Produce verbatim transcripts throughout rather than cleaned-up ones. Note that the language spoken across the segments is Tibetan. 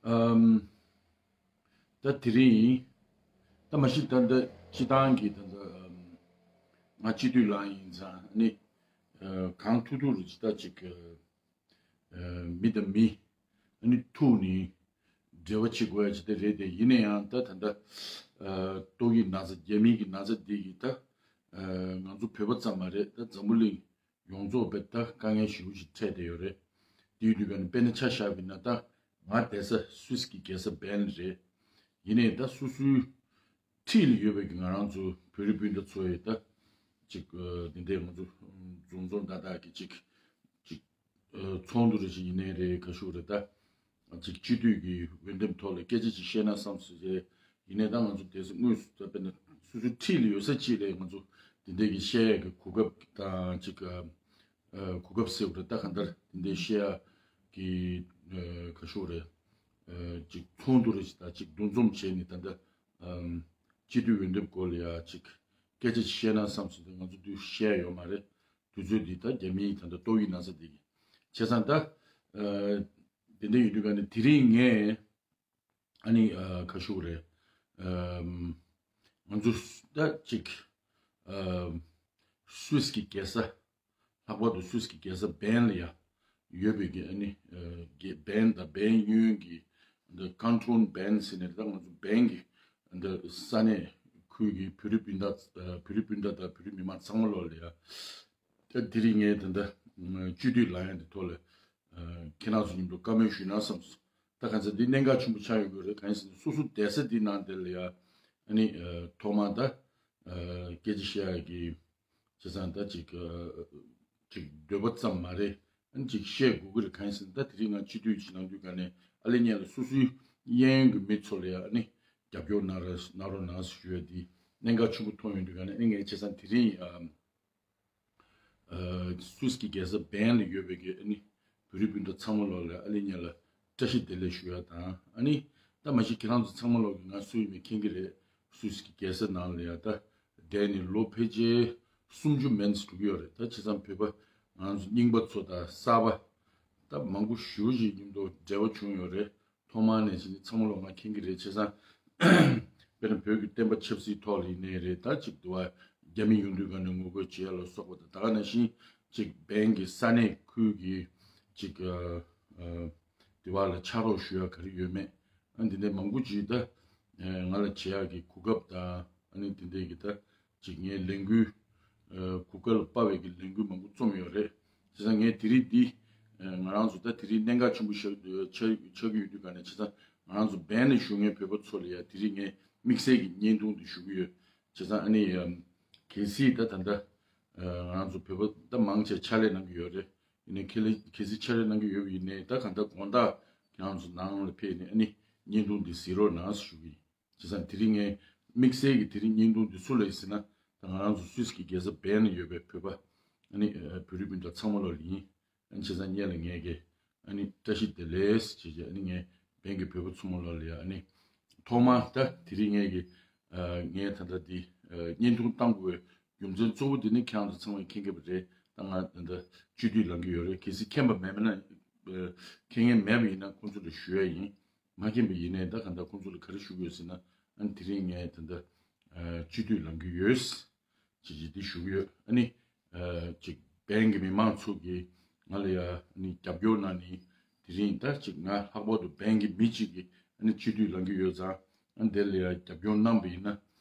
ཨམ། ད་དེ་རིང་ད་མ་གཞི་ད་ལྟ་སྤྱི་བཏང་གི་ད་ལྟ་ང་སྤྱི་འཐུས་ལངས་ཡིན་ཙང་ནི་གང་ཐུབ་ཐུབ་རུ་ཅི་ད་ཅིག་མི་དང་མི་ནི་ཐུག་ནི་འབྲེལ་བ་བྱེད་དགོས་ཡ་ཅི་ད་རེད་དེ། ཡིན་ན་ཡང་ད་ད་ལྟ་ཏོག་དབྱིབས་ན་ཚ་རྒྱ་མིའི་གི་ན་ཚ་འདི་གི་ད་ང་ཚོ་བོད་པ་ཙམ་མ་རེད། ད་འཛམ་བུ་གླིང་ཡོངས་རྫོགས་པའི་ད་དཀའ་ངལ་ཞེ་པོ་ཞིག་འཕྲད་བསྡད་ཡོད་རེད། དེ་ཡིན་དུས་ཀ་ནས་དཔེར་ན་ཆ་བཞག་པ་ཡིན་ན་ད་ང་བསྡད་ས་སུད་སི་གི་རྒྱལ་ས་བྷན་རེད། ཡིན་ནའི་ད་སོ་སོའི་འཁྲིས་ལ་ཡོད་པའི་གི་ང་རང་ཚོ་བོད་རིགས་སྤུན་ཟླ་ཚོ་ཡི་ད་ཅིག་འདི་འདྲའི་ང་ཚོ་འཛོམས་འཛོམས་ད་ད་གི་ཅིག་ཅིག་ཚོགས་འདུ་རེ་ཞིག་ཡིན་ནའི་རེད། ག་ཤུག་རེད་ད། ཅིག་སྤྱི་འཐུས་ཀྱི་འོས་འདེམས་ཐོག་ལ་སྐད་ཆ་ཅིག་བཤད་ན་བསམ་སོང་རེད། ཡིན་ནའི་ད་ང་ཚོ་དེ་ཚོ་དངོས་སུ་ད་དཔེར་ན་སོ་སོའི་འཁྲིས་ལ་ཡོད་ས་ཅིག་ལ་ང་ཚོ་དེ་འདྲའི་གི་བཤད་ཡས་ཀྱི་གོ་སྐབས་དང་ཅིག་གོ་སྐབས་ཟེར་བ་རེད། ད་གང་ལྟར་དེ་འདྲའི་བཤད་ཡས་ཀྱི་ག་ཤུག་རེད། ཅིག་ཚོགས་འདུ་རེ་ཞིག་ད་ཅིག་འདུ་འཛོམས་བྱས་ནས་ད་ལྟ་སྤྱི་འཐུས་འོས་འདེམས་སྐོར་ལ་ཡ་ཅིག་སྐད་ཆ་ཅིག་བཤད་ན་བསམ་སོང་། ད་ང་ཚོ་དུས་བཤད་ཡོད་མ་རེད། དུས་ཚོད་འདི་ད་རྒྱ་མིའི་ད་ལྟ་ཏོག་དབྱིབས་ན་ཚ་འདི་གི་བྱས་ཙང་ད་དེ་འདྲ་ཡོད་དུས་ཀ་ནས་དེ་རིང་ངས་ཨ་ནི་ག་ཤུག་རེད། ང་ཚོ་ད་ཅིག་སུད་སི་གི་རྒྱལ་ས་ལྷག་པར་དུ་སུད་སི་གི་རྒྱལ་ས་བྷན་ལ་ཡ་ཡོད་པའི་གི་ཨ་ནི་བྷན་དང་བྷན་གཡོན་གྱི་འདི་ཀན་ཊོན་བྷན་ཟེར་ནས་ད་ང་ཚོ་བྷན་གྱི་འདི་ས་གནས་ཁུལ་གྱི་བོད་རིགས་སྤུན་ཟླ་བོད་རིགས་སྤུན་ཟླ་དང་བོད་རིགས་མི་མང་ཚང་མ་ལོག་ལ་ཡ། ད་དེ་རིང་ངས་ད་ལྟ་སྤྱི་འཐུས་ལངས་ཡ་འདི་ཐོག་ལ་ཁྱེད་རང་ཚོ་མཉམ་དུ་བཀའ་མོལ་ཞུས་ན་བསམ་སོང་། ད་གང་ཟེར་འདི་གནད་འགག་ཆེན་པོ་ཆགས་ཡོད་དགོས་རེད། གང་ཡིན་ཟེར་ན་སོ་སོ་བསྡད་ས་འདི་ནང་དེ་ལ་ཡ་ཨ་ནི་ཐོག་མར་ད་སྐད་ཆ་བཤད་ཡ་གི་བྱས་ཙང་ད་ཅིག་ཅིག་འདོད་པ་ཙམ་མ་རེད། ཨ་ནི་ཅིག་བཤད་དགོས་ཀྱི་རེད། གང་ཡིན་ཟེར་ན་ད་དེ་རིང་ང་སྤྱི་འཐུས་ཅིག་ལངས་དུས་ག་ནས་ཨ་ལེ་ཉལ་ལ་སོ་སོའི་གཡས་གཡོན་གྱི་མི་ཚོ་ལ་ཡ་ཨ་ནི་རྒྱབ་སྐྱོར་གནང་ར་གནང་རོགས་གནང་ཞུ་ཡ་འདི་གནད་འགག་ཆེན་པོ་མཐོང་ཡོང་དུས་ག་ནས་ཨ་ནི་ངས་བྱས་ཙང་དེ་རིང་ཨ། སུད་སི་གི་རྒྱལ་ས་བྷན་ལ་ཡོད་པའི་གི་ཨ་ནི་བོད་རིགས་སྤུན་ཟླ་ཚང་མ་ལོག་ལ་ཨ་ལེ་ཉལ་ལ་བཀྲ་ཤིས་བདེ་ལེགས་ཞུ་ཡ་དང་། ཨ་ནི་ད་མ་གཞི་ཁྱེད་རང་ཚོ་ཚང་མ་ལོག་གི་ང་སུ་ཡིན་མིན་མཁྱེན་གི་རེད། སུད་སི་གི་རྒྱལ་ས་ནང་ལ་ཡ་ད་བསྡད་ནས་ལོ་ཕལ་ཆེར་སུམ་ཅུ་མན་ཙམ་འགྲོ་གི་ཡོད་རེད། ད་བྱས་ཙང་བོད་པ་ང་ཚོ་རྙིང་པ་ཚོ་དང་གསར་པ་ད་མང་པོ་ཞེ་པོ་ཅིག་མཉམ་དུ་འབྲེལ་བ་བྱུང་ཡོད་རེད། ཐོག་མར་ནས་ཅིག་ཚང་མ་ལོག་ང་མཁྱེན་གི་རེད། བྱས་ཙང་དཔེར་ན་བོད་ཀྱི་བསྟན་པ་ཆབ་སྲིད་ཐོག་ལ་ཡིན་ནའི་རེད། ད་ཅིག་འདུག་བ་རྒྱ་མི་ཡོང་དུས་ག་ནས་ངོ་རྒོལ་བྱེད་ཡ་ལ་སོགས་པ་དང་། ད་ག་ནང་བཞིན་ཅིག་བྷན་གྱི་ས་གནས་ཁུལ་གྱི་ཅིག་ཨ་ཨ་དེ་བ་ལ་ཕྱག་རོགས་ཞུ་ཡ་ག་རེ་ཡོད་མེད། ཨ་འདི་འདྲའི་མང་པོ་ཅིག་ད་ང་ལ་བྱེད་ཡ་གི་གོ་སྐབས་དང་ཨ་ནི་འདི་འདྲའི་གི་ད་ཅིག་ངའི་ལས་འགུལ་གོ་སྐབས་ལ་དཔག་པའི་གི་ལས་འགུལ་མང་པོ་རྩོམ་ཡོད་རེད། བྱས་ཙང་ངས་དེ་རིང་འདི་ང་རང་ཚོ་ད་དེ་རིང་གནད་འགག་ཆེན་པོ་ཞིག་ཆགས་ཆགས་ཀྱི་ཡོད་དུས་ག་ནས། བྱས་ཙང་ང་རང་ཚོ་བྷན་ནས་བཞུགས་མཁན་བོད་པ་ཚོ་ལ་ཡ་དེ་རིང་ངས་དམིགས་བསལ་གྱི་བརྙན་ཐུང་འདི་ཞུ་གི་ཡོད། བྱས་ཙང་ཨ་ནི་གལ་སྲིད་ད་ད་ལྟ་ང་རང་ཚོ་བོད་པ་ད་མང་ཆེ་ཕྱག་ལས་གནང་གི་ཡོད་རེད། ཡིན་ནའི་ཁེ་ལས་གལ་སྲིད་ཕྱག་ལས་གནང་གི་ཡོད་པ་ཡིན་ནའི་ད་གང་ལྟར་དགོང་དག་ཁྱེད་རང་ཚོ་ནང་ལ་ཕེབས་ནས་ཨ་ནི་བརྙན་ཐུང་འདི་གཟིགས་རོགས་གནང་ཞུ་གི་ཡིན། བྱས་ཙང་དེ་རིང་ངས་དམིགས་བསལ་གྱི་དེ་རིང་བརྙན་ཐུང་འདི་སུ་ལ་ཡིན་ཟེར་ན། ད་ང་རང་ཚོ་སུད་སི་གི་རྒྱལ་ས་བྷན་ལ་ཡོད་པའི་བོད་པ་ཨ་ནི་བོད་རིགས་སྤུན་ཟླ་ཚང་མ་ལོག་ལ་ཡིན། ཨ་ནི་བྱས་ཙང་སྔོན་ལ་ངས་ཀྱི་ཨ་ནི་བཀྲ་ཤིས་བདེ་ལེགས་བྱས་རྗེས་ཨ་ནི་ངས་བྷན་གྱི་བོད་པ་ཚང་མ་ལོག་ལ་ཡ་ཨ་ནི་ཐོག་མར་ད་དེ་རིང་ངས་ཀྱི་ངས་ད་ལྟ་འདི་བརྙན་ཐུང་བཏང་དགོས་རྒྱུ་མཚན་གཙོ་བོ་འདི་ནི་ཁྱེད་རང་ཚོ་ཚང་མས་མཁྱེན་གྱི་རེད། ད་ང་ད་ལྟ་སྤྱི་འཐུས་ལངས་ཀྱི་ཡོད་རེད། གལ་སྲིད་མཁྱེན་པ་མེད་མེད་ན་མཁྱེན་མཁན་མེད་པ་ཡིན་ན་ཁོང་ཚོ་ལ་ཞུ་ཡ་ཡིན། མ་མཁྱེན་པ་ཡིན་ནའི་ད་ག་འདྲ་ཁོང་ཚོ་ལ་ག་རེ་ཞུ་དགོས་ཟེར་ན། ཨ་ནི་དེ་རིང་ངས་ད་ལྟ་སྤྱི་འཐུས་ལངས་ཀྱི་ཡོད་ཅེས་ཅིག་འདི་ཞུ་གི་ཡོད། ཨ་ནི་ཅིག་བྷན་གྱི་མི་མང་ཚོ་གིས་ང་ལ་ཡ་ཨ་ནི་རྒྱབ་སྐྱོར་གནང་ནི་དེ་རིང་ད་ཅིག་ང་ལྷག་པར་དུ་བྷན་གྱི་མི་གཅིག་གིས་ཨ་ནི་སྤྱི་འཐུས་ལངས་ཀྱི་ཡོད་ཙང་། ཨ་ནི་དེ་ལ་ཡ་རྒྱབ་སྐྱོར་གནང་བ་ཡིན་ན་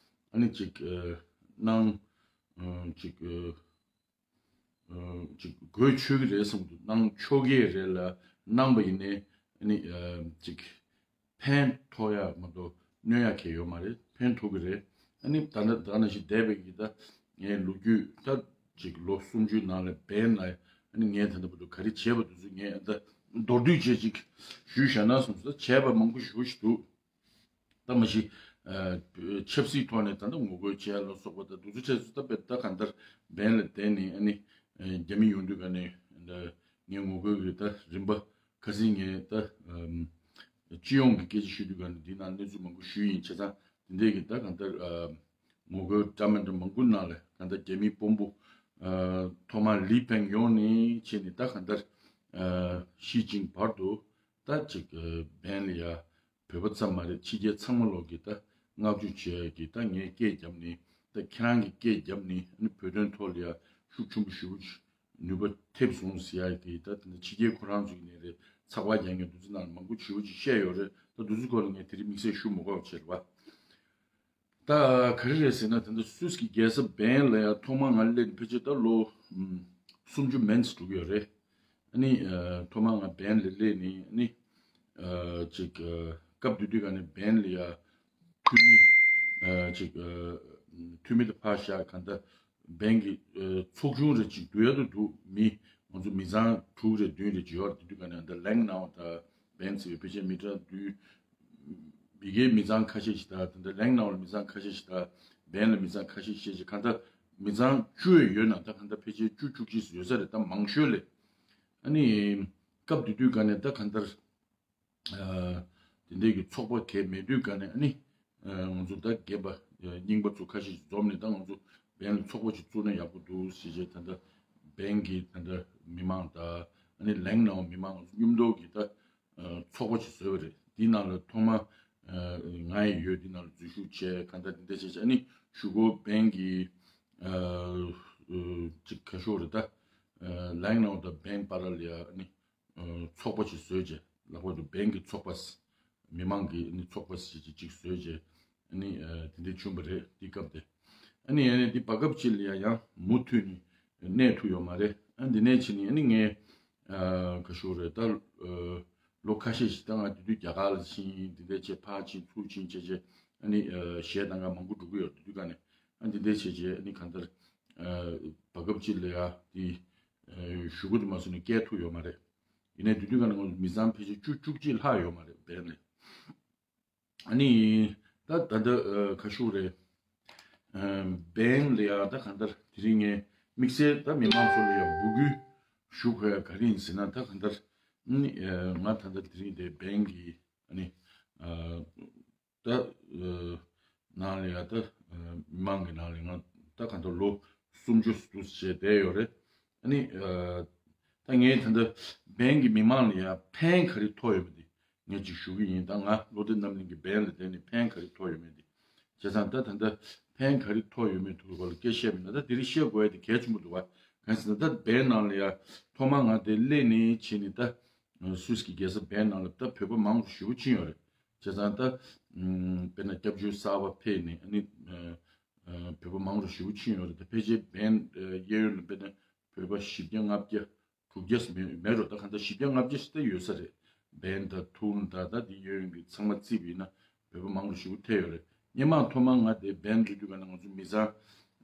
ཨ་ནི་ཅིག་གནང་ཅིག་ཅིག་དགོས་ཆོག་གི་རེད་བསམ་འདུག་གནང་ཆོག་གི་རེད་ལ། གནང་པ་ཡིན་ནའི་ཨ་ནི་ཅིག་ཕན་ཐོགས་ཡ་མ་གཏོགས་གནོད་ཡ་གང་ཡོད་མ་རེད། ཕན་ཐོགས་ཀྱི་རེད། ཨ་ནི་ད་ལྟ་ད་ནང་བཞིན་བསྡད་པའི་གི་ད་ངའི་ལོ་རྒྱུས་ད་ཅིག་ལོ་སུམ་ཅུའི་ནང་ལ་བྷན་ལ་ཨ་ནི་ངས་ད་ལྟ་བར་དུ་ག་རེ་བྱས་པ་དེ་ཚོ་ངས་ད་མདོར་བསྡུས་བྱས་ཅིག་ཞུས་བཞག་ན་བསམ་སོང་། ད་བྱས་པ་མང་པོ་ཞེ་པོ་ཞིག་འདུག་ད་མ་གཞི་ཆབ་སྲིད་ཐོག་ནས་ད་ལྟ་ངོ་རྒོལ་བྱས་ལ་སོགས་པ་དང་དུས་ཚོད་ཆེད་དུ་ད་བེད་ད་གང་ལྟར་བྷན་ལ་བསྡད་ནས་ཨ་ནི་རྒྱ་མི་ཡོང་དུས་ག་ནས་ངས་ངོ་རྒོལ་གྱི་ད་རིམ་པ་ཁ་སང་ངས་ད་སྤྱི་ཡོངས་ཀྱི་སྐད་ཆ་ཞུ་དུས་ག་ནས་འདི་ནང་གནས་ཚུལ་མང་པོ་ཞུས་ཡིན། བྱས་ཙང་དེ་འདྲས་ཀྱི་ད་གང་ལྟར་ངོ་རྒོལ་འདྲ་མི་འདྲ་མང་པོ་ནང་ལ་གང་ལྟར་རྒྱ་མིའི་དཔོན་པོ་ཐོག་མར་ལི་ཕེང་ཡོང་ནས་བྱས་ནས་ད་གང་ལྟར་ཞི་ཅིན་བར་དུ་ད་ཅིག་བྷན་ལ་ཡ་ བོད་པ་ཙམ་མ་རེད། ཕྱི་རྒྱལ་ཚང་མ་ལོག་གིས་ད་བསྔགས་བརྗོད་བྱེད་ཡ་གི་ད་ངས་སྐད་བརྒྱབ་ནས། ད་ཁྱེད་རང་གིས་སྐད་བརྒྱབ་ནས་ཨ་ནི་བོད་དོན་ཐོག་ལ་ཡ་ཤུགས་ཆེན་པོ་ཞེ་པོ་ཅིག་ནུས་པ་ཐེབས་སོང་ཟེར་ཡ་གི། ད་དེ་འདྲ་ཕྱི་རྒྱལ་ཁོ་རང་ཚོ་གི་ནས་རེད། ཚགས་པར་རྒྱག་མཁན་དེ་ཚོ་ནང་ལ་མང་པོ་ཞེ་པོ་ཅིག་བཤད་ཡོད་རེད། ད་དེ་ཚོའི་སྐོར་ལ་ངས་དེ་རིང་དམིགས་བསལ་ཞུ་མི་དགོས་པ་བྱས་རེད་པ། ད་ག་རེ་རེད་ཟེར་ན། ད་ལྟ་སུད་སི་གི་རྒྱལ་ས་བྷན་ལ་ཡ་ཐོག་མར་ང་སླེབས་ནས་ཕལ་ཆེར་ད་ལོ་ཨམ་སུམ་ཅུ་མན་ཙམ་འགྲོ་གི་ཡོད་རེད། ཨ་ནི་ཨ་ཐོག་མར་ང་བྷན་ལ་སླེབས་ནས། ཨ་ནི་ཨ་ཅིག་ཨ་སྐབས་དེ་དུས་ག་ནས་བྷན་ལ་ཡ་འཐུས་མི་ཨ་ཅིག་ཨ་འཐུས་མི་དེ་ཕར་བཞག་གང་ལྟར་བྷན་གྱི་ཨ་ཚོགས་ཆུང་རེ་ཅིག་བསྡུ་ཡ་དུ་འདུག་མི་ང་ཚོ་མི་ཚང་དྲུག་རེ་བདུན་རེ་ཅིག་ཡོད་རེད། དེ་དུས་ག་ནས་ད་ལེང་ནའོ་དང་བྷན་ཟེར་བའི་ཕལ་ཆེར་མི་གྲངས་བདུན། མི་སྒེར་མི་ཚང་ཁ་ཤས་ཤིག་དང་། དེ་འདྲ་ལེང་ནའོ་ལ་མི་ཚང་ཁ་ཤས་ཤིག་དང་། བྷན་ལ་མི་ཚང་ཁ་ཤས་ཤིག་བྱས་ཀྱི། གང་ལྟར་མི་ཚང་བཅུ་ཡོད་ན་ད་གང་ལྟར་ཕལ་ཆེར་བཅུ་བཅུ་གཅིག་ཡོད་ས་རེད། ད་མང་ཤོས་ལས། ཨ་ནི་སྐབས་དེ་དུས་ག་ནས་ད་གང་ལྟར་ཨ་དེ་འདྲའི་གི་ཚོགས་པ་གས་མེད་དུས་ག་ནས། ཨ་ནི་ཨ་ང་ཚོ་ད་རྒན་པ་རྙིང་པ་ཚོ་ཁ་ཤས་ཤིག་འཛོམས་ནས། ད་ང་ཚོ་བྷན་ལ་ཚོགས་པ་ཅིག་བཙུགས་ན་ཡག་པོ་འདུག་ཟེར་བྱས། ད་ལྟ་བྷན་གྱི་ད་ལྟ་མི་མང་དང་། ཨ་ནི་ལེང་ནའོ་མི་མང་ང་ཚོ་མཉམ་དུ་གི་ད་ཨ་ཚོགས་པ་ཅིག་བཟོས་པ་རེད། དེའི་ནང་ལ་ཐོག་མ་ཨ་ང་ཡང་ཡོད། དེའི་ནང་ལ་འཛུལ་ཞུགས་བྱས། གང་ལྟར་དེ་འདྲ་བྱས་བྱས། ཨ་ནི་གཞུག་གུ་བྷན་གྱི་ཨ་ཨ་ཅིག་ག་ཤོག་རེད། ད་ཨ་ལེང་ནའོ་དང་བྷན་བར་ལ་ཡ་ཨ་ནི་ཨ་ཚོགས་པ་ཅིག་བཟོས་བྱས། ལྷག་པར་དུ་བྷན་གྱི་ཚོགས་པ། མི་མང་གི་ཨ་ནི་ཚོགས་པ་ཞིག་ཅིག་བཟོས་བྱས། ཨ་ནི་ཨ་དེ་འདྲ་བྱུང་བ་རེད། དེ་སྐབས་དེ། ཨ་ནི་ཨ་ནི་དེ་བར་སྐབས་ཅིག་ལ་ཡ་ཡང་མུ་མཐུད་ནས་གནས་ཐུབ་ཡོད་མ་རེད། ཨ་འདི་ནས་ཕྱིན་ནས་ཨ་ནི་ངས་ཨ་ག་ཤོག་རེད། ད་ཨ་ལོ་ཁ་ཤས་ཤིག་ད་ང་དེ་དུས་རྒྱ་གར་ལ་ཕྱིན། དེ་འདྲ་བྱས་ཕར་ཕྱིན་ཚུར་ཕྱིན་བྱས་བྱས། ཨ་ནི་ཨ་གཞས་གཏང་ག་མང་པོ་འགྲོ་གི་ཡོད། དེ་དུས་ག་ནས། ཨ་འདི་འདྲ་བྱས་བྱས། ཨ་ནི་གང་ལྟར་ཨ་བར་སྐབས་ཅིག་ལ་ཡ་དེ་ཨ་གཞུག་གུ་དེ་མ་སོང་ནས་སྐྱེལ་ཐུབ་ཡོད་མ་རེད། ཡིན་ནའི་དེ་དུས་ག་ནས་ང་ཚོ་མི་ཚང་ཕལ་ཆེར་བཅུ་བཅུ་གཅིག་ལྷག་ཡོད་མ་རེད། བྷན་ལ། ཨ་ནི་ད་ད་ལྟ་ཨ་ག་ཤོག་རེད། ཨ་བྷན་ལ་ཡ་ད་གང་ལྟར་དེ་རིང་ངས་དམིགས་བསལ་ད་མི་མང་ཚོ་ལ་ཡ་འབོད་སྐུལ་ཞུ་དགོས་ཡ་ག་རེ་ཡིན་ཟེར་ན། ད་གང་ལྟར་ཨ་ནི་ཨ་ང་ད་ལྟ་དེ་རིང་དེ་བྷན་གྱི་ཨ་ནི་ཨ་ད་ཨ་ནང་ལ་ཡ་ད་ཨ་མི་མང་གི་ནང་ལ་ང་ད་གང་ལྟར་ལོ་སུམ་ཅུ་ཙམ་བྱས་བསྡད་ཡོད་རེད། ཨ་ནི་ཨ་ད་ངས་ད་ལྟ་བྷན་གྱི་མི་མང་ལ་ཡ་ཕན་ག་རེ་ཐོགས་ཡོད་པ་དེ་ངས་ཅིག་ཞུ་གི་ཡིན། ད་ང་བློ་བདེ་རྣམ་གླིང་གི་བྷན་ལ་བསྡད་ནས་ཕན་ག་རེ་ཐོགས་ཡོད་མེད་དེ། བྱས་ཙང་ད་ད་ལྟ་ཕན་ག་རེ་ཐོགས་ཡོད་མེད་ཐོག་གི་སྐོར་ལ་སྐད་བཤད་མིན་ན། ད་དེ་རིང་བཤད་དགོས་ཡ་དེ་གལ་ཆེན་པོ་འདུག་བ། གང་ཟེར་ན་ད་བྷན་ནང་ལ་ཡ་ཐོག་མ་ང་དེ་སླེབས་ནས་བྱས་ནས་ད་སུད་སི་གི་རྒྱལ་ས་བྷན་ནང་ལ་ད་བོད་པ་མང་རུ་ཞེ་པོ་ཕྱིན་ཡོད་རེད། བྱས་ཙང་ད་ཨམ་དཔེར་ན་སྐྱབས་བཅོལ་གསར་པ་ཕེབས་ནས། ཨ་ནི་ཨ་ཨ་བོད་པ་མང་རུ་ཞེ་པོ་ཕྱིན་ཡོད་རེད། ད་ཕལ་ཆེར་བྷན་ཨ་གཡས་གཡོན་ལ་དཔེར་ན་བོད་པ་བཞི་བརྒྱ་ལྔ་བརྒྱ་དྲུག་བརྒྱ་མེད་མེད་རོ། ད་གང་ལྟར་བཞི་བརྒྱ་ལྔ་བརྒྱ་ཞིག་ད་ཡོད་ས་རེད། བྷན་དང་ཐུན་དང་ད་དེ་གཡས་གཡོན་གྱི་ཚང་མ་བརྩིས་པ་ཡིན་ན་བོད་པ་མང་རུ་ཞེ་པོ་ཐེབས་ཡོད་རེད། སྔོན་མ་ཐོག་མར་ང་དེ་བྷན་འགྲོ་དུས་ག་ནས་ང་ཚོ་མི་ཚང་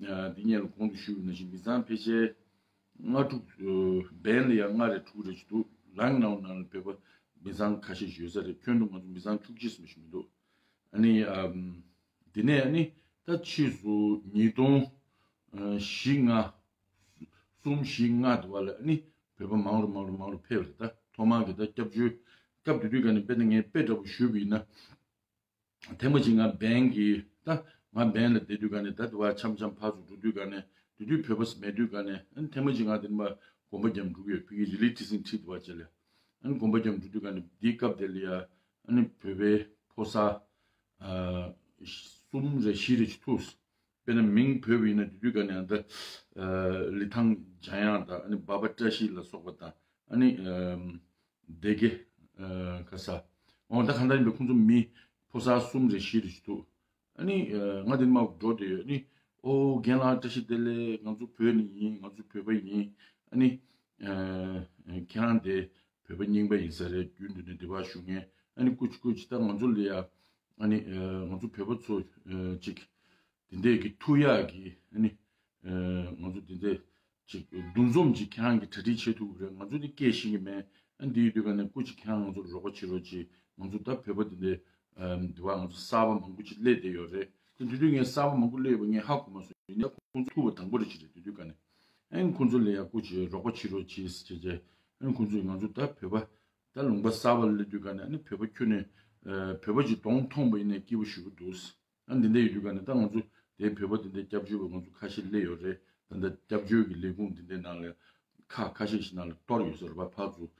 ཨ་འདི་སྔོན་ལ་གོང་དུ་ཞུས་པ་ནང་བཞིན་མི་ཚང་ཕལ་ཆེར་ལྔ་དྲུག་ཨ་བྷན་ལ་ཡ་ལྔ་རེ་དྲུག་རེ་ཞིག་འདུག་ལེང་ནའོ་ནང་ལ་བོད་པ་མི་ཚང་ཁ་ཤས་ཤིག་ཡོད་ས་རེད། ཁྱོན་བསྡོམས་ང་ཚོ་མི་ཚང་བཅུ་གཅིག་ཙམ་ཞིག་མི་འདུག་ཨ་ནི་ཨམ་དེ་ནས་ཨ་ནི་ད་ཕྱིས་སུ་ཉིས་སྟོང་ཨ་བཞི་ལྔ། གསུམ་བཞི་ལྔ་དུ་བ་ལ་ཨ་ནི་བོད་པ་མང་རུ་མང་རུ་མང་རུ་ཕེབས་རེད། ད་ཐོག་མར་གྱི་ད་སྐྱབས་བཅོལ་སྐབས་དེ་དུས་ག་ནས་དཔེར་ན་ངས་དཔེ་འདྲ་པོ་ཞུས་པ་ཡིན་ན། ཐེངས་མ་གཅིག་ང་བྷན་གྱི་ད་ང་བྷན་ལ་བསྡད་དུས་ག་ནས། ད་དུ་བ་འཆམ་འཆམ་ཕར་ཚུར་འགྲོ་དུས་ག་ནས། དེ་དུས་བོད་པ་མེད་དུས་ག་ནས། ཨ་ནི་ཐེངས་མ་གཅིག་ང་དེ་ནས་མར་དགོན་པ་རྒྱབ་འགྲོ་གི་ཡོད། ཕ་གི་རི་ལི་ཊི་སིང་ཁྲིད་དུ་བ་བྱས་ལ། ཨ་ནི་དགོན་པ་རྒྱབ་འགྲོ་དུས་ག་ནས་དེའི་སྐབས་དེ་ལ་ཡ་ཨ་ནི་བོད་པའི་ཕོ་གསར་ཨ་གསུམ་རེ་བཞི་རེ་ཅིག་ཐུག་དཔེར་ན་མིང་བོས་པ་ཡིན་ན་དེ་དུས་ག་ནས་ཨ་ད་ཨ་ལི་ཐང་འཇམ་དབྱངས་དང་། ཨ་ནི་འབའ་པ་བཀྲ་ཤིས་ལ་སོགས་པ་དང་། ཨ་ནི་ཨམ་སྡེ་དགེ་ཨ་ག་ས་འོང་། ད་གང་ལྟར་ཡིན་པའི་ཁོང་ཚོ་མི་ཕོ་གསར་གསུམ་རེ་བཞི་རེ་ཞིག་འདུག་ཨ་ནི་ཨ་ང་དེ་ནས་མར་འགྲོ་བསྡད་ཡོད། ཨ་ནི་ཨོ་རྒན་ལགས་བཀྲ་ཤིས་བདེ་ལེགས། ང་ཚོ་བོད་ནས་ཡིན། ང་ཚོ་བོད་པ་ཡིན། ཨ་ནི་ཨ་ཁྱེད་རང་དེ་བོད་པ་རྙིང་པ་ཡིན་ས་རེད། རྒྱུན་དུ་ནས་འདི་པར་བཞུགས་མཁན། ཨ་ནི་སྐུ་མཁྱེན་སྐུ་མཁྱེན། ད་ང་ཚོ་ལ་ཡ་ཨ་ནི་ཨ་ང་ཚོ་བོད་པ་ཚོ་ཨ་ཅིག་དེ་འདྲས་ཀྱི་ཐུག་ཡག་གི་ཨ་ནི་ཨ་ང་ཚོ་དེ་འདྲས་ཅིག་འདུ་འཛོམས་ཅིག་ཁྱེད་རང་གིས་གྲ་སྒྲིག་བྱེད་ཐུབ་ཀྱི་རེད། ང་ཚོ་དེ་སྐད་ཤེས་ཀྱི་མེད། ཨ་ནི་དེ་ཡོད་དུས་ག་ནས་སྐུ་མཁྱེན་ཁྱེད་རང་ང་ཚོར་རོགས་པ་བྱེད་རོགས་གྱིས། ང་ཚོ་ད་བོད་པ་དེ་འདྲས་ཨ་འདི་བ་ང་ཚོ་གསར་པ་མང་པོ་ཅིག་སླེབས་བསྡད་ཡོད་རེད། དེ་དུས་དུས་ངས་གསར་པ་མང་པོ་སླེབས་ཡོད་པ་ངས་ཧ་གོ་མ་སོང་། ཡིན་ན་ཁོང་ཚོ་ཐུག་པ་དང་པོ་རེད་ཅིག་རེད། དེ་དུས་ག་ནས་ཨ་ནི་ཁོང་ཚོ་ལ་ཡ་སྐུ་མཁྱེན་རོགས་པ་བྱེད་རོགས་གྱིས་ཟེར་བྱས། ཨ་ནི་ཁོང་ཚོས་ང་ཚོ་ད་བོད་པ་ད་ལུང་པ་གསར་པ་སླེབས་དུས་ག་ནས། ཨ་ནི་བོད་པ་ཁྱོན་ནས་ཨ་བོད་པ་ཅིག་གདོང་མཐོང་པ་ཡིན་ནའི་སྐྱིད་པོ་ཞེ་པོ་འདུག་ཨ་འདི་འདྲ་ཡོད་དུས་ག་ནས་ད་ང་ཚོ་དེ་བོད་པ་དེ་འདྲ་སྐྱབས་བཅོལ་བ་ང་ཚོ་ཁ་ཤས་སླེབས་ཡོད་རེད། ད་ལྟ་སྐྱབས་བཅོལ་གྱི་ལས་ཁུངས་དེ་འདྲའི་ནང་ལ་ཁག་ཁ་ཤས་ཤིག་ནང་ལ་གཏོར་ཡོད་ས་རེད་པ། ཕར་ཚུར་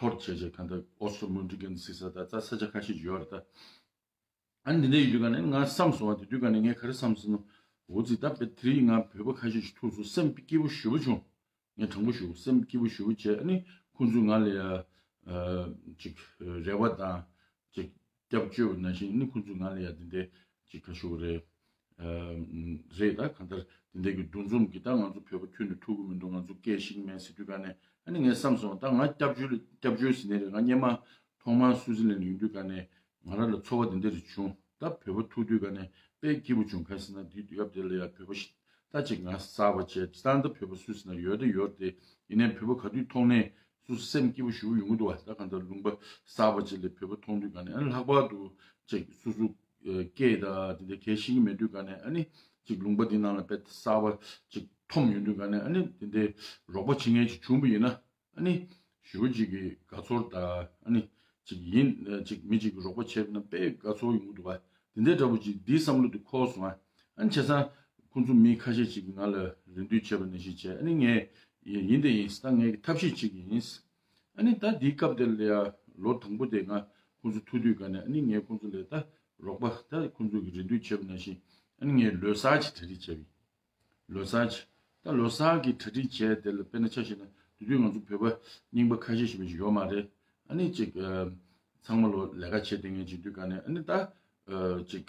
ཐོར་བྱས་བྱས་གང་ལྟར་ཨོ་སི་ཊོ་མུན་ཌི་གན་སི་ས་ད་ས་ས་ཆ་ཁ་ཤས་ཡོད་རེད་ད། ཨ་ནི་འདི་འདྲ་ཡིན་དུས་ག་ནས་ང་བསམ་སོང་བ། དེ་དུས་ག་ནས་ངས་ག་རེ་བསམ་སོང་ན། འོ་ཙི་ད་དཔེ་དེ་རིང་ང་བོད་པ་ཁ་ཤས་ཤིག་ཐུག་སོང་། སེམས་སྐྱིད་པོ་ཞེ་པོ་བྱུང་། ངས་དྲང་པོ་ཞུ། སེམས་སྐྱིད་པོ་ཞེ་པོ་བྱས། ཨ་ནི་ཁོང་ཚོས་ང་ལ་ཡ་ཅིག་རེ་བ་དང་ཅིག་སྐྱབས་བཅོལ་བ་ནང་བཞིན། ཨ་ནི་ཁོང་ཚོས་ང་ལ་ཡ་དེ་འདྲ་ཅིག་ག་ཞུ་དགོས་རེད། རེད། ད་གང་ལྟར་དེ་འདྲ་གི་འདུ་འཛོམས་ཀྱི་ད་ང་ཚོ་བོད་པ་ཁྱོན་ནས་ཐུག་གི་མི་འདུག་ང་ཚོ་སྐད་ཤེས་ཀྱི་མེད་ཟེར་དུས་ག་ནས། ཨ་ནི་ངས་བསམ་སོང་། ད་ང་སྐྱབས་བཅོལ་སྐྱབས་བཅོལ་ཟེར་ནས་རེད། ང་སྔོན་མ་ཐོག་མར་སུའུ་ཙི་ལན་ཡོང་དུས་ག་ནས་ང་རང་ལ་ཚོར་བ་དེ་འདྲ་རེ་བྱུང་། ད་བོད་པ་ཐུག་དུས་ག་ནས་དཔེ་སྐྱིད་པོ་བྱུང་། ག་རེ་ཟེར་ན་དེའི་དུས་སྐབས་དེ་ལ་ཡ་བོད་པ་ཞིག་ད་ཅིག་ང་གསར་པ་བྱས། ད་ལྟ་བོད་པ་སུད་སི་ན་ཡོད་དེ་ཡོད་དེ། ཡིན་ནའི་བོད་པ་ག་དུས་མཐོང་ནའི་སོ་སོ་སེམས་སྐྱིད་པོ་ཞེ་པོ་ཡོང་གི་འདུག་བ། ད་གང་ལྟར་ལུང་པ་གསར་པ་ཅིག་ལ་བོད་པ་མཐོང་དུས་ག་ནས། ཨ་ནི་ལྷག་པར་དུ་ཅིག་སོ་སོ་སྐད་དང་དེ་འདྲ་གས་ཤེས་ཀྱི་མེད་དུས་ག་ནས། ཨ་ནི་ཅིག་ལུང་པ་འདི་ནང་ལ་དཔེ་གསར་པ་ཅིག་མཐོང་ཡོང་དུས་ག་ནས། ཨ་ནི་དེ་འདྲའི་རོགས་པ་བྱེད་མཁན་ཅིག་བྱུང་བ་ཡིན་ན། ཨ་ནི་ཞེ་པོ་ཅིག་གི་དགའ་ཚོར་དང་། ཨ་ནི་ཅིག་ཡིན་ཅིག་མི་ཅིག་གི་རོགས་པ་བྱས་ན་དཔེ་དགའ་ཚོར་ཡོང་གི་འདུག་བ། དེ་འདྲའི་འདྲ་པོ་ཅིག་འདིའི་བསམ་བློ་དེ་འཁོར་སོང་ཨ། ཨ་ནི་བྱས་ཙང་ཁོང་ཚོ་མི་ཁ་ཤས་ཅིག་གིས་ང་ལ་རེ་འདུན་བྱས་པ་ནང་བཞིན་བྱས། ཨ་ནི་ངས་ཡིན་དེ་ཡིན། ད་ངའི་ཐབས་ཤེས་བྱེད་ཀྱི་ཡིན། ཨ་ནི་ད་འདིའི་སྐབས་དེ་ལ་ཡ་ལོ་དང་པོ་དེ་ང་ཁོང་ཚོ་ཐུག་དུས་ག་ནས། ཨ་ནི་ངས་ཁོང་ཚོ་ལ་ད་རོགས་པ་ད་ཁོང་ཚོ་གིས་རེ་འདུན་བྱས་པ་ནང་བཞིན། ཨ་ནི་ངས་ལོ་གསར་གྱི་གྲ་སྒྲིག་བྱས་པ་ཡིན། ལོ་གསར་གྱི། ད་ལོ་གསར་གྱི་གྲ་སྒྲིག་བྱས་དེ་ལ་དཔེར་ན་ཆ་བཞག་ན། དེ་དུས་ང་ཚོ་བོད་པ་རྙིང་པ་ཁ་ཤས་ཤིག་མ་ཞིག་ཡོད་མ་རེད། ཨ་ནི་ཅིག་ཚང་མ་ལོ་ལས་ཀ་བྱེད་བསྡད་མཁན་ཅིག་དུས་ག་ནས། ཨ་ནི་ད་ཅིག་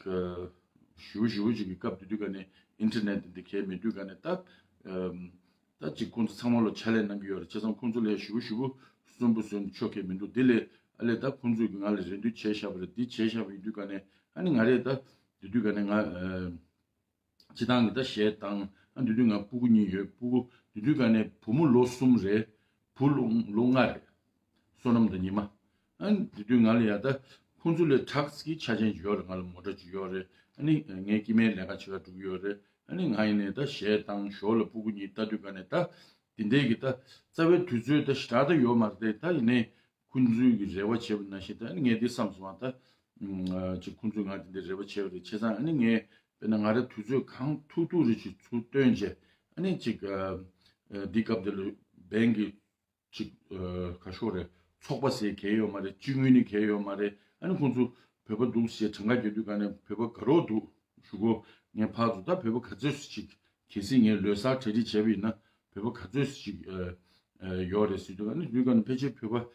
ཞུ་ཞུ་ཅིག་གི་སྐབས་དེ་དུས་ག་ནས་ཨིན་ཊར་ནེཊ་འདི་གས་མེད་དུས་ག་ནས། ད་ད་ཅིག་ཁོང་ཚོ་ཚང་མ་ལོ་ཕྱག་ལས་གནང་གི་ཡོད་རེད། བྱས་ཙང་ཁོང་ཚོ་ལ་ཞུ་ཞུ་གསོན་པོ་གསོན་ཆོག་གི་མི་འདུག་འདི་ལས་ཨ་ལས་ད་ཁོང་ཚོས་ང་ལ་རེ་འདུན་བྱས་བཞག་པ་རེད། འདི་བྱས་བཞག་པ་ཡིན་དུས་ག་ནས། ཨ་ནི་ང་རེད་ད་དེ་དུས་ག་ནས་ང་སྤྱི་བཏང་གི་ད་གཞས་བཏང་། ཨ་དེ་དུས་ང་སྤུ་གུ་གཉིས་ཡོད། སྤུ་གུ་དེ་དུས་ག་ནས་བུ་མོ་ལོ་གསུམ་རེད། བུ་ལོ་ལོ་ལྔ་རེད། བསོད་ནམས་དང་ཉི་མ། ཨ་ནི་དེ་དུས་ང་ལ་ཡ་ད་ཁོང་ཚོ་ལ་ཊག་སི་གི་ཆ་རྐྱེན་ཅིག་ཡོད་རེད། ང་ལ་མོ་ཊ་ཅིག་ཡོད་རེད། ཨ་ནི་ངའི་སྐྱེ་དམན་ལས་ཀ་བྱེད་ག་འགྲོ་གི་ཡོད་རེད། ཨ་ནི་ང་ཡིན་ནའི་ད་གཞས་བཏང་། ཞོར་ལ་སྤུ་གུ་གཉིས་ལྟ་དུས་ག་ནས། ད་དེ་འདྲའི་གི་ད་རྩ་བའི་དུས་ཚོད་ད་ཞེ་དྲག་ད་ཡོད་མ་རེད། ད་ཡིན་ནའི་ཁོང་ཚོའི་གི་རེ་བ་བྱས་པ་ནང་བཞིན། ད་ཨ་ནི་ངས་འདི་བསམ་སོང་བ། ད་ཅིག་ཁོང་ཚོས་ང་དེ་འདྲའི་རེ་བ་བྱས་པ་རེད། བྱས་ཙང་ཨ་ནི་ངས་དཔེར་ན་ང་རང་དུས་ཚོད་གང་ཐུབ་ཐུབ་རེ་ཅིག་ཚུར་བཏོན་བྱས། ཨ་ནི་ཅིག་འདི་སྐབས་འདི་ལ་བན་གི་ཅིག་ཁ་ཤོར་རེད། ཚོགས་པ་ཟེར་གལ་ཡོད་མ་རེད། སྤྱི་དངུལ་ནི་གལ་ཡོད་མ་རེད། ཨ་ནི་ཁོང་ཚོ་བོད་པ་འདུག་ཟེར་གྲངས་ཀ་རྒྱག་དུས་ག་ནས་བོད་པ་དགའ་རོགས་འདུག་ཞུ་གོ། ངས་ཕར་ཚུར་ད་བོད་པ་ག་ཚོད་ཅིག་གལ་སྲིད་ངས་ལོ་གསར་གྲ་སྒྲིག་བྱས་པ་ཡིན་ན་བོད་པ་ག་ཚོད་ཅིག་ཡོད་རེད་ཟེར་དུས་ག་ནས། དུས་ག་ནས་ཕལ་ཆེར་བོད་པ་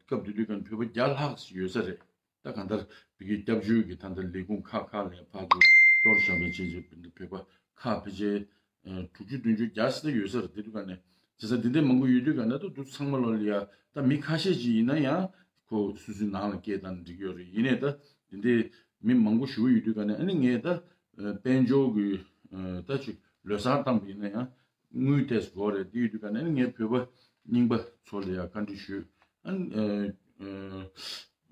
སྐབས་དེ་དུས་ག་ནས་བོད་པ་བརྒྱ་ལྷག་ཅིག་ཡོད་ས་རེད། ད་གང་ལྟར་བོད་ཀྱི་སྐྱབས་བཅོལ་གྱི་ད་ལྟ་ལས་ཁུངས་ཁག་ཁག་ལ་ཕར་ཚུར་གཏོར་བཞག་པའི་ཆེད་ཀྱི་བོད་པ་ཁག་ཕལ་ཆེར་དྲུག་ཅུ་བདུན་ཅུ་བརྒྱ་ཙམ་ཡོད་ས་རེད། དེ་དུས་ག་ནས། བྱས་ཙང་དེ་འདྲའི་མང་པོ་ཡོད་དུས་ག་ནས། ད་དུ་ཚང་མ་ལོ་ལ་ཡ་ད་མི་ཁ་ཤས་ཅིག་ཡིན་ན་ཡང་ཁོ་སོ་སོའི་ནང་ལ་སྐད་བཏང་ན་འགྲིག་གི་ཡོད་རེད། ཡིན་ནའི་ད་དེ་འདྲའི་མི་མང་པོ་ཞེ་པོ་ཡོད་དུས་ག་ནས། ཨ་ནི་ངས་ད་དཔལ་འབྱོར་གྱི་ད་ཅིག་ལོ་གསར་བཏང་པ་ཡིན་ན་ཡང་དངུལ་ཏོག་ཙམ་དགོས་རེད། དེ་ཡོད་དུས་ག་ནས་ཨ་ནི་ངས་བོད་པ་རྙིང་པ་ཚོ་ལ་ཡ་བཀའ་འདྲི་ཞུས། ཨ་ནི་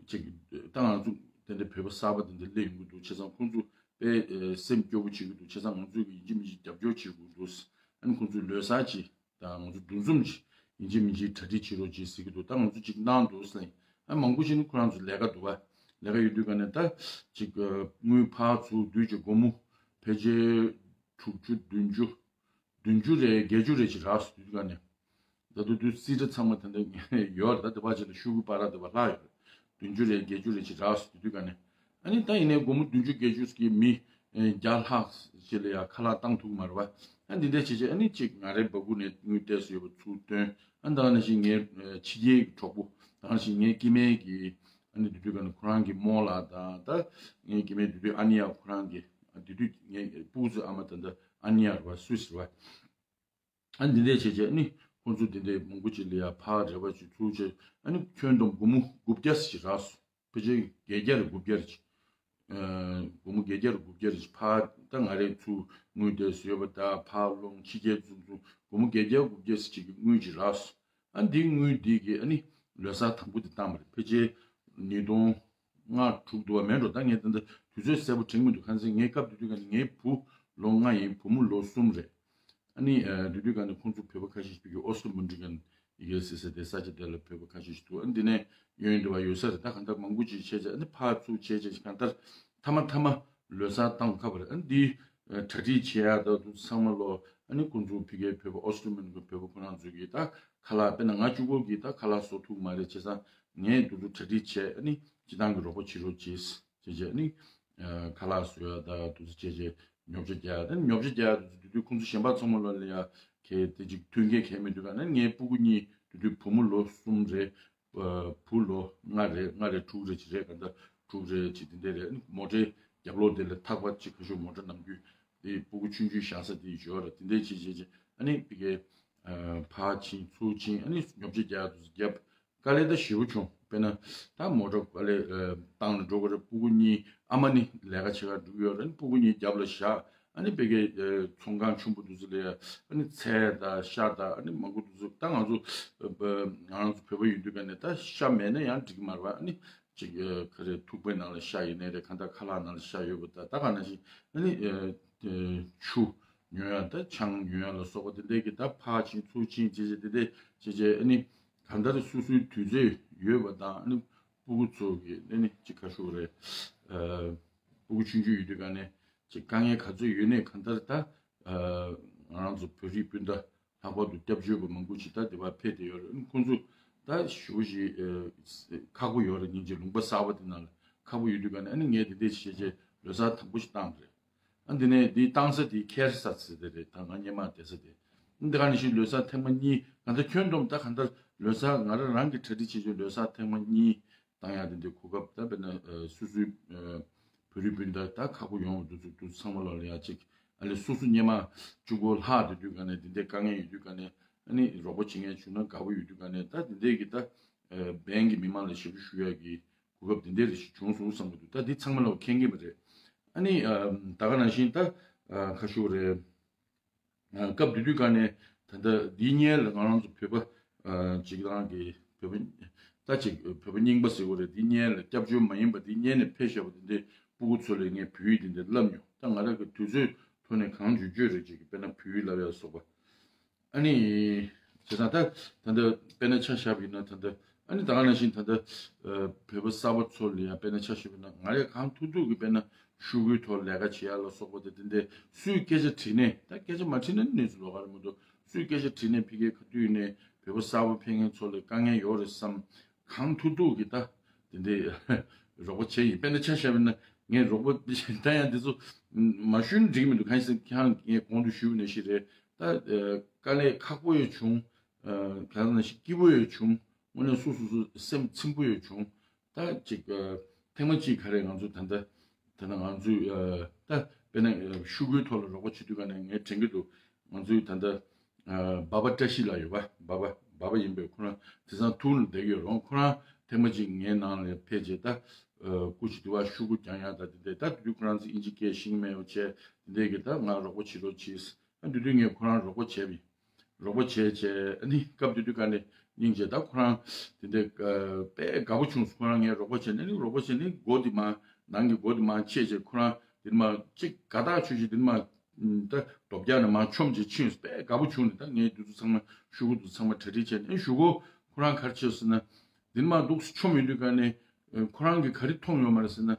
ཅིག་ད་ང་ཚོ་དེ་འདྲ་བོད་པ་གསར་པ་དེ་འདྲ་སླེབས་ཡོང་གི་འདུག་བྱས་ཙང་ཁོང་ཚོ་དཔེ་སེམས་སྐྱོ་པོ་བྱེད་ཀྱི་འདུག་བྱས་ཙང་ང་ཚོས་ཀྱི་ཡིན་གཅིག་མིན་གཅིག་རྒྱབ་སྐྱོར་བྱེད་དགོས་འདུག་ཨ་ནི་ཁོང་ཚོས་ལོ་གསར་ཅིག་དང་ང་ཚོ་འདུ་འཛོམས་ཅིག་ཡིན་གཅིག་མིན་གཅིག་གྲ་སྒྲིག་བྱེད་རོགས་བྱེད་ཟེར་གྱི་འདུག་ད་ང་ཚོ་ཅིག་གནང་འདུག་ཟེར། ཨ་མང་པོ་ཞིག་ནི་ཁོ་རང་ཚོ་ལས་ཀ་འདུག་བ། ལས་ཀ་ཡོད་དུས་ག་ནས་ད་ཅིག་དངུལ་ཕར་ཚུར་བསྡུས་ཀྱི་སྒོར་མོ་ཕལ་ཆེར་དྲུག་ཅུ་བདུན་ཅུ། བདུན་ཅུ་རེ་བརྒྱད་ཅུ་རེ་ཅིག་རག་སོང་། དུས་ག་ནས་ད་དུང་དུས་སྲིད་ཁྲ་ཚང་མ་དེ་འདྲ་ཡོད་རེད། ད་དེ་བ་ཅིག་ལ་ཤོག་གུ་པ་ར་དེ་བ་ལྷག་ཡོད་རེད། བདུན་ཅུ་རེ་བརྒྱད་ཅུ་རེ་ཅིག་རག་སོང་། དུས་ག་ནས། ཨ་ནི་ད་ཡིན་ནའི་སྒོར་མོ་བདུན་ཅུ་བརྒྱད་ཅུ་ཟེར་གྱི་མི་བརྒྱ་ལྷག་ཅིག་ལ་ཡ་ཁ་ལག་བཏང་ཐུབ་ཀྱི་མ་རེད་བ། ཨ་འདི་འདྲ་བྱས་བྱས་ཨ་ནི་ཅིག་ང་རའི་སྦ་ཁུག་ནས་དངུལ་ཏོག་ཙམ་ཡོད་པ་ཚུར་བཏོན། ཨ་ད་ག་ནང་བཞིན་ངའི་ཕྱི་རྒྱལ་གྱི་གྲོགས་པོ། ད་ག་ནང་བཞིན་ངའི་སྐྱེ་དམན་གྱི་ཨ་ནི་དེ་དུས་ག་ནས་ཁོ་རང་གི་རྨོ་ལགས་དང་། ད་ངའི་སྐྱེ་དམན་དེ་དུས་ཨ་ནི་ཡ་ཁོ་རང་གི། ཨ་དེ་དུས་ངའི་སྤུ་གུ་ཚོའི་ཨ་མ་ད་ལྟ་ཨ་ནི་ཡ་རེད་བ། སུད་སི་རེད་བ། ཨ་འདི་འདྲས་བྱས་བྱས་ཨ་ནི་ཁོང་ཚོ་འདི་འདྲས་མང་པོ་ཅིག་ལ་ཡ་ཕར་རེ་བ་ཅིག་ཚུར་བྱས། ཨ་ནི་ཁྱོན་བསྡོམས་སྒོར་མོ་དགུ་བརྒྱ་ཙམ་ཞིག་རག་སོང་། ཕལ་ཆེར་བརྒྱད་བརྒྱ་རེ་དགུ་བརྒྱ་རེ་ཅིག་སྒོར་མོ་བརྒྱད་བརྒྱ་རེ་དགུ་བརྒྱ་རེ་ཅིག་ཕར་ད་ང་རའི་ཚུར་དངུལ་དེ་བཟོས་པ་ད་ཕར་སློང་ཕྱི་རྒྱལ་ཚུར་ཚུར་སྒོར་མོ་བརྒྱད་བརྒྱ་དགུ་བརྒྱ་ཙམ་ཅིག་གི་དངུལ་ཅིག་རག་སོང་། ཨ་འདིའི་དངུལ་འདི་གིས་ཨ་ནི་ལོ་གསར་དང་པོ་དེ་བཏང་བ་རེད། ཕལ་ཆེར་ཉིས་སྟོང་ལྔ་དྲུག་འདུག་བ་མེད་འགྲོ། ད་ངས་ད་ལྟ་དུས་ཚོད་གསལ་པོ་དྲན་གྱི་མི་འདུག་གང་ཟེར་ངའི་སྐབས་དེ་དུས་ག་ནས་ངའི་བུ་ལོ་ལྔ་ཡིན། བུ་མོ་ལོ་གསུམ་རེད། ཨ་ནི་ཨ་དེ་དུས་ག་ནས་ཁོང་ཚོ་བོད་པ་ཁ་ཤས་ཤིག་ཕ་གི་ཨོ་སི་ཊོ་མུན་ཌི་གན་ཡི་གེ་ཟེར་ས་དེ་ས་ཆ་དེ་ལ་བོད་པ་ཁ་ཤས་ཤིག་འདུག་ཨ་འདི་ནས་ཡོང་ཡོང་འདུག་བ། ཡོད་ས་རེད། ད་གང་ལྟར་མང་པོ་ཅིག་བྱས་བྱས་ཨ་ནི་ཕར་ཚུར་བྱས་བྱས་གང་ལྟར་མཐའ་མ་མཐའ་མ་ལོ་གསར་བཏང་ཁ་བ་རེད། ཨ་ནི་འདི་ཨ་གྲ་སྒྲིག་བྱེད་ཡག་ད་དུ་ཚང་མ་ལོ། ཨ་ནི་ཁོང་ཚོ་ཕ་གིའི་བོད་པ་ཨོ་སི་ཊོ་མུན་ཌི་གན་བོད་པ་ཁོ་རང་ཚོ་གིས་ད་ ཁ་ལག་དཔེར་ན་ང་གཅིག་པོ་གིས་ད་ཁ་ལག་བཟོ་ཐུབ་མ་རེད། བྱས་ཙང་ངས་འདུག་འདུག་གྲ་སྒྲིག་བྱས། ཨ་ནི་སྤྱིར་བཏང་གི་རོགས་པ་བྱེད་རོགས་བྱེད་བྱས་བྱས། ཨ་ནི་ཁ་ལག་བཟོ་ཡ་ད་འདུག་སེ་བྱས་བྱས་ཉོ་ཆ་རྒྱག་ཡ། ད་ནི་ཉོ་ཆ་རྒྱག་ཡ་དུས་དུས་ཁོང་ཚོ་གཞན་པ་ཚང་མ་ལ་ལ་ཡ་གལ་ཏེ་ཅིག་མཐུན་རྐྱེན་གལ་མི་འདུག་ག་ན། ངའི་སྤུ་གུ་གཉིས་དུས་དུས་བུ་མོ་ལོ་གསུམ་རེད། བུ་ལོ་ལྔ་རེད། ལྔ་རེད་དྲུག་རེད་ཅིག་རེད། ག་འདྲ་དྲུག་རེད་ཅིག་དེ་འདྲས་རེད། མོ་ཊའི་རྒྱབ་ལོགས་དེ་ལ་ཐག་པ་ཅིག་ཁ་ཤོར། མོ་ཊ་ནམ་རྒྱུན་དེ་སྤུ་གུ་ཆུང་ཆུང་བཞག་ས་དེ་ཡོད་རེད། དེ་འདྲས་བྱས་བྱས་བྱས། ཨ་ནི་ཕ་གི་ཕར་ཕྱིན་ཚུར་ཕྱིན། ཨ་ནི་ཉོ་ཆ་རྒྱག་ཡ་དུས་སུ་རྒྱབ། དཀའ་ལས་ད་ཞེ་པོ་བྱུང་། དཔེར་ན་ད་མོ་ཊ་དཀའ་ལས་བཏང་ནས་འགྲོ་དགོས་རེད། སྤུ་གུ་གཉིས། ཨ་མ་ནི་ལས་ཀ་བྱེད་གར་འགྲོ་གི་ཡོད་རེད། སྤུ་གུ་གཉིས་རྒྱབ་ལ་བཞག། ཨ་ནི་ཕ་གི་ཚོང་ཁང་ཆུང་པོ་དུས་སུ་ལ་ཡ། ཨ་ནི་ཚལ་དང་ཤ་དང་ཨ་ནི་མང་པོ་དུས་སུ། ད་ང་ཚོ་ང་རང་ཚོ་བོད་པ་ཡིན་དུས་ག་ནས་ད་ཤ་མེད་ན་ཡང་འགྲིག་གི་མ་རེད་པ། ཨ་ནི་ཅིག་ག་རེ་ཐུག་པའི་ནང་ལ་ཤ་ཡིན་ནའི་རེད། གང་ལྟར་ཁ་ལག་ནང་ལ་ཤ་ཡོད་པ། ད་ད་ག་ནང་བཞིན་ཨ་ནི་ཆུ་ཉོ་ཡ། ད་ཆང་ཉོ་ཡ་ལ་སོགས་པ་དེ་འདྲས་ཀྱི་ད་ཕར་ཕྱིན་ཚུར་ཕྱིན་བྱས་བྱས་དེ་འདྲས་བྱས་བྱས། ཨ་ནི་གང་ལྟར་སོ་སོའི་དུས་ཚོད་ཡོད་པ་དང་། ཨ་ནི་སྤུ་གུ་ཚོ་གི་ཨ་ནི་ཅིག་ག་ཞུ་རེད། སྤུ་གུ་ཆུང་ཆུང་ཡོད་དུས་ག་ནས་ཅིག་དཀའ་ངལ་ག་ཚོད་ཡོད་ནའི་གང་ལྟར་ད་ང་རང་ཚོ་བོད་རིགས་སྤུན་ཟླ་ལྷག་པར་དུ་སྐྱབས་བཅོལ་བ་མང་པོ་ཞིག་ད་དེ་བར་ཕེབས་བསྡད་ཡོད་རེད། ཁོང་ཚོ་ད་ཞེ་པོ་ཞིག་ཁག་པོ་ཡོད་རེད། སྙིང་རྗེ། ལུང་པ་གསར་པ་དེ་ནང་ལ་ཁག་པོ་ཡོད་དུས་ག་ནས། ཨ་ནི་ངས་དེ་འདྲས་བྱས་བྱས་ལོ་གསར་དང་པོ་ཞིག་བཏང་རེད། ཨ་འདི་ནས་འདི་བཏང་ས་དེ་ཁེར་ས་ཚེ་དེ་རེད། ད་ང་སྔོན་མ་བསྡད་ས་དེ། འདི་ག་ནང་བཞིན་ལོ་གསར་ཐེངས་མ་གཉིས། གང་ལྟར་ཁྱོན་བསྡོམས་ད་གང་ལྟར་ལོ་གསར་ང་རང་རང་གི་གྲ་སྒྲིག་བྱེད་ཆོག་ལོ་གསར་ཐེངས་མ་གཉིས་བཏང་ཡག་དེ་འདི་གོ་སྐབས། ད་དཔེར་ན་སོ་སོའི་བོད་རིགས་སྤུན་ཟླ་ད་ཁག་པོ་ཡོང་བ་འདུག་ཚུལ་འདུག་ཚང་མ་ལོག་ལ་ཡ་ཅིག་ཨ་ལས་སོ་སོ་སྔོན་མ་གཅིག་པོ་ལྷག་བསྡད་དུས་ག་ནས། དེ་འདྲའི་དཀའ་ངལ་ཡོད་དུས་ག་ནས། ཨ་ནི་རོགས་པ་བྱེད་མཁན་བྱུང་ན་དགའ་པོ་ཡོད་དུས་ག་ནས། ད་དེ་འདྲའི་གི་ད་བན་གི་མི་མང་ལ་ཞབས་ཞུ་ཞུ་ཡག་གི་གོ་སྐབས་དེ་འདྲ་རེ་ཞིག་བྱུང་སོང་བསམ་གི་འདུག་ད་འདི་ཚང་མ་ལ་མཁྱེན་གྱི་མ་རེད། ཨ་ནི་ད་ག་ནང་བཞིན་ད་ཁ་ཤོ་རེད། སྐབས་དེ་དུས་ག་ནས་ད་ལྟ་འདིའི་སྔོན་ལ་ང་རང་ཚོ་བོད་པ་ཅིག་རང་གི་བོད་པ་ད་ཅིག་བོད་པ་རྙིང་པ་ཟེར་དགོས་རེད། འདིའི་སྔོན་ལ་སྐྱབས་བཅོལ་མ་ཡིན་པ་འདིའི་སྔོན་ནས་ཕེབས་བཞག་པ་དེ་འདྲའི་སྤུ་གུ་ཚོ་ལ་ངས་བོད་ཡིག་དེ་འདྲ་བསླབ་མྱོང་། ད་ང་རང་གི་དུས་ཚོད་ཐོག་ནས་གང་བྱུང་བྱུང་རེ་ཅིག་དཔེར་ན་བོད་ཡིག་བསླབ་ཡ་སོགས་པ། ཨ་ནི། བྱས་ཙང་ད་ད་ལྟ་དཔེར་ན་ཆ་བཞག་པ་ཡིན་ན། ད་ལྟ་ཨ་ནི་ད་ག་ནང་བཞིན་ད་ལྟ་བོད་པ་གསར་པ་ཚོ་ལ་ཡང་དཔེར་ན་ཆ་བཞག་པ་ཡིན་ན། ང་རས་གང་ཐུབ་ཐུབ་ཀྱི་དཔེར་ན་ཤོག་གུའི་ཐོག་ལས་ཀ་བྱེད་ཡ་ལ་སོགས་པ་དེ་དེ་འདྲའི་སུས་སྐད་ཆ་དྲིས་ནས། ད་སྐད་ཆ་མ་དྲིས་ན་གནས་ཚུལ་ལོགས་ཀ་རེད་མ་གཏོགས། སུས་སྐད་ཆ་དྲིས་ནས་ཕ་གིར་ག་དུས་ཡིན་ནའི་བོད་པ་གསར་པ་ཕེབས་མཁན་ཚོ་ལ་དཀའ་ངལ་ཡོད་རེད་བསམ། གང་ཐུབ་ཐུབ་ཀྱི་ད་དེ་འདྲའི་རོགས་པ་བྱས་ཡིན། དཔེར་ན་ཆ་བཞག་པ་ཡིན་ན་ངས་རོགས་པ་ད་ཡང་འདི་ཚོ་མ་ཞུས་ན་འགྲིག་གི་མི་འདུག་གང་ཡིན་ཟེར་ན་ཁྱེད་རང་ངས་གོང་དུ་ཞུས་པ་ནང་བཞིན་རེད། ད་དཀའ་ལས་ཁག་པོ་ཡང་བྱུང་། གང་ཟེར་ན་ཞིག་སྐྱིད་པོ་ཡང་བྱུང་། དངོས་གནས་སོ་སོ་སོ་སེམས་ཚིམ་པོ་ཡང་བྱུང་། ད་ཅིག་ཐེངས་མ་གཅིག་ག་རེ་ང་ཚོ་ད་ལྟ་ད་ལྟ་ང་ཚོས་ད་དཔེར་ན་ཤོག་གུའི་ཐོག་ལ་རོགས་པ་བྱེད་དུས་ག་ནས་ངས་དྲན་གྱི་འདུག་ང་ཚོའི་ད་ལྟ་འབའ་པ་བཀྲ་ཤིས་ལགས་ཡོད་པ། འབའ་པ་འབའ་པ་ཡིན་པས། ཁོ་རང་དེང་སང་ཐུགས་ལ་བསྡད་ཀྱི་ཡོད་རུང་། ཁོ་རང་ཐེངས་མ་གཅིག་ངའི་ནང་ལ་ཕེབས་རྗེས་ད་སྐུ་མཁྱེན་དུ་བ་ཤོག་གུ་རྒྱག་ཡག་ད་དེ་འདྲས། ད་དེ་དུས་ཁོ་རང་ཚོ་དབྱིན་ཇི་སྐད་ཤེས་ཀྱི་མེད་པ་བྱས། དེ་འདྲས་ཀྱི་ད་ང་རོགས་པ་བྱེད་རོགས་བྱས། ཨ་དེ་དུས་ངས་ཁོ་རང་རོགས་པ་བྱས་པ་ཡིན། རོགས་པ་བྱས་བྱས། ཨ་ནི་སྐབས་དེ་དུས་ག་ནས་སྙིང་རྗེ། ད་ཁོ་རང་དེ་འདྲས་དཔེ་དགའ་པོ་བྱུང་སོང་། ཁོ་རང་ངས་རོགས་པ་བྱས་ནས། ཨ་ནི་རོགས་པ་བྱས་ནས་སྒོ་དེ་མར་ནང་གི་སྒོ་དེ་མར་ཕྱེས་བྱས། ཁོ་རང་དེ་མར་ཅིག་དགའ་ཐག་ཆོད་བྱས་དེ་མར་ད་རྡོ་བརྒྱབ་ནས་མར་མཆོངས་བྱས་ཕྱིན་སོང་། དཔེ་དགའ་པོ་བྱུང་ནས། ད་ངས་དེ་ཚོ་ཚང་མ་ཤོག་གུ་དེ་ཚང་མ་གྲ་སྒྲིག་བྱས་ནས། ཨ་ཤོག་གུ་ཁོ་རང་ག་རེ་བྱས་ཟེར་ན། དེ་མར་འདུག་སེ་མཆོངས་ཡོང་དུས་ག་ནས་ཁོ་རང་གིས་ག་རེ་མཐོང་ཡོད་མ་རེད་ཟེར་ན།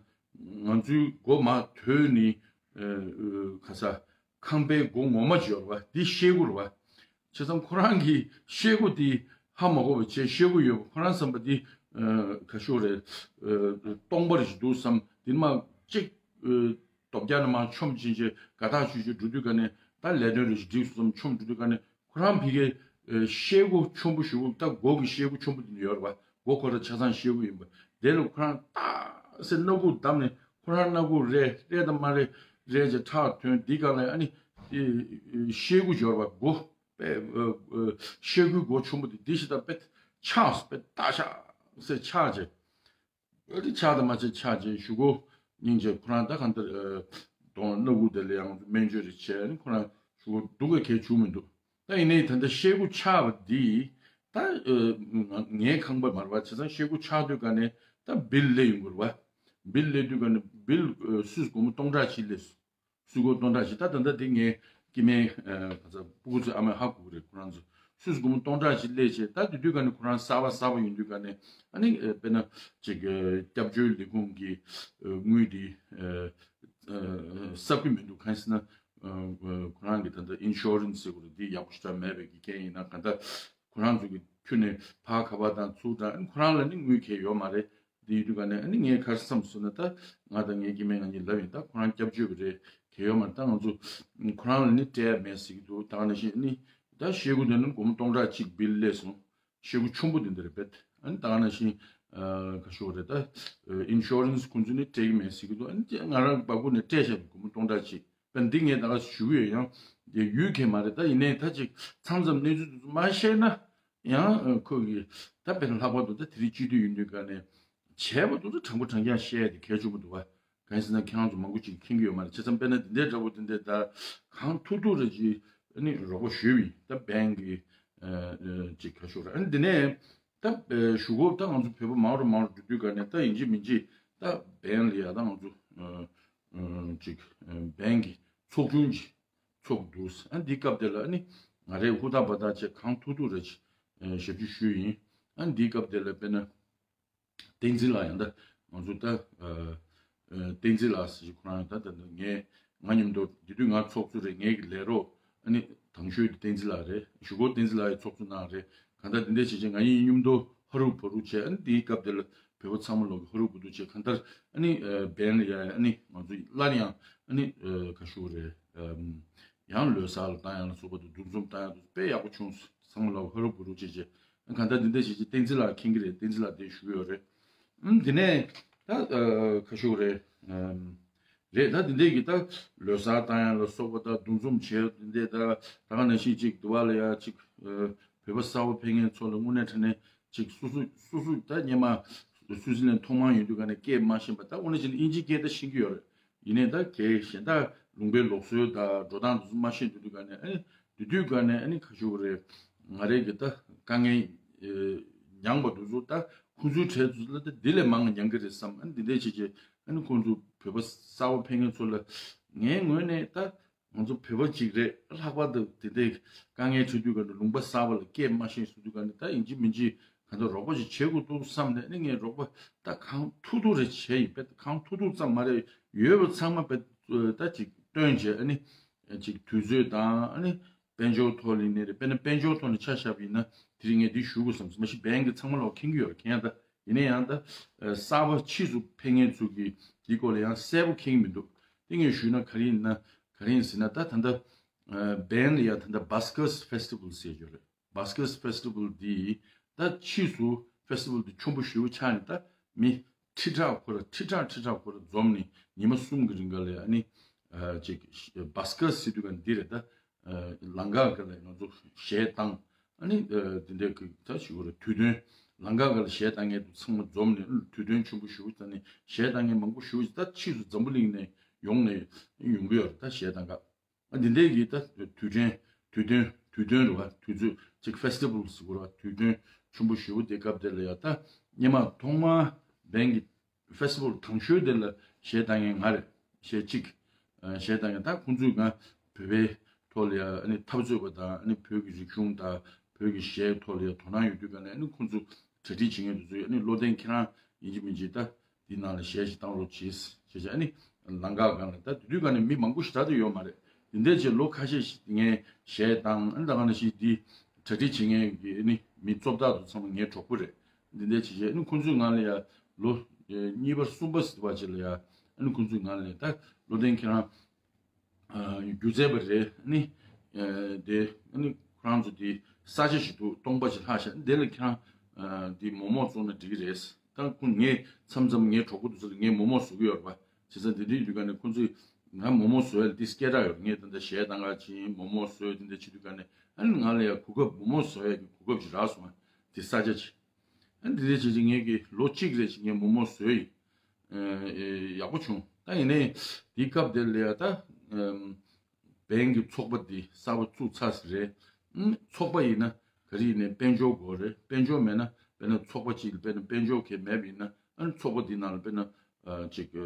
ང་ཚོའི་སྒོ་མར་དོད་ནས་ག་ས་ཁང་པའི་སྒོ་ངོ་མ་ཅིག་ཡོད་རེད་པ། འདི་ཤེལ་སྒོ་རེད་པ། བྱས་ཙང་ཁོ་རང་གིས་ཤེལ་སྒོ་འདི་ཧ་མ་གོ་བ་བྱས། ཤེལ་སྒོ་ཡོད་པ་ཁོ་རང་བསམ་པ་འདི་ག་ཤོག་རེད། སྟོང་པ་རེ་ཞིག་འདུག་བསམ། འདི་མར་གཅིག་རྡོ་བརྒྱབ་ནས་མར་མཆོངས་ཕྱིན་བྱས་དགའ་ཐག་ཆོད་ཆོད་འགྲོ་དུས་ག་ནས། ད་ལས་དོན་རེ་ཞིག་འགྲིག་སོང་བསམ་མཆོངས་འགྲོ་དུས་ག་ནས། ཁོ་རང་ཕ་གིའི་ཤེལ་སྒོ་ཆེན་པོ་ཞིག་ད་སྒོ་གི་ཤེལ་སྒོ་ཆེན་པོ་དེ་འདྲ་ཡོད་རེད་པ། སྒོ་ཁོ་རང་ཆ་ཚང་ཤེལ་སྒོ་ཡིན་པ། དེ་ལ་ཁོ་རང་ཏག་སེ་སྣ་ཁུག་བསྡམས་ནས། ཁོ་རང་སྣ་ཁུག་རལ་རལ་དང་མ་རལ་རལ་བྱས་ཁྲག་ཐོན། འདི་ག་ལ་ཨ་ནི་ཤེལ་སྒོ་ཡོད་རེད་པ། སྒོ་དཔེ་ཤེལ་སྒོའི་སྒོ་ཆེན་པོ་དེ་འདི་ཞིག་ད་དཔེ་ཆགས་སོང་། དཔེ་ཏག་ཤག་སེ་ཆགས་བྱས། ཨ་ནི་ཆགས་དང་མ་ཆགས་ཆགས་བྱས། ཤོག་གུ་སྙིང་རྗེ། ཁོ་རང་ད་གང་ལྟར་གདོང་སྣ་ཁུག་དེ་ལ་ཡང་སྨན་བཅོས་རེ་བྱས་ནས། ཁོ་རང་ཤོག་གུ་སྡུག་ག་གས་བྱུང་མི་འདུག་ད་ཡིན་ནའི་ད་ལྟ་ཤེལ་སྒོ་ཆགས་པ་འདི་ད་ངའི་ཁང་པ་མ་རེད་པ། བྱས་ཙང་ཤེལ་སྒོ་ཆགས་དུས་ག་ནས་ད་བིལ་སླེབས་ཡོང་གི་རེད་པ། བིལ་སླེབས་དུས་ག་ནས་བིལ་སུས་སྒོར་མོ་སྟོང་ཕྲག་གཅིག་སླེབས་སོང་། སུས་སྒོར་སྟོང་ཕྲག་གཅིག་ད་ད་ལྟ་དེ་ངའི་སྐྱེ་དམན་ག་ས་སྤུ་གུ་ཚོས་ཨ་མས་ཧ་གོ་གི་རེད། ཁོ་རང་ཚོ་སུས་སྒོར་མོ་སྟོང་ཕྲག་གཅིག་སླེབས་བྱས། ད་དེ་དུས་ག་ནས་ཁོ་རང་གསར་པ་གསར་པ་ཡིན་དུས་ག་ནས། ཨ་ནི་དཔེར་ན་ཅིག་སྐྱབས་བཅོལ་ལས་ཁུངས་ཀྱི་དངུལ་འདི་གསབ་ཀྱི་མི་འདུག་གང་ཡིན་ཟེར་ན། ཁོ་རང་གི་ད་ལྟ་ཨིན་ཤོ་རན་སི་ཟེར་དགོས་རེད། འདི་ཡག་པོ་ཞེ་དྲག་མེད་པའི་གི་རྐྱེན་ཡིན་ན། གང་ལྟར་ ཁོ་རང་ཚོ་གི་ཁྱོན་ནས་ཕར་ཁ་པར་དང་ཚུར་དང་ཨ་ནི་ཁོ་རང་ལ་ནི་དངུལ་གང་ཡང་ཡོད་མ་རེད། དེ་ཡོད་དུས་ག་ནས་ཨ་ནི་ངས་ག་རེ་བསམ་སོང་ན། ད་ང་དང་ངའི་སྐྱེ་དམན་ང་གཉིས་ལབ་ཡིན། ད་ཁོ་རང་སྐྱབས་བཅོལ་བ་རེད། གང་ཡང་ཡོད་མ་རེད། ད་ང་ཚོ་ཁོ་རང་ལ་ནི་སྤྲད་ཡ་མེད་ཟེར་གྱི་འདུག་ད་ག་ནང་བཞིན་ཨ་ནི་ད་ཤེལ་སྒོ་དེ་ནི་སྒོར་མོ་སྟོང་ཕྲག་གཅིག་བིལ་སླེབས་སོང་། ཤེལ་སྒོ་ཆེན་པོ་དེ་འདྲ་རེད་པས། ཨ་ནི་ད་ག་ནང་བཞིན་ཨ་ག་ཞུ་དགོས་རེད། ད་ཨིན་ཤོ་རན་སི་ཁོང་ཚོ་ནི་སྤྲད་ཀྱི་མེད་ཟེར་གྱི་འདུག་ཨ་ནི་ང་རང་འབའ་ཁུག་ནས་སྤྲད་བཞག་པའི་སྒོར་མོ་སྟོང་ཕྲག་གཅིག་དཔེར་ན་འདི་ངས་ད་ག་ཞུ་གི་ཡོད། ཡང་དེ་ཡུལ་གང་ཡང་མ་རེད། ད་ཡིན་ནའི་ད་ཅིག་མཚམས་མཚམས་གནས་ཚུལ་དེ་ཚོ་མ་བཤད་ན་ཡང་ཁོ་གི་ད་དཔེར་ན་ལྷག་པར་དུ་ད་དེ་རིང་སྤྱི་འཐུས་ཡིན་དུས་ག་ནས་བྱས་པ་དེ་ཚོ་དྲང་པོ་དྲང་རྐྱང་བཤད་ཡ་དེ་གལ་ཆེན་པོ་འདུག་བ། གང་ཡིན་ཟེར་ན་ཁྱེད་རང་ཚོ་མང་པོ་ཅིག་མཁྱེན་གྱི་ཡོད་མ་རེད། བྱས་ཙང་དཔེར་ན་འདི་འདྲའི་འདྲ་པོ་འདི་འདྲའི་ད་གང་ཐུབ་ཐུབ་རེ་ཅིག་ཨ་ནི་རོགས་པ་ཞུས་པ་ཡིན། ད་བན་གི་ཨ་ཨ་ཅིག་ག་ཞུ་རེད། ཨ་ནི་འདི་ནས་ད་ཨ་གཞུག་གུ་ད་ང་ཚོ་བོད་པ་མང་རུ་མང་རུ་འགྲོ་དུས་ག་ནས་ད་ཡིན་གཅིག་མིན་གཅིག་ད་བན་ལ་ཡ་ད་ང་ཚོ་ཨ་ཨ་ཅིག་ཨ་བན་གི་ཚོགས་ཆུང་ཅིག་ཚོགས་འདུག་ཨ་འདིའི་སྐབས་དེ་ལ་ཨ་ནི་ང་རས་ཧུར་ཐག་འབད་ཐག་བྱས་གང་ཐུབ་ཐུབ་རེ་ཅིག་ཨ་ཞབས་ཕྱི་ཞུས་ཡིན། ཨ་འདིའི་སྐབས་དེ་ལ་དཔེར་ན། བསྟན་འཛིན་ལགས་ཡང་ད་ང་ཚོ་ད་ཨ་ཨ་བསྟན་འཛིན་ལགས་ཟེར་ཁོ་རང་ཡང་ད་ད་ད་ངས་ང་མཉམ་དུ་དེ་དུས་ང་ཚོགས་གཙོ་རེད། ངའི་གི་ལས་རོགས་ཨ་ནི་དང་ཤོས་དེ་བསྟན་འཛིན་ལགས་རེད། གཞུག་གུ་བསྟན་འཛིན་ལགས་ཡི་ཚོགས་གཙོ་གནང་རེད། གང་ལྟར་དེ་འདྲ་བྱས་བྱས་ང་གཉིས་མཉམ་དུ་ཧ་རུ་བ་རུ་བྱས། ཨ་ནི་དེའི་སྐབས་དེ་ལ་བོད་པ་ཚང་མ་ལོག་གི་ཧ་རུ་བ་རུ་བྱས། གང་ལྟར་ཨ་ནི་ཨ་བན་ལ་ཡ་ཨ་ནི་ང་ཚོ་སླར་ཡང་ཨ་ནི་ཨ་ག་ཞུ་རེད། ཨམ་ཡང་ལོ་གསར་ལ་བཏང་ཡ་ལ་སོགས་པ་དང་འདུ་འཛོམས་བཏང་ཡ་དེ་དཔེ་ཡག་པོ་བྱུང་། ཚང་མ་ལོག་ཧ་རུ་བ་རུ་བྱས་བྱས། གང་ལྟར་འདི་འདྲ་བྱས་བྱས་བསྟན་འཛིན་ལགས་མཁྱེན་གྱི་རེད། བསྟན་འཛིན་ལགས་དེ་ཞུ་གི་ཡོད་རེད། ཨམ་དེ་ནས་ད་ཨ་ག་ཞུ་རེད། ཨམ་རེད། ད་འདི་འདྲའི་གི་ད་ལོ་གསར་བཏང་ཡ་ལ་སོགས་པ་དང་འདུ་འཛོམས་བྱས་འདི་འདྲའི་ད་ད་ག་ནང་བཞིན་ཅིག་འདི་བ་ལ་ཡ་ཅིག་ཨ་བོད་པ་གསར་པ་ཕེབས་མཁན་ཚོ་ལ་དངོས་གནས་དྲང་གནས་ཅིག་སོ་སོ་སོ་སོ་ད་སྔོན་མ་སུའི་ཙི་ལན་ཐོག་མར་ཡོང་དུས་ག་ནས་སྐད་མ་ཤེས་པ། ད་དངོས་གནས་བྱས་ན་དབྱིན་ཇིའི་སྐད་ད་ཤེས་ཀྱི་ཡོད་རེད། ཡིན་ནའི་ད་གལ་གཞན་དག་ལུང་པའི་ལུགས་སྲོལ་དང་འགྲོ་སྟངས་དེ་ཚོ་མ་ཤེས་དུས་དུས་ག་ནས་ཨ་ནི་དུས་དུས་ག་ནས་ཨ་ནི་ག་ཞུ་དགོས་རེད། ང་རའི་གི་ད་དཀའ་ངལ་ཨེ་མྱངས་པ་དེ་ཚོ་ད་ཁོང་ཚོའི་གྲས་དེ་ཚོ་ལ་ད་འདི་ལས་མང་བ་མྱངས་ཀྱི་རེད་བསམ། ཨ་ནི་འདི་འདྲའི་བྱས་བྱས་ཨ་ནི་ཁོང་ཚོ་བོད་པ་གསར་པ་ཕེབས་མཁན་ཚོ་ལ་ངའི་ངོས་ནས་ད་ང་ཚོ་བོད་པ་གཅིག་རེད། ལྷག་པར་དུ་དེ་འདྲའི་དཀའ་ངལ་འཕྲད་དུས་ག་ནས་ལུང་པ་གསར་པ་ལ་སྐད་མ་ཤེས་ཟེར་དུས་ག་ནས་ད་ཡིན་གཅིག་མིན་གཅིག་གང་ལྟར་རོགས་པ་ཞིག་བྱེད་དགོས་འདུག་བསམ་ནས་ཨ་ནི་ངས་རོགས་པ་ད་གང་ཐུབ་ཐུབ་རེ་བྱས་ཡིན། དཔེ་གང་ཐུབ་ཐུབ་ཙམ་མ་རེད། ཡོད་པ་ཚང་མ་དཔེ་ད་ཅིག་བཏོན་བྱས་ཨ་ནི་ཅིག་དུས་ཚོད་དང་ཨ་ནི་དཔལ་འབྱོར་ཐོག་ལ་ཡིན་ནའི་རེད། དཔེར་ན་དཔལ་འབྱོར་ཐོག་ནས་ཆ་བཞག་པ་ཡིན་ན་དེ་རིང་ངས་འདི་ཞུ་དགོས་བསམ། མ་གཞི་བན་གི་ཚང་མ་ལོག་མཁྱེན་གྱི་ཡོད་རེད། མཁྱེན་ཡ་ད་ཡིན་ན་ཡང་ད་གསར་པ་ཕྱིས་སུ་ཕེབས་མཁན་ཚོ་གི་འདི་སྐོར་ལ་ཡང་གསལ་པོ་མཁྱེན་གྱི་མི་འདུག་དེ་ངས་ཞུས་ན་ག་རེ་ཡིན་ན་ག་རེ་ཡིན་ཟེར་ན། ད་ད་ལྟ་བན་ལ་ཡ་ད་ལྟ་Buskers Festival ཟེར་ཡོད་རེད། Buskers Festival འདི་ད་ཕྱིས་སུ་ཕེ་སི་ཊི་ཝལ་འདི་ཆེན་པོ་ཞེ་པོ་ཆགས་ནས་ད་མི་ཁྲི་ཕྲག་ཁོ་ར་ཁྲི་ཕྲག་ཁྲི་ཕྲག་ཁོ་ར་འཛོམས་ནས་ཉི་མ་གསུམ་གྱི་རིང་ག་ལ་ཨ་ནི་ཅིག་Buskers ཟེར་དུས་ག་འདི་རེད། ད་ལམ་ཁ་ག་ལ་ང་ཚོ་གཞས་བཏང་ཨ་ནི་འདི་འདྲ་གི་ད་ཞུ་བ་རེད། དུས་སྟོན་ལམ་ཁ་ག་ལ་གཞས་བཏང་མཁན་དུ་ཚང་མ་འཛོམས་ནས་དུས་སྟོན་ཆེན་པོ་ཞེ་པོ་བཏང་ནས་གཞས་བཏང་མཁན་མང་པོ་ཞེ་པོ་ད་ཕྱིས་སུ་འཛམ་བུ་གླིང་ནས་ཡོང་ནས་ཡོང་གི་ཡོད་རེད། ད་གཞས་བཏང་ག་ཨ་འདི་འདྲའི་གི་ད་དུས་དྲན་དུས་སྟོན་དུས་སྟོན་རེད་བ། དུས་ཚོད་ཅིག་ཕེ་སི་ཊི་ཝལ་ཟེར་དགོས་རེད་བ། དུས་སྟོན་ཆེན་པོ་ཞེ་པོ་དེ་སྐབས་དེ་ལ་ཡ་ད་སྔོན་མ་ཐོག་མར་བན་གྱི་ཕེ་སི་ཊི་ཝལ་དང་ཤོས་དེ་ལ་གཞས་བཏང་མཁན་ང་རེད། གཞས་གཅིག་གཞས་བཏང་མཁན་ད་ཁོང་ཚོས་ང་བོད་པའི་ཐོག་ལ་ཡ་ཨ་ནི་འཐབ་རྩོད་པ་དང་ཨ་ནི་བོད་ཀྱི་རིག་གཞུང་དང་བོད་ཀྱི་གཞས་ཐོག་ལ་ཡ་དོ་སྣང་ཡོད་དུས་ག་ནས་ཨ་ནི་ཁོང་ཚོ་གྲ་སྒྲིག་བྱེད་མཁན་དེ་ཚོས་ཨ་ནི་བློ་ལྡན་ཁྱེད་རང་ཡིན་གཅིག་མིན་གཅིག་ད། འདི་ནང་ལ་གཞས་ཤིག་བཏང་རོགས་གྱིས་ཞེས་བྱས་ཨ་ནི་ལམ་ཁ་སྒང་ལ་ད་དེ་དུས་ག་ནས་མི་མང་པོ་ཞེ་དྲག་ཏུ་ཡོད་མ་རེད། འདི་འདྲ་བྱས་ལོ་ཁ་ཤས་ཤིག་ངས་གཞས་བཏང་ཨ་ནི་ད་ག་ནང་བཞིན་འདི་གྲ་སྒྲིག་བྱེད་མཁན་གྱི་ཨ་ནི་མི་གཙོ་བདག་ཚོ་ཚང་མ་ངའི་གྲོགས་པོ་རེད། འདི་འདྲ་བྱས་བྱས་ཨ་ནི་ཁོང་ཚོས་ང་ལ་ཡ་ལོ་གཉིས་པ་གསུམ་པ་ཟེར་བ་ཅིག་ལ་ཡ་ཨ་ནི་ཁོང་ཚོས་ང་ལ་ད་བློ་ལྡན་ཁྱེད་རང་སྒྱུ་རྩལ་པ་རེད། ཨ་ནི་དེ་ཨ་ནི་ཁོ་རང་ཚོ་དེ་ས་ཆ་ཞིག་འདུག་སྟོང་པ་ཞིག་ལྷག་ཤག་དེ་ལ་ཁྱེད་རང་དེ་མོག་མོག་བཙོང་ན་འགྲིག་གི་རེད། ད་ཁོ་ངས་མཚམས་མཚམས་ངའི་གྲོགས་པོ་དེ་ཚོ་ལ་ངས་མོག་མོག་བཟོ་གི་ཡོད་རེད་པ། བྱས་ཙང་དེ་དུས་དུས་ག་ནས་ཁོ་ཚོས་ང་མོག་མོག་བཟོ་ཡ་ལ་དེ་སྐད་གྲགས་ཡོད་རེད། ངས་ད་ལྟ་གཞས་བཏང་ག་ཕྱིན་མོག་མོག་བཟོས་དེ་འདྲ་བྱེད་དུས་ག་ནས་ཨ་ནི་ང་ལ་ཡ་གོ་སྐབས་མོག་མོག་བཟོ་ཡ་གི་གོ་སྐབས་ཅིག་རག་སོང་ང་དེ་ས་ཆ་ཅིག་ཨ་ནི་དེ་འདྲ་བྱས་ཙང་ངས་ཀྱི་ལོ་གཅིག་རེ་ཞིག་ངས་མོག་མོག་བཟོས་ཡིན། ཨེ་ཡག་པོ་བྱུང་། ད་ཡིན་ནའི་དེའི་སྐབས་དེ་ལ་ཡ་ད་ཨམ་བན་གྱི་ཚོགས་པ་འདི་གསར་པ་བཙུགས་ཚར་ཟིན་རེད། ཨམ་ཚོགས་པ་ཡིན་ན་ག་རེ་ཡིན་ནའི་དཔལ་འབྱོར་དགོས་རེད། དཔལ་འབྱོར་མེད་ན་དཔེར་ན་ཚོགས་པ་གཅིག་ལ་དཔེར་ན་དཔལ་འབྱོར་གང་ཡང་མེད་པ་ཡིན་ན་ཨ་ནི་ཚོགས་པ་འདི་ནང་ལ་དཔེར་ན་ཨ་ཅིག་ཨ་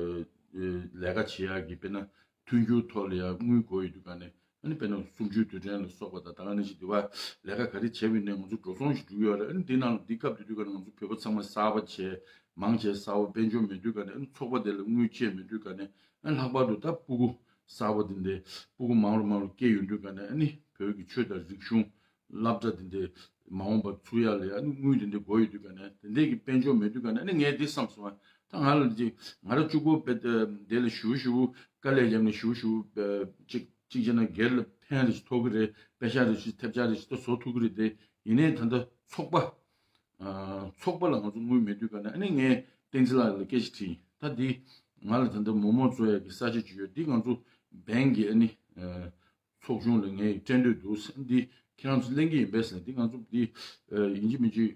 ལས་ཀ་བྱེད་ཡག་གི་དཔེར་ན་མཐུན་འགྱུར་ཐོག་ལ་ཡང་དངུལ་དགོས་ཡོད་དུས་ག་ནས། ཨ་ནི་དཔེར་ན་གསུམ་བཅུའི་དུས་དྲན་ལ་སོགས་པ་དང་ད་ག་ནང་བཞིན་དེ་བ་ལས་ཀ་ག་རེ་བྱས་པ་ཡིན་ནའི་ང་ཚོ་འགྲོ་སོང་ཞིག་འགྲོ་གི་ཡོད་རེད། ཨ་ནི་འདི་ནང་ལ་འདི་སྐབས་དེ་དུས་ག་ནས་ང་ཚོ་བོད་པ་ཚང་མ་གསར་པ་བྱས་མང་ཆེ་གསར་པ་དཔལ་འབྱོར་མེད་དུས་ག་ནས་ཨ་ནི་ཚོགས་པ་དེ་ལ་དངུལ་བཅས་མེད་དུས་ག་ནས་ཨ་ནི་ལྷག་པར་དུ་ད་སྤུ་གུ་གསར་པ་དེ་འདྲའི་སྤུ་གུ་མང་རུ་མང་རུ་སྐྱེས་ཡོང་དུས་ག་ནས་ཨ་ནི་བོད་ཀྱི་ཆོས་དང་རིག་གཞུང་ སློབ་གྲྭ་དེ་འདྲའི་མ་འོངས་པར་ཚུགས་ཡ་ལ་ཡ་ཨ་ནི་དངུལ་དེ་འདྲའི་དགོས་ཡོད་དུས་ག་ནས་དེ་འདྲའི་གི་དཔལ་འབྱོར་མེད་དུས་ག་ནས་ཨ་ནི་ངས་འདི་བསམ་སོང་ཨ། ད་ང་ལ་འདི་ང་ར་གཅིག་པོ་དཔེ་དེ་ལ་ཞུ་ཞུ་དཀའ་ལས་བརྒྱབ་ནས་ཞུ་ཞུ་གཅིག་གཅིག་བྱས་ན་སྒེར་ལ་ཕན་རེ་ཞིག་ཐོགས་ཀྱི་རེད། པེ་ཤག་རེ་ཞིག་ཐེབས་ཆག་རེ་ཞིག་ད་བཟོ་ཐུབ་ཀྱི་རེད་དེ། ཡིན་ནའི་ད་ལྟ་ཚོགས་པ་ཚོགས་པ་ལ་ང་ཚོ་དངུལ་མེད་དུས་ག་ནས་ཨ་ནི་ངས་བསྟན་འཛིན་ལགས་ལ་སྐད་ཆ་དྲིས་ཡིན། ད་འདི་ང་ལ་ད་ལྟ་མོག་མོག་བཟོ་ཡ་གི་ས་ཆ་ཅིག་ཡོད། འདི་ང་ཚོ་བན་གི་ཨ་ནི་ཚོགས་ཆུང་ལ་ངས་སྤྲད་འདོད་འདུག་འདི་ཁྱེད་རང་ཚོ་ལེན་གི་ཡིན་པས་ཟེར། འདི་ང་ཚོ་འདི་ཡིན་གཅིག་མིན་གཅིག་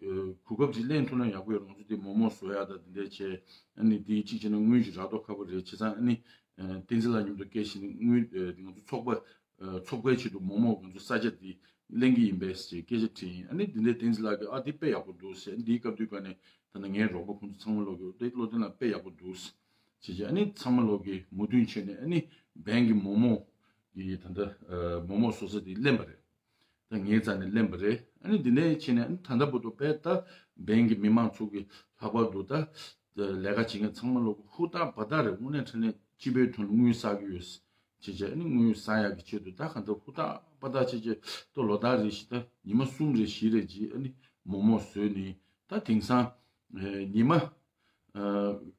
གོ་སྐབས་ཅིག་ལེན་ཐུབ་ན་ཡག་པོ་ཡོད། ང་ཚོ་འདི་མོག་མོག་བཟོ་ཡ་ད་འདི་འདྲས་བྱས་ཨ་ནི་འདི་གཅིག་བྱས་ན་དངུལ་ཅིག་རག་མདོག་ཁ་པོ་རེད། བྱས་ཙང་ཨ་ནི་བསྟན་འཛིན་ལགས་མཉམ་དུ་སྐད་བཤད་ནས་དངུལ་ང་ཚོ་ཚོགས་པ་ཚོགས་པའི་ཆེད་དུ་མོག་མོག་ང་ཚོ་ས་ཆ་འདི་ལེན་གི་ཡིན་པས་ཞེས་སྐད་ཆ་དྲིས་ཡིན། ཨ་ནི་འདི་འདྲའི་བསྟན་འཛིན་ལགས་ཀྱིས་ཨ་འདི་དཔེ་ཡག་པོ་འདུག་ཟེར། འདིའི་སྐབས་དུས་ག་ནས་ད་ནི་ངའི་རོགས་པ་ཁོང་ཚོ་ཚང་མ་ལོག་གི་འདི་བློ་བསྟན་ལགས་དཔེ་ཡག་པོ་འདུག་ཟེར་བྱས། ཨ་ནི་ཚང་མ་ལོག་གི་མོས་མཐུན་བྱས་ནས་ཨ་ནི་བན་གི་མོག་མོག་གི་ད་ལྟ་མོག་མོག་བཟོ་ས་འདི་ལེན་པ་རེད། ད་ངའི་རྩ་ནས་ལེན་པ་རེད། ཨ་ནི་འདི་ནས་བྱས་ནས་ཨ་ནི་ད་ལྟ་བར་དུ་དཔེ་ད་བན་གི་མི་མང་ཚོ་གི་ལྷག་པར་དུ་ད་ལས་ཀ་བྱེད་མཁན་ཚང་མ་ལོག་གི་ཧུར་ཐག་འབད་ཐག་རེད། དངོས་གནས་དྲང་གནས་སྤྱི་པའི་དོན་ལ་དངུལ་བསགས་ཀྱི་ཡོད། བྱས་བྱས་ཨ་ནི་དངུལ་བསགས་ཡག་གི་ཆེད་དུ་ད་གང་ལྟར་ཧུར་ཐག་འབད་ཐག་བྱས་བྱས་ད་ལོ་ལྟར་རེ་བཞིན་ད་ཉི་མ་གསུམ་རེ་བཞི་རེ་བྱས་ཨ་ནི་མོག་མོག་བཟོས་ནས་ད་དེང་སང་ཉི་མ་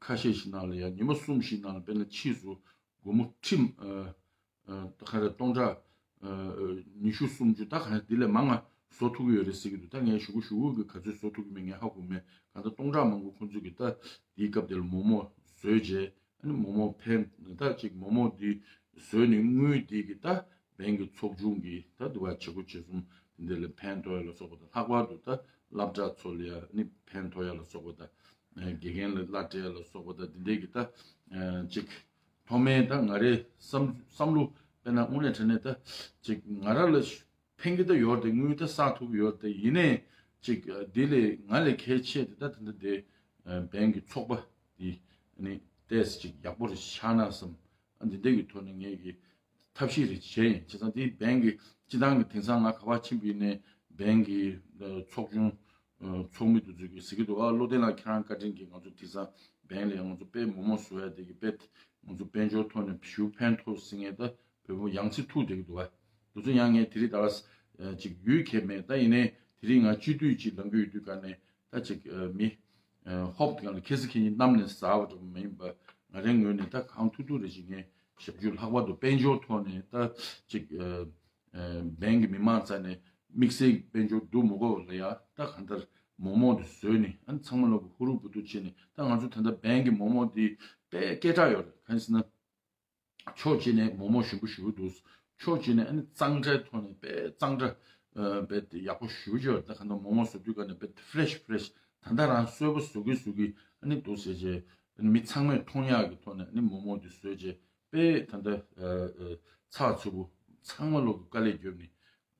ཁ་ཤས་ཤིག་ནང་ལ་ཡང་ཉི་མ་གསུམ་ཞིག་ནང་ལ་དཔེར་ན་ཕྱིས་སུ་སྒོར་མོ་ཁྲི་ད་ག་རེ་སྟོང་ཕྲག་ཉི་ཤུ་སུམ་ཅུ་ད་ག་རེ་འདི་ལས་མང་ང་བཟོ་ཐུབ་ཀྱི་ཡོད་རེད་ཟེར་གྱི་འདུག་ད་ངས་ཞུ་གུ་ཞུ་གུ་གི་ག་ཚོད་བཟོ་ཐུབ་ཀྱི་མེད་ངས་ཧ་གོ་མེད། གང་ལྟར་སྟོང་ཕྲག་མང་པོ་ཁོང་ཚོ་གིས་ད་འདིའི་སྐབས་དེ་ལ་མོག་མོག་བཟོས་རྗེས་ཨ་ནི་མོག་མོག་ཕན་ད་ཅིག་མོག་མོག་འདི་བཟོས་ནས་དངུལ་འདི་གི་ད་བན་གི་ཚོགས་ཆུང་གི་ད་འདི་བ་བྱེད་སྒོ་བྱེད་གསུམ་འདི་ལ་ཕན་ཐོགས་ཡ་ལ་སོགས་པ་དང་ལྷག་པར་དུ་ད་སློབ་གྲྭ་ཚོ་ལ་ཡ་ནི་ཕན་ཐོགས་ཡ་ལ་སོགས་པ་དང་དགེ་རྒན་ལ་གླ་སྤྲད་ཡ་ལ་སོགས་པ་དང་འདི་འདྲའི་གི་ད་ཅིག་ཐོག་མའི་ད་ང་རའི་བསམ་བསམ་བློ་དཔེར་ན་དངོས་གནས་དྲང་གནས་ད་ཅིག་ང་ར་ལ་ཕན་གི་ད་ཡོད་དེ་དངུལ་ད་བསགས་ཐུབ་ཀྱི་ཡོད་དེ་ཡིན་ནའི་ཅིག་འདི་ལས་ང་ལས་གལ་ཆེ་དེ་ད་ད་ད་དེ་བན་གི་ཚོགས་པ་འདི་ནི་ཏོག་ཙམ་ཅིག་ཡག་པོ་རེ་ཆགས་ན་བསམ། ཨ་འདི་འདྲ་གི་ཐོག་ནས་ངས་ཀྱི་ཐབས་ཤེས་རེ་བྱས་ཡིན། བྱས་ཙང་དེ་བན་གི་སྤྱི་བཏང་གི་དེང་སང་ང་ག་པར་ཕྱིན་པ་ཡིན་ནའི་བན་གི་ཚོགས་ཆུང་ཚོགས་མི་དེ་ཚོས་ཀྱི་ཟེར་གྱི་འདུག་ཨ་བློ་བསྟན་ལགས་ཁྱེད་རང་བཀའ་དྲིན་གྱིས་ང་ཚོ་དེང་སང་བན་ལ་ཡང་ང་ཚོ་དཔེ་མོག་མོག་བཟོ་ཡ་དེ་གི་དཔེ་ང་ཚོ་དཔལ་འབྱོར་ཐོག་ནས་ཞུ་ཕན་ཐོགས་ཟེར་མཁན་ད་བོད་པ་ཡང་སེ་ཐུག་བསྡད་ཀྱི་འདུག་ཨ། དེ་ཚོ་ཡང་ངས་དེ་རིང་ད་ལ་ཅིག་ཡུལ་ཁྱད་མེད་ད་ཡིན་ནའི་དེ་རིང་ང་སྤྱི་འཐུས་ཅིག་ལངས་ཀྱི་ཡོད་དུས་ག་ནས་ད་ཅིག་མི་ཧོབ་གང་ལ་ཁེ་སི་ཁེ་ཉིན་གནམ་ནས་ཟ་བ་འགྲོ་མ་ཡིན་པ་ང་རའི་ངོས་ནས་ད་གང་ཐུབ་ཐུབ་རེ་ཞིག་ངས་ཞབས་ཞུ་ལྷག་པར་དུ་དཔལ་འབྱོར་ཐོག་ནས་ད་ཅིག་བན་གྱི་མི་མང་རྩ་ནས་དམིགས་བསལ་དཔལ་འབྱོར་སྡུག་མི་དགོས་ལ་ཡ་ད་གང་ལྟར་མོག་མོག་དེ་བཟོས་ནས་ཨ་ནི་ཚང་མ་ལོག་གི་ཧུ་རུ་བུ་དུ་བྱས་ནས་ད་ང་ཚོ་ད་ལྟ་བན་གྱི་མོག་མོག་དེ་དཔེ་སྐད་གྲགས་ཡོད་རེད། གང་ཡིན་ཟེར་ན། ཕྱོགས་གཅིག་ནས་མོག་མོག་ཞིམ་པོ་ཞེ་པོ་འདུག་ཕྱོགས་གཅིག་ནས་ཨ་ནི་གཙང་སྦྲའི་ཐོག་ནས་དཔེ་གཙང་སྦྲ་དཔེ་ཡག་པོ་ཞེ་པོ་ཅིག་ཡོད་རེད། ད་གང་ལྟར་མོག་མོག་བཟོ་དུས་ག་ནས་དཔེ་ཕི་རེ་ཤི་ཕི་རེ་ཤི་ད་ལྟ་རང་སོས་པ་བཟོ་གི་བཟོ་གི་ཨ་ནི་འདུག་ཟེར་རྗེས་ཨ་ནི་མི་ཚང་མས་མཐོང་ཡག་གི་ཐོག་ནས་ཨ་ནི་མོག་མོག་དེ་བཟོས་རྗེས་དཔེ་ད་ལྟ་ཚགས་ཚུད་པོ་ཚང་མ་ལོག་གི་དཀའ་ལས་བརྒྱབ་ནས་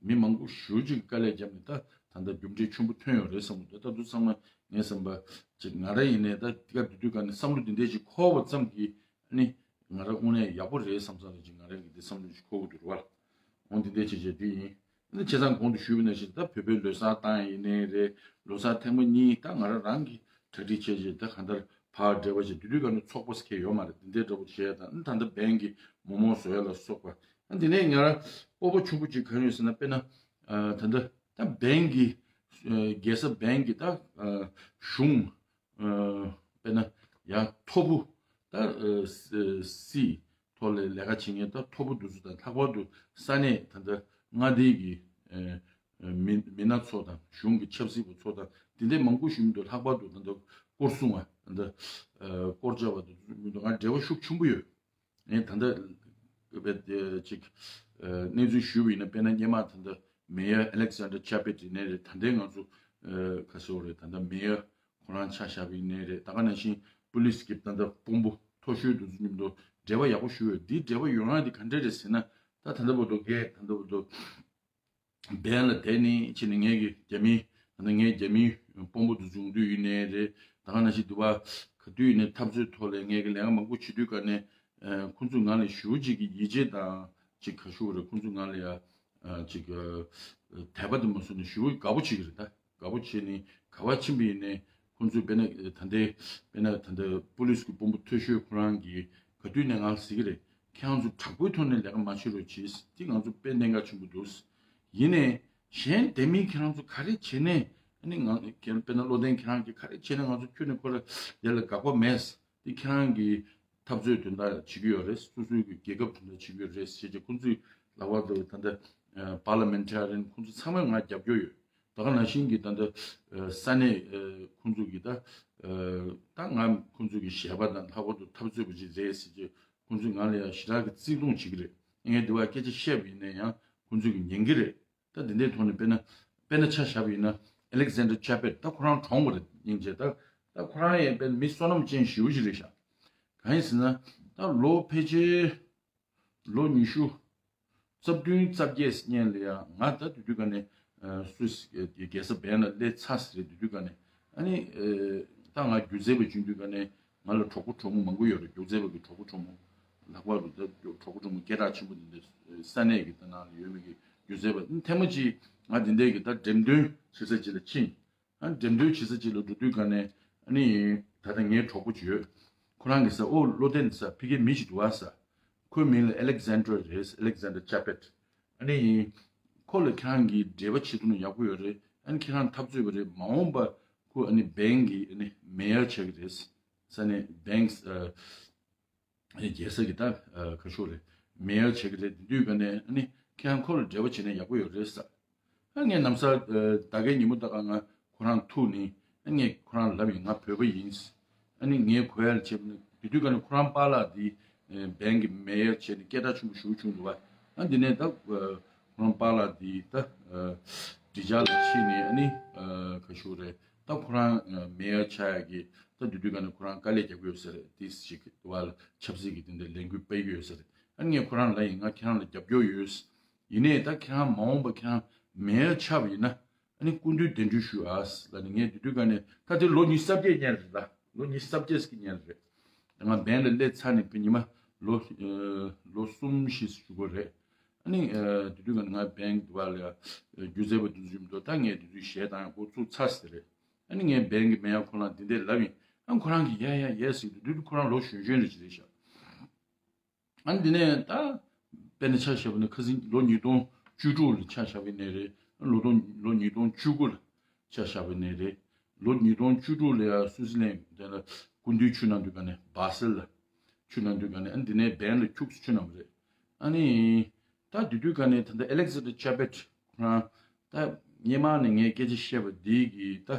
མི་མང་པོ་ཞེ་པོ་ཅིག་གི་དཀའ་ལས་བརྒྱབ་ནས་ད་ད་ལྟ་རྒྱུ་འབྲས་ཆེན་པོ་ཐོན་ཡོད་རེད་བསམ་གི་འདུག་ད་དུང་ཚང་མ་ངས་བསམ་པ་ཅིག་ང་རང་ཡིན་ནའི་ད་དེ་ག་དུས་དུས་ག་ནས་བསམ་བློ་འདི་འདྲས་ཅིག་འཁོར་བ་ཙམ་གྱིས། ནི་ང་རང་དངོས་གནས་ཡག་པོ་རེད་བསམ་བསམ་རེད་ཅིག་ང་རང་གི་འདི་བསམ་བློ་ཞིག་འཁོར་གི་འདུག་རེད་བ། འོང་འདི་འདྲའི་བྱས་བྱས་འདི་ཡིན། ནི་བྱས་ཙང་གོང་དུ་ཞུས་པ་ནང་བཞིན་ད་བོད་པའི་ལོ་གསར་བཏང་ཡིན་ནའི་རེད། ལོ་གསར་ཐེངས་མ་གཉིས་ད་ང་རང་རང་གི་གྲ་སྒྲིག་བྱས་བྱས་ད་གང་ལྟར་ཕར་འབྲེལ་བ་བྱས་དུས་དུས་ག་ནས་ཚོགས་པ་ཟེར་མཁན་ཡོད་མ་རེད། འདི་འདྲའི་འདྲ་པོ་བྱས་ད་ནི་ད་ལྟ་བན་གྱི་མོག་མོག་བཟོ་ཡ་ལ་སོགས་པ། ཨ་འདི་ནས་ང་རང་སྤོབས་པ་ཆེན་པོ་ཅིག་ག་རེ་ཡོད་ཟེར་ན་དཔེར་ན་ད་ལྟ་ད་བན་གྱི་རྒྱལ་ས་བན་གྱི་ད་གཞུང་དཔེར་ན་ཡང་མཐོ་པོ་ད་སྲིད་ཐོག་ལ་ལས་ཀ་བྱེད་མཁན་ད་མཐོ་པོ་དེ་ཚོ་དང་ལྷག་པར་དུ་ས་གནས་ད་ལྟ་མངའ་སྡེ་གི་མི་མི་སྣ་ཚོ་དང་གཞུང་གི་ཆབ་སྲིད་པ་ཚོ་དང་དེ་འདྲའི་མང་པོ་ཞིག་མི་འདུག་ལྷག་པར་དུ་ད་ལྟ་སྐོར་སྲུང་བ་ད་ལྟ་སྐོར་བྱ་བ་དེ་ཚོ་མི་འདུག་ང་འབྲེལ་བ་ཤུགས་ཆེན་པོ་ཡོད། ངས་ད་ལྟ་ཅིག་གནས་ཚུལ་ཞུས་པ་ཡིན་ན་དཔེར་ན་སྔོན་མ་ད་ལྟ་མེ་ཡར་ཨ་ལེག་སན་ཌར་ཆ་པེ་ཏི་ནས་རེད། ད་ལྟའི་ང་ཚོ་ག་ཟེར་བ་རེད། ད་ལྟ་མེ་ཡར་ཁོ་རང་ཆ་བཞག་པ་ཡིན་ནའི་རེད། ད་ག་ནང་བཞིན་པུ་ལིས་ཀྱི་ད་ལྟ་དཔོན་པོ་མཐོ་ཤོས་དེ་ཚོ་མཉམ་དུ་འབྲེལ་བ་ཡག་པོ་ཞུ་བས་འདིའི་འབྲེལ་བ་ཡོང་ཡ་འདི་ག་འདྲས་རེད་ཟེར་ན་ད་ད་ལྟ་བར་དུ་ངས་ད་ལྟ་བར་དུ་བན་ལ་བསྡད་ནས་ཕྱིན་ནས་ངས་ཀྱི་རྒྱ་མིའི་ད་ལྟ་ངའི་རྒྱ་མིའི་དཔོན་པོ་དེ་ཚོ་ཡོང་དུས་ཡིན་ནའི་རེད། ད་ག་ནང་བཞིན་དུ་བ་ག་དུས་ཡིན་ནའི་འཐབ་རྩོད་ཐོག་ལ་ངས་ཀྱི་ལས་ཀ་མང་པོ་བྱེད་དུས་ག་ནས་ཁོང་ཚོས་ང་ལ་ཞེ་པོ་ཅིག་གི་ཡིད་ཆེས་དང་ཅིག་ག་ཞུ་བ་རེད། ཁོང་ཚོས་ང་ལ་ཡ་ཅིག་དད་པ་དེ་མ་སོང་ནས་ཞེ་པོ་དགའ་པོ་བྱེད་ཀྱི་རེད། ད་དགའ་པོ་བྱས་ནས་ག་བ་ཕྱིན་པ་ཡིན་ནའི་ཁོང་ཚོས་དཔེར་ན་ད་ལྟའི་དཔེར་ན་ད་ལྟ་པུ་ལིས་ཀྱི་དཔོན་པོ་མཐོ་ཤོས་ཁོ་རང་གིས་ག་དུས་ནས་ང་ལ་ཟེར་གྱི་རེད། ཁྱེད་རང་ཚོ་དྲག་པོའི་ཐོག་ནས་ལས་ཀ་མ་བྱེད་རོགས་གྱིས། འདི་ང་ཚོ་དཔེ་གནད་འགག་ཆེན་པོ་འདུག་ཡིན་ནའི་ གཞན་དེ་མིན་ཁྱེད་རང་ཚོ་ག་རེ་བྱས་ནས་ཨ་ནི་ང་དཔེར་ན་བློ་ལྡན་ཁྱེད་རང་གིས་ག་རེ་བྱས་ནས་ང་ཚོ་ཁྱོན་ནས་ཁོ་ར་དེ་ལ་དགག་པ་མེད། དེ་ཁྱེད་རང་གིས་འཐབ་རྩོད་དོན་དག་བྱེད་ཀྱི་ཡོད་རེད། སོ་སོའི་གི་རྒྱལ་ཁབ་དོན་དག་བྱེད་ཀྱི་ཡོད་རེད་ཟེར་གྱི་ཁོང་ཚོས་ལབ་པ་འདུག་ད་ལྟ་པར་ལི་མེན་ཊ་རི་ཡན་ཁོང་ཚོ་ཚང་མས་ང་རྒྱབ་སྐྱོར་ཡོད། ད་ག་ནང་བཞིན་གྱི་ད་ལྟ་ས་གནས་ཁོང་ཚོ་གི་ད་ད་ང་ཁོང་ཚོ་གི་ཞལ་པར་དང་ལྷག་པར་དུ་འཐབ་རྩོད་པ་ཅིག་རེད་ཟེར་གྱི་ཁོང་ཚོས་ང་ལ་ཡང་ཞེ་དྲག་གི་བརྩི་མཐོང་བྱེད་ཀྱི་རེད། ངས་འདི་བ་སྐད་ཆ་བཤད་པ་ཡིན་ན་ཡང་ཁོང་ཚོས་གི་ཉན་གྱི་རེད། ད་འདི་འདྲའི་ཐོག་ནས་དཔེར་ན་དཔེར་ན་ཆ་བཞག་པ་ཡིན་ན་ཨེ་ལེག་ཟན་ཌར་ཅ་པེད་ད་ཁོ་རང་གྲོངས་པ་རེད། སྙིང་རྗེ། ད་ད་ཁོ་རང་ཡང་དཔེར་ན་མི་བསོད་ནམས་ཅན་ཞེ་པོ་ཅིག་རེད་ཤག་གང་ཡིན་ཟེར་ན་ད་ལོ་ཕལ་ཆེར་ལོ་ཉི་ཤུ་རྩ་བདུན་རྩ་བརྒྱད་སྙེད་ལ་ཡང་ང་ད་དུས་དུས་ག་ནས་སུད་སི་རྒྱལ་ས་བན་ལ་སླེབས་ཚར་ཟེར་དུས་དུས་ག་ནས་ཨ་ནི་ད་ང་སྒྱུ་རྩལ་པ་བྱུང་དུས་ག་ནས་ང་ལ་གྲོགས་པོ་གྲོགས་མོ་མང་པོ་ཡོད་རེད། སྒྱུ་རྩལ་པ་གི་གྲོགས་པོ་གྲོགས་མོ་ལྷག་པར་དུ་ད་གྲོགས་པོ་གྲོགས་མོ་སྐད་གྲགས་ཆེན་པོ་འདི་འདྲ་ས་གནས་ཀྱི་ད་ནང་ལ་ཡོད་མི་གི་སྒྱུ་རྩལ་པ་ཐེངས་མ་གཅིག་ང་འདི་འདྲའི་གི་ད་འགྲེམས་སྟོན་བྱེད་ས་ཅིག་ལ་ཕྱིན། ཨ་འགྲེམས་སྟོན་བྱེད་ས་ཅིག་ལ་འགྲོ་དུས་ག་ནས་ཨ་ནི་ད་ལྟ་ངའི་གྲོགས་པོ་ཅིག་ཡོད། ཁོ་རང་གིས་ས་ཨོ་བློ་ལྡན་ས་ཕ་གིའི་མི་ཞིག་འདུག་ཨ་ས། ཁོའི་མིང་ལ་ཨེ་ལེག་ཟན་ཌར་རེད། ཨེ་ལེག་ཟན་ཌར་ཅ་པེད། ཨ་ནི་ཁོ་ལ་ཁྱེད་རང་གིས་འབྲེལ་བ་བྱེད་ཐུབ་ན་ཡག་པོ་ཡོད་རེད། ཨ་ནི་ཁྱེད་རང་འཐབ་རྩོད་པ་རེད། མ་འོངས་པ་ཁོ་ཨ་ནི་བན་གི་ཨ་ནི་མེ་ཡར་ཆགས་ཀྱི་རེད། ས་ནས་བན་རྒྱལ་ས་གི་ད་ཁ་ཤོར་རེད། མེ་ཡར་བྱེད་ཀྱི་རེད། དེ་དུས་ག་ནས་ཨ་ནི་ཁྱེད་རང་ཁོ་ལ་འབྲེལ་བ་བྱེད་ན་ཡག་པོ་ཡོད་རེད་ས། ཨ་ངས་ནམ་ས་ད་གའི་ཉིན་མོ་ད་ག་ང་ཁོ་རང་ཐུག་ནི་ཨ་ངས་ཁོ་རང་ལབ་ཡིན། ང་བོད་པ་ཡིན། ཨ་ནི་ངས་གོ་ཡ་ལ་བྱེད་པ་ནི་དེ་དུས་ག་ནས་ཁོ་རང་པཱ་ལགས་དེ་བན་གི་མེ་ཡར་བྱས་ནས་སྐད་གྲགས་ཆེན་པོ་ཞེ་པོ་བྱུང་འདུག་བ། ཨ་འདི་ནས་ད་ཁོ་རང་པཱ་ལགས་དེ་ད་འབྲི་ཆར་ལ་ཕྱིན་ནས་ཨ་ནི་ཁ་ཤོར་རེད། ད་ཁོ་རང་མེ་ཡར་ཆགས་ཡག་གི་ད་དུས་དུས་ག་ནས་ཁོ་རང་དཀའ་ལས་རྒྱག་གི་ཡོད་ས་རེད། དེ་ཞིག་བ་ལ་ཆབ་སྲིད་ཀྱི་དེ་འདྲའི་ལས་འགུལ་སྤེལ་གྱི་ཡོད་ས་རེད། ཨ་ངས་ཁོ་རང་ལ་ཡིན། ང་ཁྱེད་རང་ལ་རྒྱབ་སྐྱོར་ཡོད། ཡིན་ནའི་ད་ཁྱེད་རང་མ་འོངས་པ་ཁྱེད་རང་མེ་ཡར་ཆགས་པ་ཡིན་ན་ཨ་ནི་སྐུ་མདུན་གདན་འདྲེན་ཞུ་ཨ་ལ་ནི་ངས་དུས་དུས་ག་ནས་ད་དེ་ལོ་ཉི་ཤུ་རྩ་བརྒྱད་ཉལ་རེད། ད་ལོ་ཉི་ཤུ་རྩ་བརྒྱད་ཀྱི་ཉལ་རེད། ད་ང་བན་ལ་སླེབས་ཚར་ནས་བུ་ཉི་མ་ལོ་ལོ་གསུམ་བཞི་ཞུ་དགོས་རེད། ཨ་ནི་དེ་དུས་ང་ང་བན་གྱི་བར་ལ་སྒྱུ་རྩལ་པ་དེ་ཚོ་ཡོད་མི་འདུག་ད་ངས་དེ་དུས་གཞས་བཏང་ཡག་འགོ་ཚུགས་ཚར་ཟེར་རེད། ཨ་ནི་ངས་བན་གྱི་མེ་ཡར་ཁོ་རང་དེ་འདྲས་ལབ་ཡིན། ཨ་ཁོ་རང་གིས་ཡ་ཡ་ཡས་ཟེར་དུས་དུས་ཁོ་རང་ལོ་གཞོན་གཞོན་རེ་ཅིག་རེད་ཤག་ཨ་ནི་དེ་ནས་ད་དཔེར་ན་ཆ་བཞག་པ་ན་ཁ་སང་ལོ་ཉིས་སྟོང་བཅུ་དྲུག་ལ་ཆ་བཞག་པ་ཡིན་ནའི་རེད། ལོ་སྟོང་ལོ་ཉིས་སྟོང་བཅུ་དགུ་ལ་ཆ་བཞག་པ་ཡིན་ནའི་རེད། ལོ་ཉིས་སྟོང་བཅུ་དྲུག་ལ་ཡང་སུའི་ཙི་ལན་དེ་ལ་སྐུ་མདུན་ཆུ་ནང་དུས་ག་ནས་སྦ་སེལ་ལ་ཆུ་ནང་དུས་ག་ནས་ཨ་ནི་དེ་ནས་བན་ལ་ཁྱུག་ཙམ་ཆུ་ནང་རེད། ཨ་ནི་ད་དེ་དུས་ག་ནས་ད་ལྟ་ཨེ་ལེག་ཟེན་ཌར་ཅ་པེད་ཁོ་རང་ད་སྔོན་མ་ནས་ངས་སྐད་ཆ་བཤད་པ་འདི་གི་ད་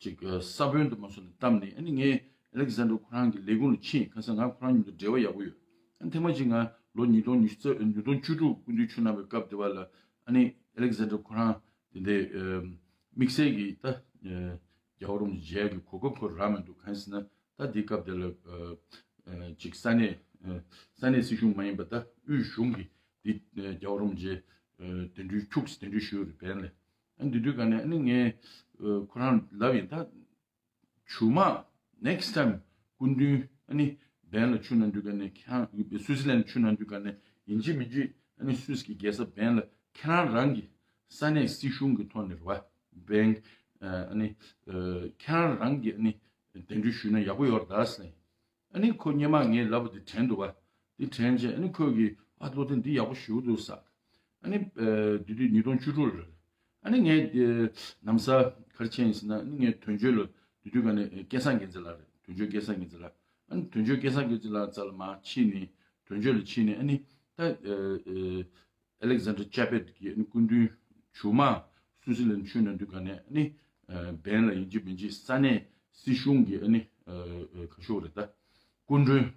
ཅིག་ས་བོན་དུ་མ་སོང་ནས་བཏབ་ནས་ཨ་ནི་ངས་ཨེ་ལེག་ཟན་ཌར་ཁོ་རང་གི་ལས་ཁུངས་ལ་ཕྱིན། གང་ཟེར་ང་ཁོ་རང་མཉམ་དུ་འབྲེལ་བ་ཡག་པོ་ཡོད། ཨ་ནི་ཐེངས་མ་གཅིག་ང་ལོ་ཉིས་སྟོང་ཉི་ཤུ་རྩ་ཉིས་སྟོང་བཅུ་དྲུག་སྐུ་མདུན་ཆུ་ནང་པའི་སྐབས་དེ་བ་ལ་ཨ་ནི་ཨེ་ལེག་ཟན་ཌར་ཁོ་རང་དེ་འདྲའི་དམིགས་བསལ་གྱི་ད་རྒྱལ་བ་རིན་པོ་ཆེ་མཇལ་གྱི་གོ་སྐབས་ཁོ་རག་མི་འདུག་གང་ཟེར་ན་ད་འདི་སྐབས་དེ་ལ་ཅིག་ས་གནས་ས་གནས་སྲིད་གཞུང་མ་ཡིན་པ་ད་དབུས་གཞུང་གི་འདི་རྒྱལ་བ་རིན་པོ་ཆེ་གདན་འདྲེན་ཁྱུག་ཙམ་གདན་འདྲེན་ཞུས་རེད་བན་ལ། ཨ་འདི་དུས་ག་ནས་ཨ་ནི་ངས་ཁོ་རང་ལབ་ཡིན། ད་མཇུག་མ་next time སྐུ་མདུན་ཨ་ནི་བན་ལ་ཆུ་ནང་དུས་ག་ནས་ཁྱེད་རང་སུའི་ཙི་ལན་ཆུ་ནང་དུས་ག་ནས་ཡིན་གཅིག་མིན་གཅིག་ཨ་ནི་སུད་སི་གི་རྒྱལ་ས་བན་ལ་ཁྱེད་རང་རང་གི་ས་གནས་སྲིད་གཞུང་གི་ཐོག་ནས་རེད་བ། བན་ཨ་ནི་ཁྱེད་རང་རང་གི་ཨ་ནི་གདན་འདྲེན་ཞུས་ན་ཡག་པོ་ཡོད་རེད་ཟེར། ཨ་ནི་ཁོ་སྔོན་མ་ངས་ལབ་པ་དེ་དྲན་འདུག་བ། དེ་དྲན་རྗེས་ཨ་ནི་ཁོས་ཀྱིས་ཨ་བློ་བརྟན་འདི་ཡག་པོ་ཞེ་པོ་འདུག་ཟེར། ཨ་ནི་དེ་དུས་ཉིས་སྟོང་བཅུ་དྲུག་ལ་རེད། ཨ་ནི་ངས་ནམ་ས་ག་རེ་བྱས་ཡིན་ཟེར་ན་ཨ་ནི་ངས་དོན་གཅོད་ལ་དེ་དུས་ག་ནས་སྐལ་བཟང་རྒྱལ་མཚན་ལགས་རེད། དོན་གཅོད་སྐལ་བཟང་རྒྱལ་མཚན་ལགས། ཨ་ནི་དོན་གཅོད་སྐལ་བཟང་རྒྱལ་མཚན་ལགས་རྩ་ལ་མར་ཕྱིན་ནས་དོན་གཅོད་ལ་ཕྱིན་ནས་ཨ་ནི་ད་ཨ་ལེག་ཟན་ཌར་ཅ་པེད་ཀྱི་ཨ་ནི་སྐུ་མདུན་མཇུག་མ་སུའུ་ཙི་ལན་ཆུ་ནང་དུས་ག་ནས་ཨ་ནི་བན་ལ་ཡིན་གཅིག་མིན་གཅིག་ས་གནས་སྲིད་གཞུང་གི་ཨ་ནི་ག་ཤོག་རེད་ད་སྐུ་མགྲོན་རེད་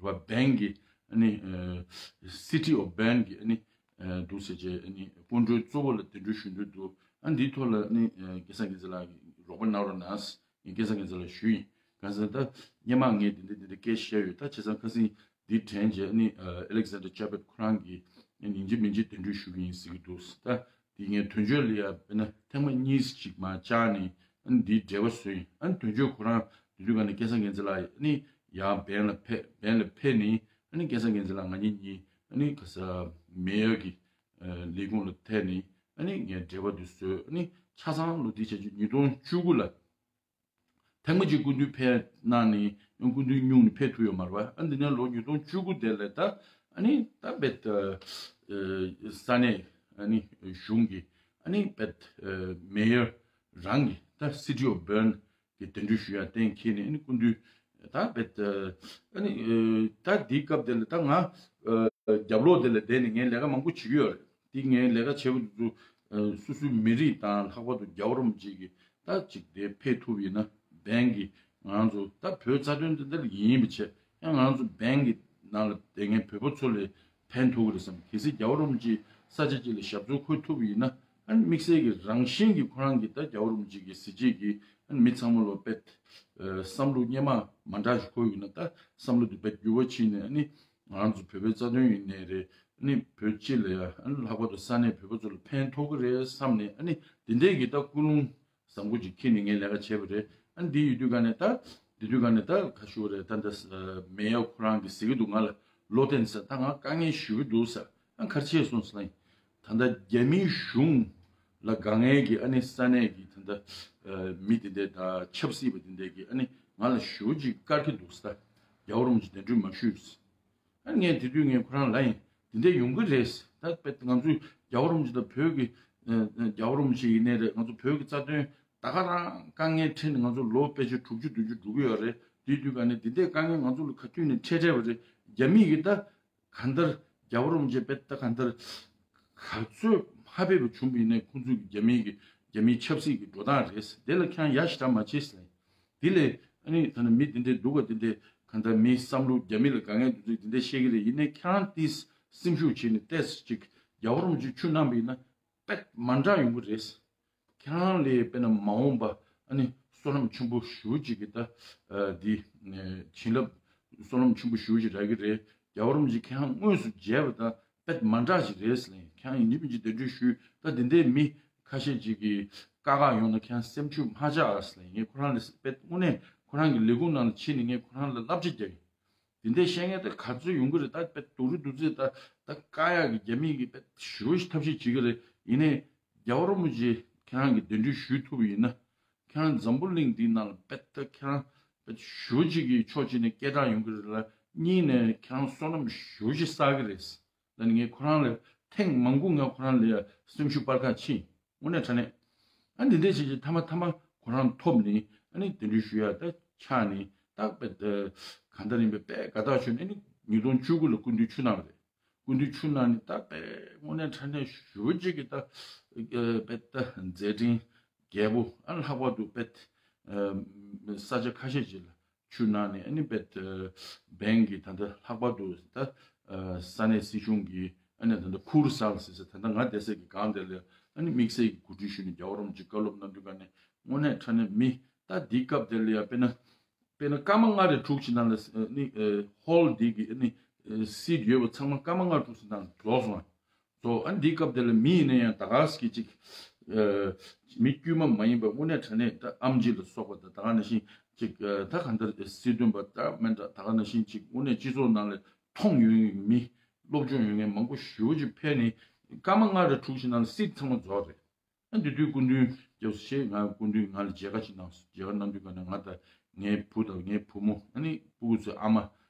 བ། བན་གྱི་ཨ་ནི་City of Bern གྱི་ཨ་ནི་འདུག་ཟེར་བྱས་ཨ་ནི་སྐུ་མགྲོན་གཙོ་བོ་ལ་གདན་འདྲེན་ཞུ་འདོད་འདུག་ཨ་འདིའི་ཐོག་ལ་ཨ་ནི་སྐལ་བཟང་རྒྱལ་མཚན་ལགས་ཀྱིས་རོགས་པ་གནང་རོགས་གནང་། ངས་སྐལ་བཟང་རྒྱལ་མཚན་ལ་ཞུས་ཡིན། གང་ཟེར་ན་ད་སྔོན་མ་ངས་འདི་འདྲ་འདི་འདྲ་སྐད་བཤད་ཡོད། ད་བྱས་ཙང་ཁ་སང་འདི་དྲན་རྗེས་ཨ་ནི་ཨ་ཨེ་ལེག་ཟན་ཌར་ཅ་པེད་ཁོ་རང་གིས་ཡིན་གཅིག་མིན་གཅིག་གདན་འདྲེན་ཞུ་གི་ཡིན་ཟེར་གྱི་འདུག་ད་འདི་ངས་དོན་གཅོད་ལ་ཡ་དཔེར་ན་ཐེངས་མ་གཉིས་ཤིག་མར་བཅར་ནས་ཨ་ནི་འདིའི་འབྲེལ་བ་བཟོས་ཡིན། ཨ་ནི་དོན་གཅོད་ཁོ་རང་དེ་དུས་ག་ནས་སྐལ་བཟང་རྒྱལ་མཚན་ལགས་ཨ་ནི་ཡར་བན་ལ་ཕེབས་བན་ལ་ཕེབས་ནས་ཨ་ནི་སྐལ་བཟང་རྒྱལ་མཚན་ལགས་ང་གཉིས་གཉིས་ཨ་ནི་ག་ས་མེ་ཡར་གྱི་ལས་ཁུངས་ལ་ཐད་ནས་ཨ་ནི་ངས་འབྲེལ་བ་འདི་བཟོས། ཨ་ནི་ཆ་ཚང་ལོ་འདི་བྱས་རྗེས་ཉིས་སྟོང་བཅུ་དགུ་ལ། ཐེངས་མ་གཅིག་སྐུ་མདུན་ཕེབས་གནང་ནས་སྐུ་མདུན་སྙུང་ནས་ཕེབས་ཐུབ་ཡོད་མ་རེད་བ། ཨ་འདི་ནས་ལོ་ཉིས་སྟོང་བཅུ་དགུ་དེ་ལ་ད་ཨ་ནི་ད་རྦད་ས་གནས་ཨ་ནི་གཞུང་གི་ ཨ་ནི་པད་མེ་ཡར་རང་གི་ད་City of Bern གི་གདན་འདྲེན་ཞུ་ཡ་གཏན་འཁེལ་ནས། ཨ་ནི་སྐུ་མདུན་ད་པད་ཨ་ནི་ད་འདིའི་སྐབས་དེ་ལ་ད་ང་རྒྱབ་ལོགས་དེ་ལ་བསྡད་ནས་ངའི་ལས་ཀ་མང་པོ་བྱེད་ཀྱི་ཡོད་རེད། དེ་ངའི་ལས་ཀ་བྱེད་པ་དེ་ཚོ་སོ་སོའི་མི་རིགས་དང་ལྷག་པར་དུ་རྒྱལ་བ་རིན་པོ་ཆེ་གི་ད་ཅིག་དེ་ཕེབས་ཐུབ་ཡིན་ན། བན་གི་ང་རང་ཚོ་ད་བོད་རྩ་དོན་དེ་འདྲ་ཡིན་པ་བྱས་ཡང་ང་རང་ཚོ་བན་གི་ནང་ལ་བསྡད་མཁན་བོད་པ་ཚོ་ལ་ཕན་ཐོགས་ཀྱི་རེད་བསམ། གལ་སྲིད་རྒྱལ་བ་རིན་པོ་ཆེ་ས་ཆ་གཅིག་ལ་ཞབས་ཏོག་འཁོལ་ཐུབ་ཡིན་ན། ཨ་ནི་དམིགས་བསལ་གྱི་རང་བཞིན་གྱི་ཁོ་རང་གི་ད་རྒྱལ་བ་རིན་པོ་ཆེ་གི་གཟི་བརྗིད་ཀྱིས་ཨ་ནི་མི་ཚང་མ་ལོ་པད་བསམ་བློ་སྙེ་མ་མ་འདྲ་ཞིག་འཁོར་ཡོད་ན། ད་བསམ་བློ་དེ་པད་འགྱུར་བ་ཕྱིན་ནས། ཨ་ནི་ང་རང་ཚོ་བོད་པའི་རྩ་དོན་ཡིན་ནའི་རེད། ཨ་ནི་བོད་སྤྱི་ལ་ཡ་ཨ་ནི་ལྷག་པར་དུ་ས་གནས་བོད་པ་ཚོ་ལ་ཕན་ཐོགས་ཀྱི་རེད་བསམ་ནས། ཨ་ནི་དེ་འདྲའི་གི་ད་ཀུན་སློང་བཟང་པོ་ཅིག་འཁྱེར་ནས་ངས་ལས་ཀ་བྱས་པ་རེད། ཨ་ནི་འདི་ཡོད་དུས་ག་ནས་ད་འདི་དུས་ག་ནས་ད་ཁ་ཤོར་རེད། ད་འདི་མེ་ཡ་ཁོ་རང་གི་ཟེར་གི་འདུག་ང་ལ་ལོ་བསྟན་ཟེར། ད་ང་དཀའ་ངལ་ཞེ་པོ་འདུག་ཟེར། ཨ་ག་རེ་བྱས་སོང་ཟེར་ན། ད་ལྟ་རྒྱ་མིའི་གཞུང་ལ་དཀའ་ངལ་གྱི་ཨ་ནི་ས་གནས་ཀྱི་ད་ལྟ་མི་དེ་འདྲ་ད་ཆབ་སྲིད་པ་དེ་འདྲ་གི་ཨ་ནི་ང་ལ་ཞེ་པོ་ཅིག་དཀར་གི་འདུག་ཟེར། རྒྱལ་བ་རིན་པོ་ཆེ་གདན་འདྲེན་མ་ཞུས་ཟེར། ཨ་ངས་དེ་དུས་ངས་ཁོ་རང་ལ་ཡིན། དེ་འདྲ་ཡོང་གི་རེད། ད་དཔེ་ང་ཚོས་རྒྱལ་བ་རིན་པོ་ཆེ་དང་བོད་ཀྱི་ཨ་ཨ་རྒྱལ་བ་རིན་པོ་ཆེ་ཡིན་ནའི་རེད། ང་ཚོ་བོད་ཀྱི་རྩ་དོན་ད་ག་རང་དཀའ་ངལ་འཕྲད་ནས་ང་ཚོ་ལོ་དཔེ་ཆ་དྲུག་ཅུ་བདུན་ཅུ་འགྲོ་གི་ཡོད་རེད། དེ་དུས་ག་ནས་དེ་འདྲའི་དཀའ་ངལ་ང་ཚོ་ལ་ག་དུས་ནས་འཕྲད་འཕྲད་པ་རེད། རྒྱ་མི་གིས་ད་གང་ལྟར་རྒྱལ་བ་རིན་པོ་ཆེ་དཔེ་ད་གང་ལྟར་ག་ཚོད་ཕ་ཕེབས་པ་བྱུང་བ་ཡིན་ནའི་ཁོང་ཚོས་རྒྱ་མི་གི་རྒྱ་མིའི་ཆབ་སྲིད་ཀྱི་འགྲོ་སྟངས་རེད། དེ་ལ་ཁྱེད་རང་ཡ་ཞེ་དྲག་མ་བྱེད་ཟེར། དེ་ལས་ཨ་ནི་ད་ནི་མི་དེ་འདྲའི་སྡུག་ག་དེ་འདྲའི་གང་ལྟར་མིའི་བསམ་བློ་རྒྱ་མི་ལ་དཀའ་ངལ་དེ་ཚོ་དེ་འདྲའི་བཤད་ཀྱི་རེད། ཡིན་ནའི་ཁྱེད་རང་དེ་སེམས་ཤུགས་བྱས་ནས་ཏོག་ཙམ་ཅིག་རྒྱལ་བ་རིན་པོ་ཆེ་ཆུ་བསྣམས་པ་ཡིན་ན་དཔེ་མ་འདྲ་ཡོང་གི་རེད། ཁྱེད་རང་ལས་དཔེར་ན་མ་འོངས་པ་ཨ་ནི་བསོད་ནམས་ཆེན་པོ་ཞེ་པོ་ཅིག་གི་ད་འདི་བྱིན་རླབས་བསོད་ནམས་ཆེན་པོ་ཞེ་པོ་ཅིག་རག་གི་རེད། རྒྱལ་བ་རིན་པོ་ཆེ་ཁྱེད་རང་དངོས་སུ་མཇལ་བ་དང་དཔེ་མ་འདྲ་ཞིག་རེད་ཟེར་ལ། ཁྱེད་རང་ཡིན་གཅིག་མིན་གཅིག་གདན་འདྲེན་ཞུས། ད་དེ་འདྲའི་མི་ཁ་ཤས་ཅིག་གིས་དཀའ་ཁག་ཡོང་ན་ཁྱེད་རང་སེམས་ཤུགས་མ་ཆག་ཨ་ཟེར་ལ། ངས་ཁོ་རང་ལ་དཔེ་དངོས་གནས་ཁོ་རང་གི་ལས་ཁུངས་ནང་ལ་ཕྱིན་ནས་ངས་ཁོ་རང་ལ་བསླབ་བྱ་རྒྱག་གི། དེ་འདྲའི་བཤད་མཁན་དེ་ག་ཚོད་ཡོང་གི་རེད། ད་དཔེ་སྡུག་རུ་སྡུག་ཚེ་ད་ད་དཀའ་ཡག་གི་རྒྱ་མི་གི་དཔེ་ཞེ་པོ་ཞིག་ཐབས་ཤེས་བྱེད་ཀྱི་རེད། ཡིན་ནའི་རྒྱལ་བ་རིན་པོ་ཆེ་ཁྱེད་རང་གི་གདན་འདྲེན་ཞུས་ཐུབ་པ་ཡིན་ན། ཁྱེད་རང་འཛམ་བུ་གླིང་འདིའི་ནང་ལ་དཔེ་ད་ཁྱེད་རང་དཔེ་ཞེ་པོ་ཅིག་གི་ཕྱོགས་གཅིག་ནས་སྐད་གྲགས་ཡོང་གི་རེད་ལ། གཉིས་ནས་ཁྱེད་རང་བསོད་ནམས་ཞེ་པོ་ཅིག་བསགས་ཀྱི་རེད། ད་ནི་ངས་ཁོ་རང་ལ་ཐེངས་མང་པོ་ངས་ཁོ་རང་ལ་ཡ་སེམས་ཤུགས་སྤར་ཁ་ཕྱིན། དངོས་གནས་དྲང་གནས། ཨ་འདི་འདྲས་བྱས་བྱས་མཐའ་མ་མཐའ་མ་ཁོ་རང་ཐོབ་ནས་ཨ་ནི་གདན་འདྲེན་ཞུ་ཡ་ད་ཆགས་ནས། ད་དཔེ་ད་གང་ལྟར་ཡིན་པའི་དཔེ་དགའ་ཐག་ཆོད་ནས། ཨ་ནི་ཉིས་སྟོང་བཅུ་དགུ་ལ་སྐུ་མདུན་ཆུ་གནང་བ་རེད། སྐུ་མདུན་ཆུ་གནང་ནས་ད་དཔེ་དངོས་གནས་དྲང་གནས་ཞེ་པོ་ཅིག་གི་ད་དཔེ་ད་མཛད་འཕྲིན་རྒྱས་པོ། ཨ་ལྷག་པར་དུ་དཔེ་ས་ཆ་ཁ་ཤས་ཅིག་ལ་ཆུ་ནང་ནས་ཨ་ནི་དཔེ་བན་གྱི་ད་ལྟ་ལྷག་པར་དུ་ད་ས་གནས་སྲིད་གཞུང་གི་ཨ་ནི་ད་ལྟ་ཁུར་སལ་ཟེར་ས་ད་ལྟ་ང་བསྡད་སའི་གི་སྒང་དེ་ལ་ཨ་ནི་དམིགས་བསལ་གྱི་གོ་སྒྲིག་ཞུས་ནས་རྒྱལ་བ་རིན་པོ་ཆེ་བཀའ་སློབ་གནང་དུས་ག་ནས་དངོས་གནས་དྲང་གནས་མི་ད་འདིའི་སྐབས་དེ་ལ་ཡ་དཔེར་ན་དཔེར་ན་སྐར་མ་ལྔ་རེ་དྲུག་ཅིག་ནང་ལ་ཨ་ནི་ཧོལ་འདི་གི་ཨ་ནི་སིད་ཡོད་པ་ཚང་མ་སྐར་མ་ལྔ་དྲུག་ཅིག་ནང་ལ་རྫོགས་སོང་། སོ་ཨ་འདིའི་སྐབས་དེ་ལ་མི་ཡིན་ན་ཡང་ད་ག་ཟེ་གི་ཅིག་ཨ་མི་དཀྱུས་མ་མ་ཡིན་པ་དངོས་གནས་དྲང་གནས་ད་ཨེམ་ཆི་ལ་སོགས་པ་དང་། ད་ག་ནང་བཞིན་ཅིག་ཨ་ད་གང་ལྟར་སྲིད་དོན་པ་ད་མེད་འདྲ། ད་ག་ནང་བཞིན་ཅིག་དངོས་གནས་སྤྱི་ཚོགས་ནང་ལ་མཐོང་ཡོང་མཁན་མི་སློབ་སྦྱོང་ཡོད་མཁན་མང་པོ་ཞེ་པོ་ཅིག་ཕེབས་ནས་སྐར་མ་ལྔ་རེ་དྲུག་ཅིག་ནང་ལ་སིད་ཚང་མ་རྫོགས་རེད། ཨ་འདི་དུས་སྐུ་མདུན་སྐྱབས་སུ་མཆི། ང་སྐུ་མདུན་ང་ལ་མཇལ་ཁ་ཅིག་གནང་སོང་། མཇལ་ཁ་གནང་དུས་ག་ནས་ང་དང་ངའི་བུ་དང་ངའི་བུ་མོ་ཨ་ནི་སྤུ་གུ་ཚོའི་ཨ་མ་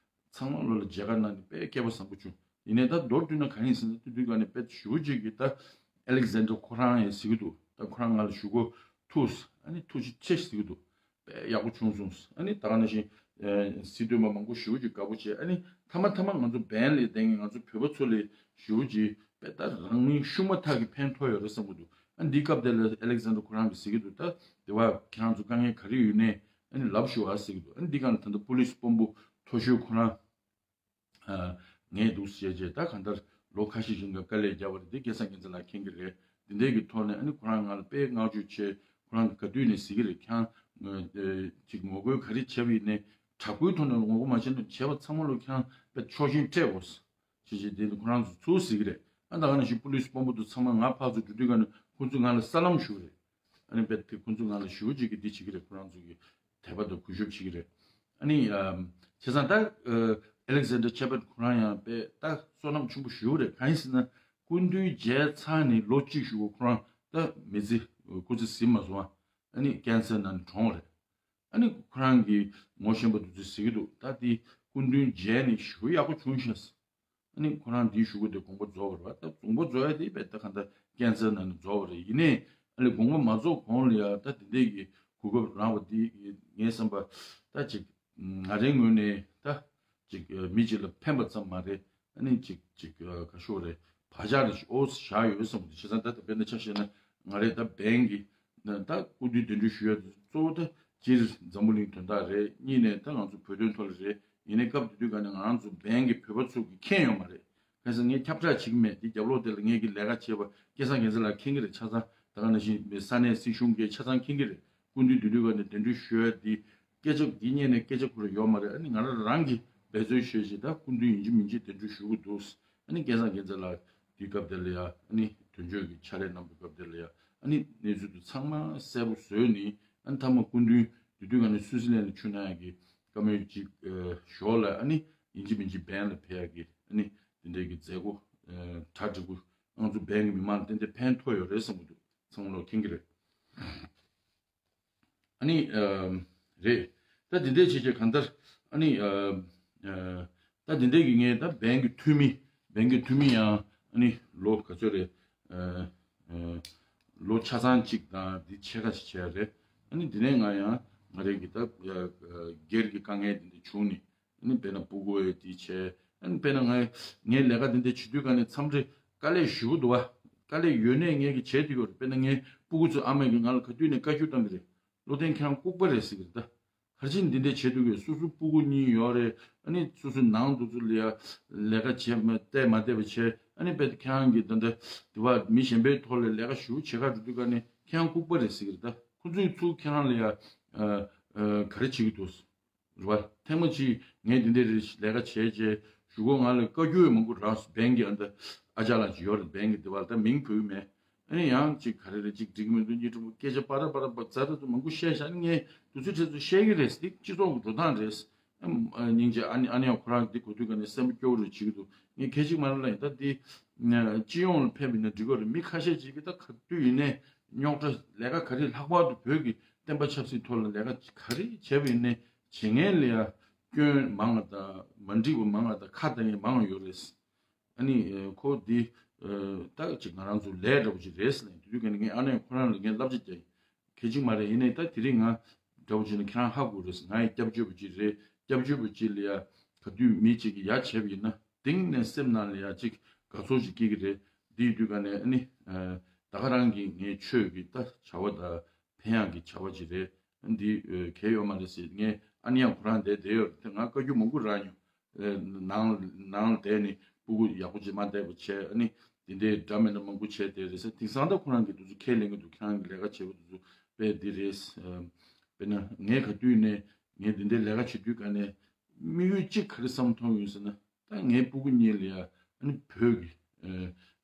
ཚང་མ་ལོ་ལ་མཇལ་ཁ་གནང་ནས་དཔེ་སྐལ་བ་བཟང་པོ་བྱུང་། ཡིན་ནའི་ད་མདོར་བསྡུས་ན་གང་ཡིན་ཟེར་ན། དེ་དུས་ག་ནས་དཔེ་ཞེ་པོ་ཅིག་གིས་ད་ཨ་ལེག་ཛན་ཌར་ཁོ་རང་ཡང་ཟེར་གི་འདུག་ད་ཁོ་རང་ང་ལ་ཞུ་སྒོ་ཐུག་ཨ་ནི་ཐུགས་རྗེ་ཆེ་ཟེར་གི་འདུག་དཔེ་ཡག་པོ་བྱུང་སོང་། ཨ་ནི་ད་ག་ནང་བཞིན་ཨ་སྲིད་དོན་པ་མང་པོ་ཞེ་པོ་ཅིག་དགའ་པོ་བྱས། ཨ་ནི་མཐའ་མ་མཐའ་མ་ང་ཚོ་བན་ལ་བསྡད་མཁན་ང་ཚོ་བོད་པ་ཚོ་ལ་ཞེ་པོ་ཅིག་དཔེ་ད་རང་མིང་ཤུགས་མ་ཐག་གི་ཕན་ཐོགས་ཡོད་རེད་བསམ་གི་འདུག་ཨ་འདིའི་སྐབས་དེ་ལ་ཨ་ལེག་ཛན་ཌར་ཁོ་རང་གིས་ཟེར་གི་འདུག་ད་དེ་བ་ཁྱེད་རང་ཚོ་དཀའ་ངལ་ག་རེ་ཡོད་ནའི་ཨ་ནི་ལབ་ཤོག་ཨ་ཟེར་གི་འདུག་ཨ་ནི་འདི་ག་ནས་ད་ལྟ་པུ་ལིས་དཔོན་པོ་མཐོ་ཤོས་ཁོ་རང་ཨ་ངས་འདུག་བྱས་བྱས་ད་གང་ལྟར་ལོ་ཁ་ཤས་ཤིག་ལ་དཀའ་ལས་བརྒྱབ་པ་རེད། དེ་སྐལ་བཟང་རྒྱལ་མཚན་ལགས་མཁྱེན་གྱི་རེད། འདི་འདྲའི་གི་ཐོག་ནས་ཨ་ནི་ཁོ་རང་ང་ལ་དཔེ་བསྔགས་བརྗོད་བྱས། ཁོ་རང་གིས་ག་དུས་ནས་ཟེར་གི་རེད། ཁྱེད་རང་ཨ་ཅིག་ངོ་རྒོལ་ག་རེ་བྱས་པ་ཡིན་ནའི་དྲག་པོའི་ཐོག་ནས་ངོ་རྒོལ་མ་བྱས་ན་བྱས་པ་ཚང་མ་ལོ་ཁྱེད་རང་དཔེ་ཕྱོགས་ཞེན་སྤྲད་དགོས། ཅེས་བྱས་དེ་ནི་ཁོ་རང་ཚོ་ཚུར་ཟེར་གི་རེད། ཨ་ད་ག་ནང་བཞིན་པུ་ལིས་དཔོན་པོ་དེ་ཚང་མ་ང་ཕར་ཚུར་འགྲོ་དུས་ག་ནས་ཁོ་ཚོས་ང་ལ་སྲ་ལམ་ཞུ་གི་རེད། ཨ་ནི་དཔེ་དེ་ཁོ་ཚོས་ང་ལ་ཞུ་ཅིག་གི་འདི་བྱེད་ཀྱི་རེད། ཁོ་རང་ཚོ་གི་དད་པ་དང་གུས་ཞབས་བྱེད་ཀྱི་རེད། ཨ་ནི་ཨམ་བྱས་ཙང་ད་ཨ་ཨ་ལེག་ཛན་ཌར་ཆེ་པད་ཁོ་རང་ཡང་དཔེ་ད་བསོད་ནམས་ཆེན་པོ་ཞེ་པོ་རེད། གང་ཡིན་ཟེར་ན་སྐུ་མདུན་མཇལ་ཚར་ནས་ལོ་གཅིག་ཞུ་བ་ཁོ་རང་ད་མི་ཚེ་སྐུ་ཚེ་ཟིན་མ་སོང་བ། ཨ་ནི་ཀན་སར་ནང་ནས་གྲོངས་པ་རེད། ཨ་ནི་ཁོ་རང་གི་ངོ་ཤེས་པ་དེ་ཚོས་ཟེར་གི་འདུག་ད་དེ་སྐུ་མདུན་མཇལ་ནས་ཞེ་པོ་ཡག་པོ་བྱུང་ཤག་ཨ་ནི་ཁོ་རང་འདིའི་གཞུག་གུ་དེ་དགོངས་པ་རྫོགས་པ་རེད་བ། ད་དགོངས་པ་རྫོགས་ཡ་དེ་བས་ད་གང་ལྟར་ཀན་སར་ནང་ནས་རྫོགས་པ་རེད། ཡིན་ནའི་ཨ་ནི་དགོངས་པ་མ་རྫོགས་གོང་ལ་ཡ་ད་དེ་འདྲས་ཀྱི་གོ་སྐབས་རག་པ་འདི་ངའི་བསམ་པ་ད་ཅིག་ང་རའི་ངོས་ནས་ད་ཅིག་མི་གཅིག་ལ་ཕན་པ་ཙམ་མ་རེད། ཨ་ནི་ཅིག་ཅིག་ཁ་ཤོར་རེད། བག་ཆགས་རེ་ཞིག་ཨོ་བཞག་ཡོད་བསམ་གི་འདུག་བྱས་ཙང་ད་ད་དཔེར་ན་ཆ་བཞག་ན་ང་རའི་ད་བན་གྱི་ད་སྐུ་མདུན་གདན་འདྲེན་ཞུ་ཡ་དེ་གཙོ་བོ་ད་སྤྱིར་འཛམ་བུ་གླིང་དོན་དག་རེད། གཉིས་ནས་ད་ང་ཚོ་བོད་དོན་ཐོག་ལ་རེད། ཡིན་ནའི་སྐབས་དེ་དུས་ག་ནས་ང་རང་ཚོ་བན་གྱི་བོད་པ་ཚོ་གི་མཁྱེན་ཡོད་མ་རེད། གང་ཟེར་ངས་ཁྱབ་བསྒྲགས་བྱེད་ཀྱི་མེད། དེ་རྒྱབ་ལོགས་དེ་ལ་ངས་ཀྱི་ལས་ཀ་བྱས་པ་སྐལ་བཟང་རྒྱལ་མཚན་ལགས་མཁྱེན་གྱི་རེད། ཆ་ཚང་ད་ག་ནང་བཞིན་ས་གནས་སྲིད་གཞུང་གིས་ཆ་ཚང་མཁྱེན་གྱི་རེད། སྐུ་མདུན་དེ་དུས་ག་ནས་གདན་འདྲེན་ཞུ་ཡ་དེ་སྐད་ཆ་འདི་སྙན་ནས་སྐད་ཆ་ཁུ་རེ་ཡོད་མ་རེད། ཨ་ནི་ང་རང་རང་གིས་འབད་རྩོལ་ཞུས་བྱས་ད་སྐུ་མདུན་ཡིན་གཅིག་མིན་གཅིག་གདན་འདྲེན་ཞུ་གི་འདུག་ཨ་ནི་སྐལ་བཟང་རྒྱལ་མཚན་ལགས་དུས་སྐབས་དེ་ལ་ཡ་ཨ་ནི་དོན་གཅོད་ཀྱི་ཕྱག་ལས་གནང་བའི་སྐབས་དེ་ལ་ཡ་ཨ་ནི་གནས་ཚུལ་དེ་ཚང་མ་གསལ་པོ་བཟོས་ནས་ཨ་ནི་མཐའ་མ་སྐུ་མདུན་དེ་དུས་ག་ནས་སུའུ་ཙི་ལན་ལ་ཆིབས་གནང་ཡག་གི་བཀའ་མོལ་ཅིག་ཞོར་ལ་ཨ་ནི་ཡིན་གཅིག་མིན་གཅིག་བན་ལ་ཕེབས་ཡག་གི་ཨ་ནི་དེ་འདྲའི་གི་མཛད་སྒོ་གྲ་སྒྲིག་གུ་ང་ཚོ་བན་གྱི་མི་མང་ལ་ཏན་ཏན་ཕན་ཐོགས་ཡོད་རེད་བསམ་གི་འདུག་ཚང་མ་ལོག་མཁྱེན་གྱི་རེད། ཨ་ནི་ཨམ་རེད། ད་འདི་འདྲས་བྱས་བྱས་གང་ལྟར་ཨ་ནི་ཨ་ཨ་ད་འདི་འདྲས་ཀྱི་ངས་ད་བན་གྱི་འཐུས་མི་བན་གྱི་འཐུས་མི་ཡང་ཨ་ནི་ལོ་ག་ཚོད་རེད། ཨ་ཨ་ལོ་ཆ་ཚང་གཅིག་དང་འདི་ཕྱེད་ཀ་ཞིག་བྱས་རེད། ཨ་ནི་འདི་ནས་ང་ཡང་ང་རང་གི་ད་ཨ་སྒེར་གྱི་དཀའ་ངལ་འདི་འདྲ་བྱུང་ནས་ཨ་ནི་དཔེར་ན་སྤུ་གུ་ཡོད་འདི་བྱས། ཨ་ནི་དཔེར་ན་ང་ངའི་ལས་ཀ་འདི་འདྲ་བྱེད་དུས་ག་ནས་མཚམས་རེ་དཀའ་ལས་ཞེ་པོ་འདུག་བ། དཀའ་ལས་ཡོད་ནའི་ངས་ཀྱི་བྱས་བསྡད་ཡོད་རེད། དཔེར་ན་ངའི་སྤུ་གུ་ཚོའི་ཨ་མས་ཀྱིས་ང་ལ་ག་དུས་ནས་བཀའ་བཀྱོན་བཏང་གི་རེད། བློ་བརྟན་ཁྱེད་རང་ལྐུགས་པ་རེད་ཟེར་གི་རེད་ད། ག་རེ་བྱས་ནས་འདི་འདྲ་བྱེད་ཐུབ་ཀྱི་རེད། སོ་སོའི་སྤུ་གུ་གཉིས་ཡོད་རེད། ཨ་ནི་སོ་སོའི་ནང་དུ་ཚོ་ལ་ཡ་ལས་ཀ་བྱེད་མ་བལྟས་མ་བལྟས་པ་བྱས། ཨ་ནི་དཔེ་ཁྱེད་རང་གིས་ད་ལྟ་དེ་བ་མི་གཞན་པའི་ཐོག་ལ་ལས་ཀ་ཞེ་པོ་བྱེད་ག་འགྲོ་དུས་ག་ནས་ཁྱེད་རང་ལྐུགས་པ་རེད་ཟེར་གི་རེད་ད། ཁོ་ཚོས་ཚུར་ཁྱེད་རང་ལ་ཡ་ཨ་ཨ་ག་རེ་བྱེད་ཀྱི་འདུག་རེད་བ། ཐེངས་མ་གཅིག་ངས་འདི་འདྲའི་རིགས་ལས་ཀ་བྱས་རྗེས་གཞུག་གུ་ང་ལ་བཀའ་བཀྱོན་མང་པོ་རག་སོང་། བན་གྱི་ཨ་ད་ཨ་ཅག་ལགས་ཅིག་ཡོད་རེད། བན་གྱི་འདི་བར་ད་མིང་འབོད་ཀྱི་མེད། ཨ་ནི་ཡང་ཅིག་ག་རེ་རེད་ཅིག་འགྲིག་གི་མི་འདུག་གཉིས་གྲོགས་པོ་སྐད་ཆ་པ་ར་པ་ར་པ་ཛ་ད་དུ་མང་པོ་བཤད་བཞག་ནི་ངས་དུས་ཚོད་ཁྲལ་ཚོ་བཤད་ཀྱི་རེད། འདི་སྤྱི་ཚོགས་ཀྱི་འགྲོ་སྟངས་རེད། ཨ་སྙིང་རྗེ་ཨ་ནི་ཨ་ནི་ཡང་ཁོ་རང་འདི་གོ་དུས་ག་ནས་སེམས་པ་སྐྱོ་བོ་རེ་བྱེད་ཀྱི་འདུག་ངས་ཁས་ཅིག་མ་ར་ལ་ཡིན་ད་འདི་སྤྱི་ཡོངས་ལ་ཕན་པ་ཡིན་ན་འགྲིག་གི་རེད། མི་ཁ་ཤས་ཅིག་གིས་ད་ག་དུས་ཡིན་ནའི་རྙོག་དྲ་ལས་ཀ་ག་རེ་ལྷག་པར་དུ་བོད་ཀྱི་བསྟན་པ་ཆབ་སྲིད་ཐོག་ལ་ལས་ཀ་ག་རེ་བྱས་པ་ཡིན་ནའི་བྱེད་མཁན་ལ་ཡ་སྐྱོན་མང་བ་དང་མ་འགྲིག་པ་མང་བ་དང་ཁ་གཏད་མཁན་མང་བ་ཡོད་རེད། ཨ་ནི་ཁོ་འདི་ད་ཅིག་ང་རང་ཚོ་ལས་འདྲ་པོ་ཅིག་རེད་ཟེར་ནས་དུས་དུས་ག་ནས་ངས་ཨ་ནེ་ཁོ་རང་ལ་ངས་བསླབ་བྱ་རྒྱག་གི་ཅིག་མ་རེད། ཡིན་ནའི་ད་དེ་རིང་ང་འདྲ་པོ་ཅིག་ནས་ཁྱེད་རང་ཧ་གོ་རེད་ཟེར། ང་ཡི་སྐྱབས་བཅོལ་བ་ཅིག་རེད། སྐྱབས་བཅོལ་བ་ཅིག་ལ་ཡ་ག་དུས་མི་ཅིག་གིས་ཡ་བྱས་པ་ཡིན་ན་གཏིང་ནས་སེམས་ནང་ལ་ཡ་ཅིག་དགའ་ཚོར་ཅིག་སྐྱེ་གི་རེད། འདི་ཡི་དུས་ག་ནས་ཨ་ནི་ད་ག་རང་གི་ངའི་ཆོས་ཀྱི་ད་བྱ་བ་ད་ཕན་ཡག་གི་བྱ་བ་ཅིག་རེད། འདི་གལ་ཡོད་མ་རེད་ཟེར། ངས་ཨ་ནི་ཡང་ཁོ་རང་འདིར་བསྡད་ཡོད་རེད་དེ་ང་བཀའ་བཀྱོན་མང་པོ་རག་མྱོང་། ནང་ནང་ལ་བསྡད་ནས་སྤུ་གུ་ཡག་པོ་ཅིག་མ་བསྡད་པ་བྱས། ཨ་ནི་འདི་འདྲའི་འདྲ་མིན་འདྲ་མང་པོ་བྱས་བསྡད་རེད་ཟེར། དེང་སང་ད་ཁོ་རང་གིས་དུས་ཚོད་ཁས་ལེན་གྱི་འདུག་ཁྱེད་རང་གི་ལས་ཀ་བྱེད་པ་དུས་ཚོད་དཔེ་འདི་རེད། དཔེར་ན་ངས་ག་དུས་ནས་ངས་འདི་འདྲའི་ལས་ཀ་བྱེད་དུས་ག་ནས་དམིགས་ཡུལ་གཅིག་ག་རེ་བསམ་མཐོང་ཡོད་ཟེར་ན། ད་ངའི་སྤུ་གུ་གཉིས་ལ་ཡ་ཨ་ནི་བོད་ཀྱི་ཨ་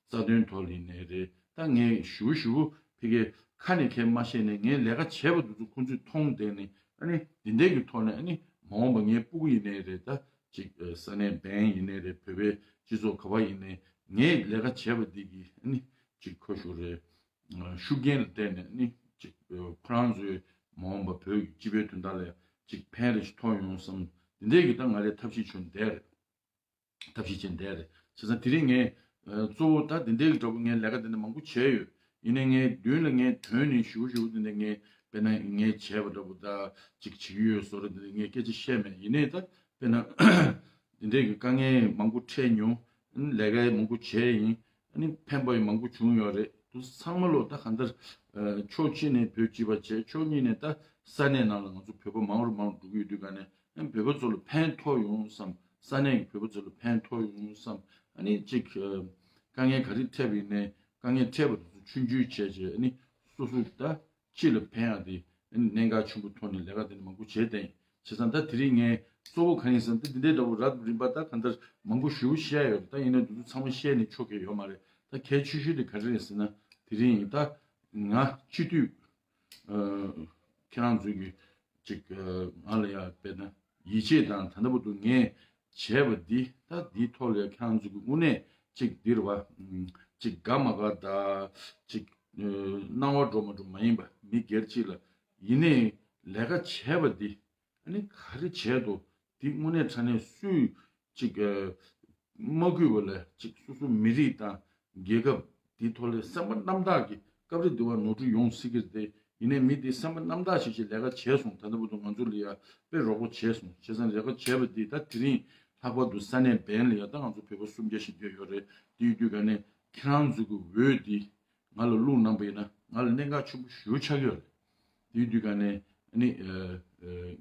རྩ་དོན་ཐོག་ལ་ཡིན་ནའི་རེད། ད་ངས་ཞུ་ཞུ་ཕ་གིའི་ཁ་ནས་ཁས་མ་བཤད་ནས་ངའི་ལས་ཀ་བྱས་པ་དེ་ཚོ་ཁོང་ཚོས་མཐོང་བསྡད་ནས། ཨ་ནི་འདི་འདྲའི་གི་ཐོག་ནས་ཨ་ནི་མ་འོངས་པ་ངའི་སྤུ་གུ་ཡིན་ནའི་རེད། ད་ཅིག་ས་གནས་བན་ཡིན་ནའི་རེད། བོད་པའི་སྤྱི་ཚོགས་ག་པར་ཡིན་ནའི་ངས་ལས་ཀ་བྱས་པ་འདི་གི་ཨ་ནི་ཅིག་ཁོ་ཞུ་རེད། ཤུགས་རྐྱེན་ལ་བརྟེན་ནས་ནི་ཅིག་ཁོ་རང་ཚོའི་མ་འོངས་པ་བོད་ཀྱི་སྤྱི་པའི་དོན་དག་ལ་ཅིག་ཕན་རེ་ཞིག་ཐོགས་ཡོང་བསམ། འདི་འདྲའི་གི་ད་ང་རའི་ཐབས་ཤེས་བྱུང་བསྡད་རེད། ཐབས་ཤེས་བྱས་བསྡད་རེད། བྱས་ཙང་དེ་རིང་ངས་གཙོ་བོ་ད་འདི་འདྲའི་གི་འདྲ་པོ་ངས་ལས་ཀ་འདི་འདྲ་མང་པོ་བྱས་ཡོད། ཡིན་ནའི་ངས་མདུན་ལ་ངས་དོན་ནི་ཞུ་ཞུ་འདི་འདྲ་ངས་དཔེར་ན་ངས་བྱས་པ་འདྲ་པོ་ད་ཅིག་བྱེད་ཀྱི་ཡོད་བཟོ་འདྲ་འདི་འདྲ་ངས་སྐད་ཆ་བཤད་མེད། ཡིན་ནའི་ད་དཔེར་ན་འདི་འདྲའི་གི་དཀའ་ངལ་མང་པོ་འཕྲད་མྱོང་། ལས་ཀ་མང་པོ་བྱས་ཡིན། ཨ་ནི་ཕན་པ་ཡང་མང་པོ་བྱུང་ཡོད་རེད། དུ་ཚང་མ་ལོ་ད་གང་ལྟར་ཕྱོགས་གཅིག་ནས་བོད་སྤྱི་པ་བྱས། ཕྱོགས་གཉིས་ནས་ད་ས་གནས་ནང་ལ་ང་ཚོ་བོད་པ་མང་རུ་མང་རུ་འགྲོ་གི་ཡོད་དུས་ག་ནས་ཨ་ནི་བོད་པ་ཚོ་ལ་ཕན་ཐོགས་ཡོང་བསམ། ས་གནས་ཀྱི་བོད་པ་ཚོ་ལ་ཕན་ཐོགས་ཡོང་བསམ། ཨ་ནི་གཅིག་དཀའ་ངལ་ག་རེ་འཕྲད་པ་ཡིན་ནའི་དཀའ་ངལ་འཕྲད་པ་དེ་ཚོ་ཆུང་ཆུང་བྱས་བྱས་ཨ་ནི་སོ་སོ་ད། སྤྱི་ལ་ཕན་ཡག་དེ་གནད་འགག་ཆེན་པོ་ཐོག་ནས་ལས་ཀ་དེ་འདྲ་མང་པོ་བྱས་བསྡད་ཡིན། བྱས་ཙང་ད་དེ་རིང་ངས་གཙོ་བོ་གང་ཡིན་ཟེར་ན་ད་འདི་འདྲའི་འདྲ་པོ་རབ་རིམ་པ་ད་གང་ལྟར་མང་པོ་ཞེ་པོ་བཤད་ཡོད་རེད། ད་ཡིན་ན་འདི་ཚོ་ཚང་མ་བཤད་ནས་ཆོག་གི་ཡོད་མ་རེད། ད་གལ་ཆེ་ཤོས་དེ་ག་རེ་རེད་ཟེར་ན་དེ་རིང་ཡིན་ད་ང་སྤྱི་འཐུས་ཁྱེད་རང་ཚོ་གི་ཅིག་ང་ལ་ཡ་དཔེར་ན་ཡིད་ཆེས་དང་ད་ལྟ་བར་དུ་ངས་བྱས་པ་འདི་ད་འདིའི་ཐོག་ལ་ཡ་ཁྱེད་རང་ཚོ་གི་དངོས་གནས་ཅིག་འདིར་བ་ཅིག་དགའ་མ་དགའ་ད་ཅིག་སྣང་བ་འགྲོ་མ་འགྲོ་མ་ཡིན་པ་མི་སྒེར་གཅིག་ལ་ཡིན་ནའི་ལས་ཀ་བྱས་པ་འདི་ཨ་ནི་ག་རེ་བྱས་འདུག་འདི་དངོས་གནས་དྲང་གནས་སུས་ཅིག་ མ་གུས་པ་ལ་ཅིག་སོ་སོ་མི་རིགས་དང་རྒྱལ་ཁབ་དེའི་ཐོག་ལ་སེམས་པ་རྣམ་དག་གིས་སྐབས་རེ་འདི་བ་ནོར་འཁྲུལ་ཡོང་སྲིད་ཀྱི་རེད་དེ། ཡིན་ནའི་མི་དེ་སེམས་པ་རྣམ་དག་བྱས་བྱས་ལས་ཀ་བྱས་སོང་། ད་ལྟ་བར་དུ་ང་ཚོ་ལ་ཡ་དཔེ་རོགས་པ་བྱས་སོང་། བྱས་ཙང་ལས་ཀ་བྱས་པ་འདི་ད་དེ་རིང་ལྷག་པར་དུ་ས་གནས་བན་ལ་ཡ་ད་ང་ཚོ་བོད་པ་སུམ་བརྒྱ་ཞིག་བསྡད་ཡོད་རེད། དེ་ཡོད་དུས་ག་ནས་ཁྱེད་རང་ཚོ་གི་འོས་འདི་ང་ལ་བླུགས་གནང་པ་ཡིན་ན་ང་ལ་གནད་འགག་ཆེན་པོ་ཞེ་པོ་ཆགས་ཀྱི་ཡོད་རེད། དེ་ཡོད་དུས་ག་ནས་ཨ་ནི་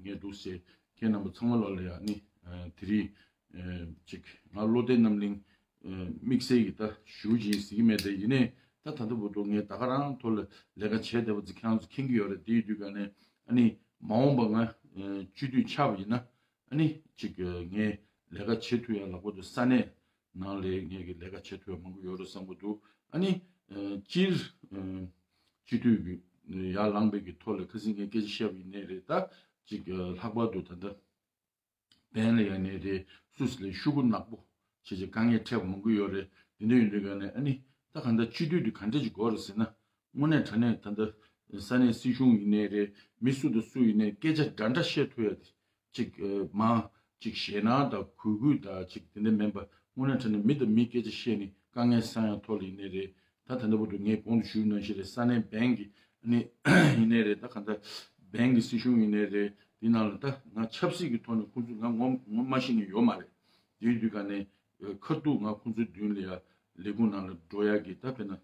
ངས་འདུག་སེ་ཁྱེད་རྣམ་པ་ཚང་མ་ལོག་ལ་ཡ་ཨ་ནི་དེ་རིང་ཅིག་ང་བློ་བདེ་རྣམ་གླིང་དམིགས་བསལ་གྱི་ད་ཞུ་བྱེད་ཟེར་གྱི་མེད་དེ། ཡིན་ནའི་ད་ད་ལྟ་བར་དུ་ངས་ད་ག་རང་ཐོག་ལ་ལས་ཀ་བྱས་བསྡད་པ་ཚོ་ཁྱེད་རང་ཚོ་མཁྱེན་གྱི་ཡོད་རེད། དེ་ཡོད་དུས་ག་ནས་ཨ་ནི་མ་འོངས་པ་ང་སྤྱི་འཐུས་ཆགས་པ་ཡིན་ན་ཨ་ནི་ཅིག་ངས་ལས་ཀ་བྱེད་ཐུབ་ཡ་ལྷག་པར་དུ་ས་གནས་ནང་ལ་ངས་ཀྱི་ལས་ཀ་བྱེད་ཐུབ་ཡ་མང་པོ་ཡོད་རེད་བསམ་གྱི་འདུག་ཨ་ནི་སྤྱིར་སྤྱི་འཐུས་ཀྱི་ཡར་ལངས་པའི་གི་ཐོག་ལ་ཁ་སང་ངས་སྐད་ཆ་བཤད་པ་ཡིན་ནའི་རེད། ད་ཅིག་ལྷག་པར་དུ་ད་ལྟ་བན་ལ་ཡ་ནས་རེད། སུད་སི་ལ་ཤོག་གུ་ནག་པོ་བྱས་བྱས་དཀའ་ངལ་འཕྲད་པ་མང་པོ་ཡོད་རེད། དེ་འདྲ་ཡིན་དུས་ག་ནས་ཨ་ནི་ད་ག་འདྲ་སྤྱི་འཐུས་དེ་ག་འདྲ་ཅིག་དགོས་རེད་ཟེར་ན། དངོས་གནས་དྲང་གནས་ད་ལྟ་ས་གནས་སྲིད་གཞུང་ཡིན་ནའི་རེད། མི་སུ་དང་སུ་ཡིན་ནའི་སྐད་ཆ་འདྲ་འདྲ་བཤད་ཐུབ་ཡ་དེ་ཅིག་མ་ཅིག་ཞེད་སྣང་དང་གུས་གུས་དང་ཅིག་དེ་འདྲ་མིན་པ། དངོས་གནས་དྲང་གནས་མི་དང་མི་སྐད་ཆ་བཤད་ནས་དཀའ་ངལ་སེལ་ཡ་ཐོག་ལ་ཡིན་ནའི་རེད། ད་ད་ལྟ་བར་དུ་ངས་གོང་དུ་ཞུས་ནང་བཞིན་རེད། ས་གནས་བན་གྱི་ནི་ཡིན་ནའི་རེད། ད་ག་འདྲ་བན་གྱི་སྲིད་གཞུང་ཡིན་ནའི་རེད། དེ་ནང་ལ་ད་ང་ཆབ་སྲིད་ཀྱི་ཐོག་ནས་ཁོང་ཚོ་ང་ངོ་ངོ་མ་ཤེས་མཁན་ཡོད་མ་རེད། དེའི་དུས་ག་ནས་ཁ་ཐུག་ང་ཁོང་ཚོའི་མདུན་ལ་ཡ་ལས་ཁུངས་ནང་ལ་འགྲོ་ཡ་གི་ད་དཔེར་ན་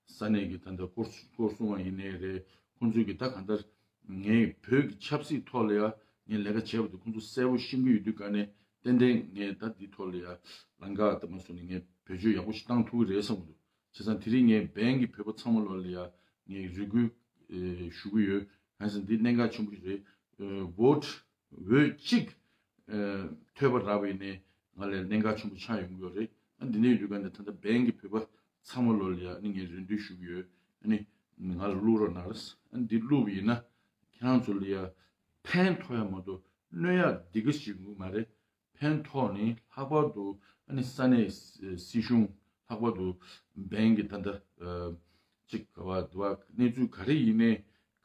ས་གནས་ཀྱི་ད་ལྟ་སྐོར་སྐོར་སྲུང་བ་ཡིན་ནའི་རེད། ཁོང་ཚོས་ཀྱི་ད་ག་འདྲ་ངའི་བོད་ཀྱི་ཆབ་སྲིད་ཐོག་ལ་ཡ་ངས་ལས་ཀ་བྱས་པ་དེ་ཁོང་ཚོ་གསལ་པོ་ཤེས་ཀྱི་ཡོད་དུས་ག་ནས་ཏན་ཏན་ངས་ད་འདི་ཐོག་ལ་ཡ་ལམ་ཁ་ལྟ་མ་སོང་ནས་ངས་བེད་སྤྱོད་ཡག་པོ་ཞིག་བཏང་ཐུབ་ཀྱི་རེད་བསམ་གྱི་འདུག་བྱས་ཙང་དེ་རིང་ངས་བན་གྱི་བོད་པ་ཚང་མ་ལོག་ལ་ཡ་ངས་རེ་སྐུལ་ཞུ་གི་ཡོད། གང་ཟེར་ན་འདི་གནད་འགག་ཆེན་པོ་ཞིག་རེད། བོད་འོས་གཅིག་ཐོས་པ་རག་པ་ཡིན་ནའི་ང་ལ་གནད་འགག་ཆེན་པོ་ཆགས་ཡོང་གི་ཡོད་རེད། ཨ་འདི་ནས་ཡོད་དུས་ག་ནས་ད་ལྟ་བན་གྱི་བོད་པ་ཚང་མ་ལོག་ལ་ཡ་ཨ་ནི་ངས་རེ་འདུན་ཞུ་གི་ཡོད། ཨ་ནི་ང་ལ་བླུག་རོགས་གནང་རེད། ཨ་འདི་བླུགས་པ་ཡིན་ན་ཁྱེད་རང་ཚོ་ལ་ཡ་ཕན་ཐོགས་ཡ་མ་གཏོགས་གནོད་ཡ་འདི་ག་ཞིག་ཡོང་གི་མ་རེད། ཕན་ཐོགས་ནི་ལྷག་པར་དུ་ཨ་ནི་ས་གནས་སྲིད་གཞུང་ལྷག་པར་དུ་བན་གྱི་ད་ལྟ་ཅིག་ག་བ་དུ་བ་གནས་ཚུལ་ག་རེ་ཡིན་ནའི་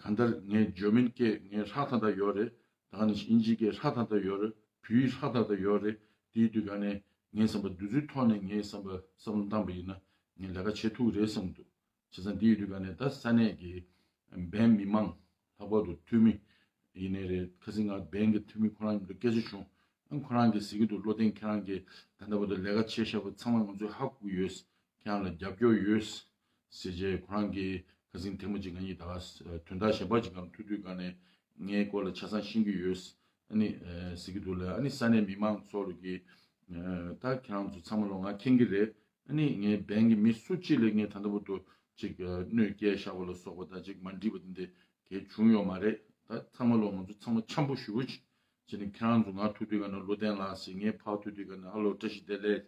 གང་ལྟར་ངས་འཇར་མན་སྐད་ངས་ཧྲག་ཐག་ཐག་ཡོད་རེད། ད་ག་ནས་དབྱིན་ཇི་སྐད་ཧྲག་ཐག་ཐག་ཡོད་རེད། བོད་ཡིག་ཧྲག་ཐག་ཐག་ཡོད་རེད། དེའི་དུས་ག་ནས་ངའི་བསམ་པ་འདི་ཚོའི་ཐོག་ནས་ངའི་བསམ་པ་བསམ་བློ་བཏང་པ་ཡིན་ན་ངས་ལས་ཀ་བྱེད་ཐུབ་ཀྱི་རེད་བསམ་འདུག་བྱས་ཙང་དེ་ཡོད་དུས་ག་ནས་ད་ས་གནས་ཀྱི་བན་མི་མང་ལྷག་པར་དུ་འཐུས་མི་ཡིན་ནའི་རེད། ཁ་སང་ང་བན་གྱི་འཐུས་མི་ཁོ་རང་མཉམ་དུ་སྐད་ཆ་བྱུང་། ཨ་ཁོ་རང་གིས་ཟེར་གྱི་འདུག་བློ་བརྟན་ཁྱེད་རང་གིས་ད་ལྟ་བར་དུ་ལས་ཀ་བྱས་བཞག་པ་ཚང་མ་ང་ཚོས་ཧ་གོ་གི་ཡོད། ཁྱེད་རང་ལ་རྒྱབ་སྐྱོར་ཡོད་ཟེར་རྗེས་ཁོ་རང་གིས་ཁ་སང་ཐེངས་མ་གཅིག་ང་གཉིས་ད་ག་དོན་དག་གཞན་པ་གཅིག་སྒང་ཐུག་དུས་ག་ནས་ངའི་སྐོར་ལ་ཆ་ཚང་ཤེས་ཀྱི་ཡོད། ཨ་ནི་ཟེར་གྱི་འདུག་ལ། ཨ་ནི་ས་གནས་མི་མང་ཚོ་ལ་གི་ད་ཁྱེད་རང་ཚོ་ཚང་མ་ལོ་ང་མཁྱེན་གྱི་རེད། ཨ་ནི་ངའི་བན་གྱི་མི་སུ་གཅིག་ལ་ངས་ད་ལྟ་བར་དུ་ཅིག་གནོད་སྐྱེལ་བཞག་པ་ལ་སོགས་པ་དང་ཅིག་མ་འགྲིག་པ་དེ་འདྲ་གལ་བྱུང་ཡོད་མ་རེད། ད་ཚང་མ་ལོ་ང་ཚོ་ཚང་མ་འཆམ་པོ་ཞེ་པོ་ཅིག་བྱས་ནས་ཁྱེད་རང་ཚོ་ང་ཐུག་དུས་ག་ནས་བློ་བརྟན་ལགས་ཟེར། ངས་ཕར་ཐུག་དུས་ག་ནས་ཧ་ལོ་བཀྲ་ཤིས་བདེ་ལེགས་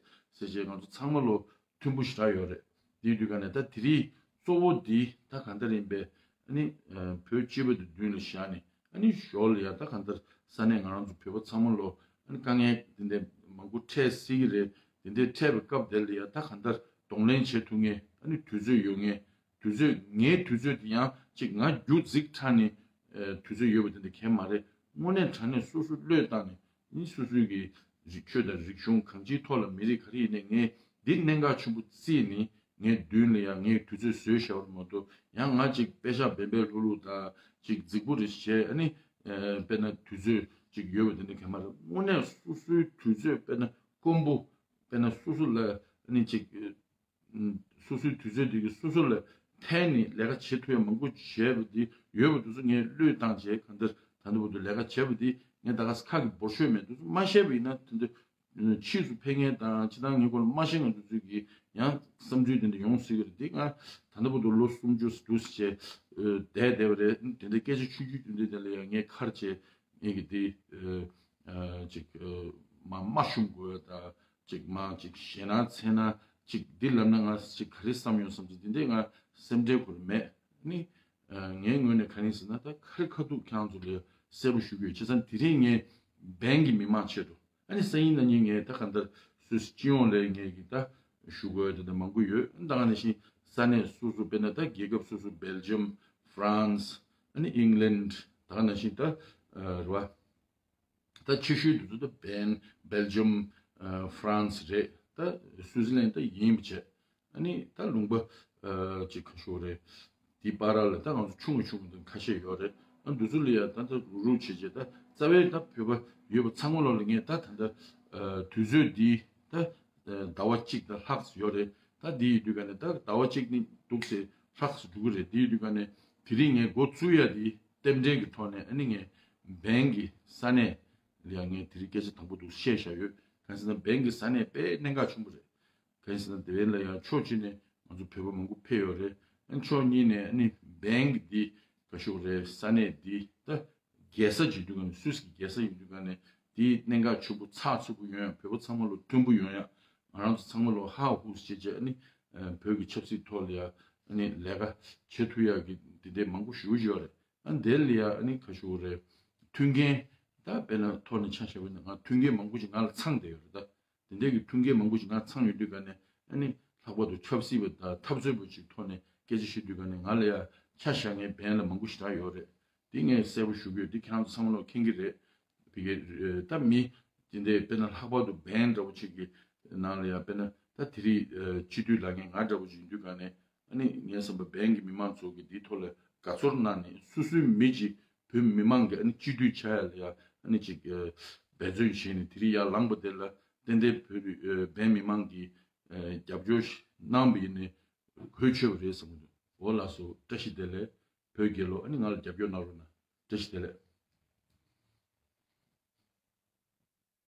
ཟེར་བྱས་ང་ཚོ་ཚང་མ་ལོ་མཐུན་པོ་ཞེ་དྲག་ཡོད་རེད། དེའི་དུས་ག་ནས་ད་དེ་རིང་གཙོ་བོ་འདི་ད་གང་ལྟར་ཡིན་པས་ཨ་ནི་བོད་སྤྱི་པ་དེ་མདུན་ལ་བཞག་ནས་ཨ་ནི་ཞོར་ལ་ཡ་ད་གང་ལྟར་ས་གནས་ང་རང་ཚོ་བོད་པ་ཚང་མ་ལོ་ཨ་ནི་དཀའ་ངལ་དེ་འདྲ་མང་པོ་འཕྲད་སྲིད་ཀྱི་རེད། དེ་འདྲའི་འཕྲད་པའི་སྐབས་དེ་ལ་ཡ་ད་གང་ལྟར་གདོང་ལེན་བྱེད་ཐུབ་མཁན་ཨ་ནི་དུས་ཚོད་ཡོད་མཁན། དུས་ཚོད་ངའི་དུས་ཚོད་དེ་ཡང་ཅིག་ང་རྒྱུ་རྫིག་ཁྲ་ནས་དུས་ཚོད་ཡོད་པ་དེ་འདྲ་གང་མ་རེད། དངོས་གནས་དྲང་གནས་སོ་སོ་བློས་བཏང་ནས་ནི་སོ་སོའི་གི་རིག་ཆོས་དང་རིག་གཞུང་གང་ཅིའི་ཐོག་ལ་མི་རིགས་ག་རེ་ཡིན་ནའི་ངས་འདི་གནད་འགག་ཆེན་པོ་བརྩིས་ནས་ངའི་མདུན་ལ་ཡང་ངའི་དུས་ཚོད་བཟོས་བཞག་པ་མ་གཏོགས་ཡང་ང་ཅིག་དཔེ་ཤག་བན་བན་ལྷུག་ལྷུག་དང་ཅིག་རྫིག་པོ་རེ་བྱས་ཨ་ནི་དཔེར་ན་དུས་ཚོད་ཅིག་ཡོད་པ་དེ་འདྲ་གང་མ་རེད། དངོས་གནས་སོ་སོའི་དུས་ཚོད་དཔེར་ན་དཀོན་པོ་དཔེར་ན་སོ་སོ་ལ་ཨ་ནི་ཅིག་སོ་སོའི་དུས་ཚོད་དེ་གི་སོ་སོ་ལ་ཕན་ནས་ལས་ཀ་བྱེད་ཐུབ་ཡ་མང་པོ་བྱས་པ་དེ་ཡོད་པ་དེ་ཚོ་ངས་བློས་བཏང་བྱས་གང་ལྟར་ད་ལྟ་བར་དུ་ལས་ཀ་བྱས་པ་དེ་ངས་ད་ག་ས་ཁ་གི་འབོར་ཤོད་མེད། དེ་ཚོ་མ་བཤད་པ་ཡིན་ན་དེ་འདྲ་ཕྱིས་སུ་ཕན་མཁན་དང་ཕྱི་ཐང་ངའི་སྐོར་ལ་མ་ཤེས་མཁན་དེ་ཚོ་གི་ཡང་བསམ་ཚུལ་དེ་འདྲ་ཡོང་སྲིད་ཀྱི་རེད། དེ་ང་ད་ལྟ་བར་དུ་ལོ་སུམ་ཅུ་འདུག་སེ་བྱས་བསྡད་བསྡད་པ་རེད། དེ་འདྲ་སྐད་ཆ་ཆུང་ཆུང་དེ་འདྲ་དེ་ལ་ཡང་ངས་ཁར་བྱས་ངས་ཀྱི་དེ་ཅིག་མ་མ་ཤོང་དགོས་དང་། ཅིག་མ་ཅིག་ཞེད་སྣང་འཚེར་སྣང་ཅིག་འདི་ལབ་ན་ང་ཅིག་ག་རེ་བསམ་ཡོང་བསམ་ཅིག་འདི་འདྲས་ང་སེམས་ཁྲལ་ཁུར་མེད་ནི། ངའི་ངོས་ནས་ག་རེ་ཟེར་ན་ད་ག་རེ་ཁ་ཐུག་ཁྱེད་རང་ཚོ་ལ་གསལ་པོ་ཞུ་གི་ཡོད། བྱས་ཙང་དེ་རིང་ངས་བན་གྱི་མི་མང་ཆེད་དུ་ཨ་ནི་སང་ཉིན་གནངས་ཉིན་ངས་ད་ག་འདྲ་སུད་སི་སྤྱི་ཡོངས་ལ་ངས་ཀྱི་ད་ཞུ་དགོས་དེ་འདྲ་མང་པོ་ཡོད། ད་ག་ནང་བཞིན་ས་གནས་སོ་སོ་དཔེར་ན་ད་རྒྱལ་ཁབ་སོ་སོ་སྦེལ་ཇམ་ཧྥ་རན་སི་ཨ་ནི་ཨིང་ལན་ད་ག་ནང་བཞིན་ད་རེད་བ། ད་ཆེ་ཤོས་དེ་ཚོ་ད་བན་སྦེལ་ཇམ་ཧྥ་རན་སི་རེད། ད་སུའུ་ཙི་ལན་ད་ཡིན་པ་བྱས། ཨ་ནི་ད་ལུང་པ་ཨ་ཅིག་ག་ཤོག་རེད། དེའི་བར་ལ་ད་ང་ཚོ་ཆུང་ངུ་ཆུང་ངུ་དང་ཁ་ཤས་ཡོད་རེད། ཨ་འདི་ཚོ་ལ་ཡ་ད་ད་རུག་རུག་བྱེད་བྱེད་ད་རྩ་བའི་ད་བོད་པ་ཡོད་པ་ཚང་མ་ལོ་ལ་ངས་ད་ད་ད་ཨ་དུས་ཚོད་འདི་ད་ཟླ་བ་གཅིག་ད་ལྷག་ཙམ་ཡོད་རེད། ད་འདི་ཡིན་དུས་ག་ནས་ད་ཟླ་བ་གཅིག་ནི་འདུག་སེ་ལྷག་ཙམ་འགྲོ་གི་རེད། འདི་ཡིན་དུས་ག་ནས་དེ་རིང་ངས་འགོ་བཙུགས་ཡ་འདི་རྟེན་འབྲེལ་གྱི་ཐོག་ནས་ཨ་ནི་ངས་བན་གྱི་ས་གནས་ལ་ཡ་ངས་དེ་རིང་སྐད་ཆ་དང་པོ་འདུག་བཤད་བཞག་ཡོད། གང་ཟེར་ན་བན་གྱི་ས་གནས་དཔེ་གནད་འགག་ཆེན་པོ་རེད། གང་ཟེར་ན་དེ་བན་ལ་ཡང་ཕྱོགས་གཅིག་ནས་ང་ཚོ་བོད་པ་མང་པོ་ཕེབས་ཡོད་རེད། ཨ་ཕྱོགས་གཉིས་ནས་ཨ་ནི་བན་གྱི་འདི་ག་ཤོག་རེད། ས་གནས་འདི་ད་རྒྱལ་ས་ཅིག་འདུག་ག་ནས་སུད་སི་གི་རྒྱལ་ས་ཡིན་དུས་ག་ནས་དེའི་གནད་འགག་ཆེན་པོ་ཚགས་ཚུད་པོ་ཡོང་ཡ། བོད་པ་ཚང་མ་ལོ་མཐུན་པོ་ཡོང་ཡ། ང་རང་ཚོ་ཚང་མ་ལོ་ཧ་ཧུ་བྱེད་བྱས་ཨ་ནི་བོད་ཀྱི་ཆབ་སྲིད་ཐོག་ལ་ཡ་ཨ་ནི་ལས་ཀ་བྱེད་ཐུབ་ཡ་གི་འདི་འདྲའི་མང་པོ་ཞེ་པོ་ཅིག་ཡོད་རེད། ཨ་དེ་ལ་ཡ་ཨ་ནི་ག་ཤོག་རེད། མཐུན་རྐྱེན་ད་དཔེར་ན་ཐོག་ནས་ཆ་བཞག་པ་ཡིན་ན་ང་མཐུན་རྐྱེན་མང་པོ་ཅིག་ང་ལ་ཚང་བསྡད་ཡོད་རེད་ད། དེ་འདྲའི་གི་མཐུན་རྐྱེན་མང་པོ་ཅིག་ང་ཚང་ཡོད་དུས་ག་ནས་ཨ་ནི་ལྷག་པར་དུ་ཆབ་སྲིད་པ་དང་འཐབ་རྩོད་པ་ཅིག་ཐོག་ནས་སྐད་ཆ་བཤད་དུས་ག་ནས་ང་ལ་ཡ་ཆ་བཞག་མཁན་བན་ལ་མང་པོ་ཞེ་དྲག་ཡོད་རེད། དེ་ངས་གསལ་པོ་ཞུ་གི་ཡོད། དེ་ཁྱེད་རང་ཚོ་ཚང་མ་ལོ་མཁྱེན་གྱི་རེད། བི་གེ་ད་མི་དེ་འདྲའི་དཔེར་ན་ལྷག་པར་དུ་བན་འདྲ་པོ་ཅིག་གི་ནང་ལ་ཡ་དཔེར་ན་ད་དེ་རིང་སྤྱི་འཐུས་ལངས་མཁན་ང་འདྲ་པོ་ཅིག་ཡིན་དུས་ག་ནས་ཨ་ནི་ངས་བསམ་པ་བན་གྱི་མི་མང་ཚོ་གི་འདིའི་ཐོག་ལ་དགའ་ཚོར་གནང་ནས་སོ་སོའི་མི་གཅིག་བོད་མི་མང་གི་ཨ་ནི་སྤྱི་འཐུས་ཆགས་ཡ་ལ་ཡ་ཨ་ནི་ཅིག་འབད་བརྩོན་བྱས་ནས་དེ་རིང་ཡར་ལངས་པ་དེ་ལ་ཏན་ཏན་བོད་བན་མི་མང་གིས་རྒྱབ་སྐྱོར་གནང་བ་ཡིན་ནའི་གོ་ཆོད་པ་རེད་བསམ་གྱི་འདུག་འོ་ལགས་སོ། བཀྲ་ཤིས་བདེ་ལེགས། བོད་རྒྱལ་ལོ། ཨ་ནི་ང་ལ་རྒྱབ་སྐྱོར་གནང་རོགས་གནང་། བཀྲ་ཤིས་བདེ་ལེགས།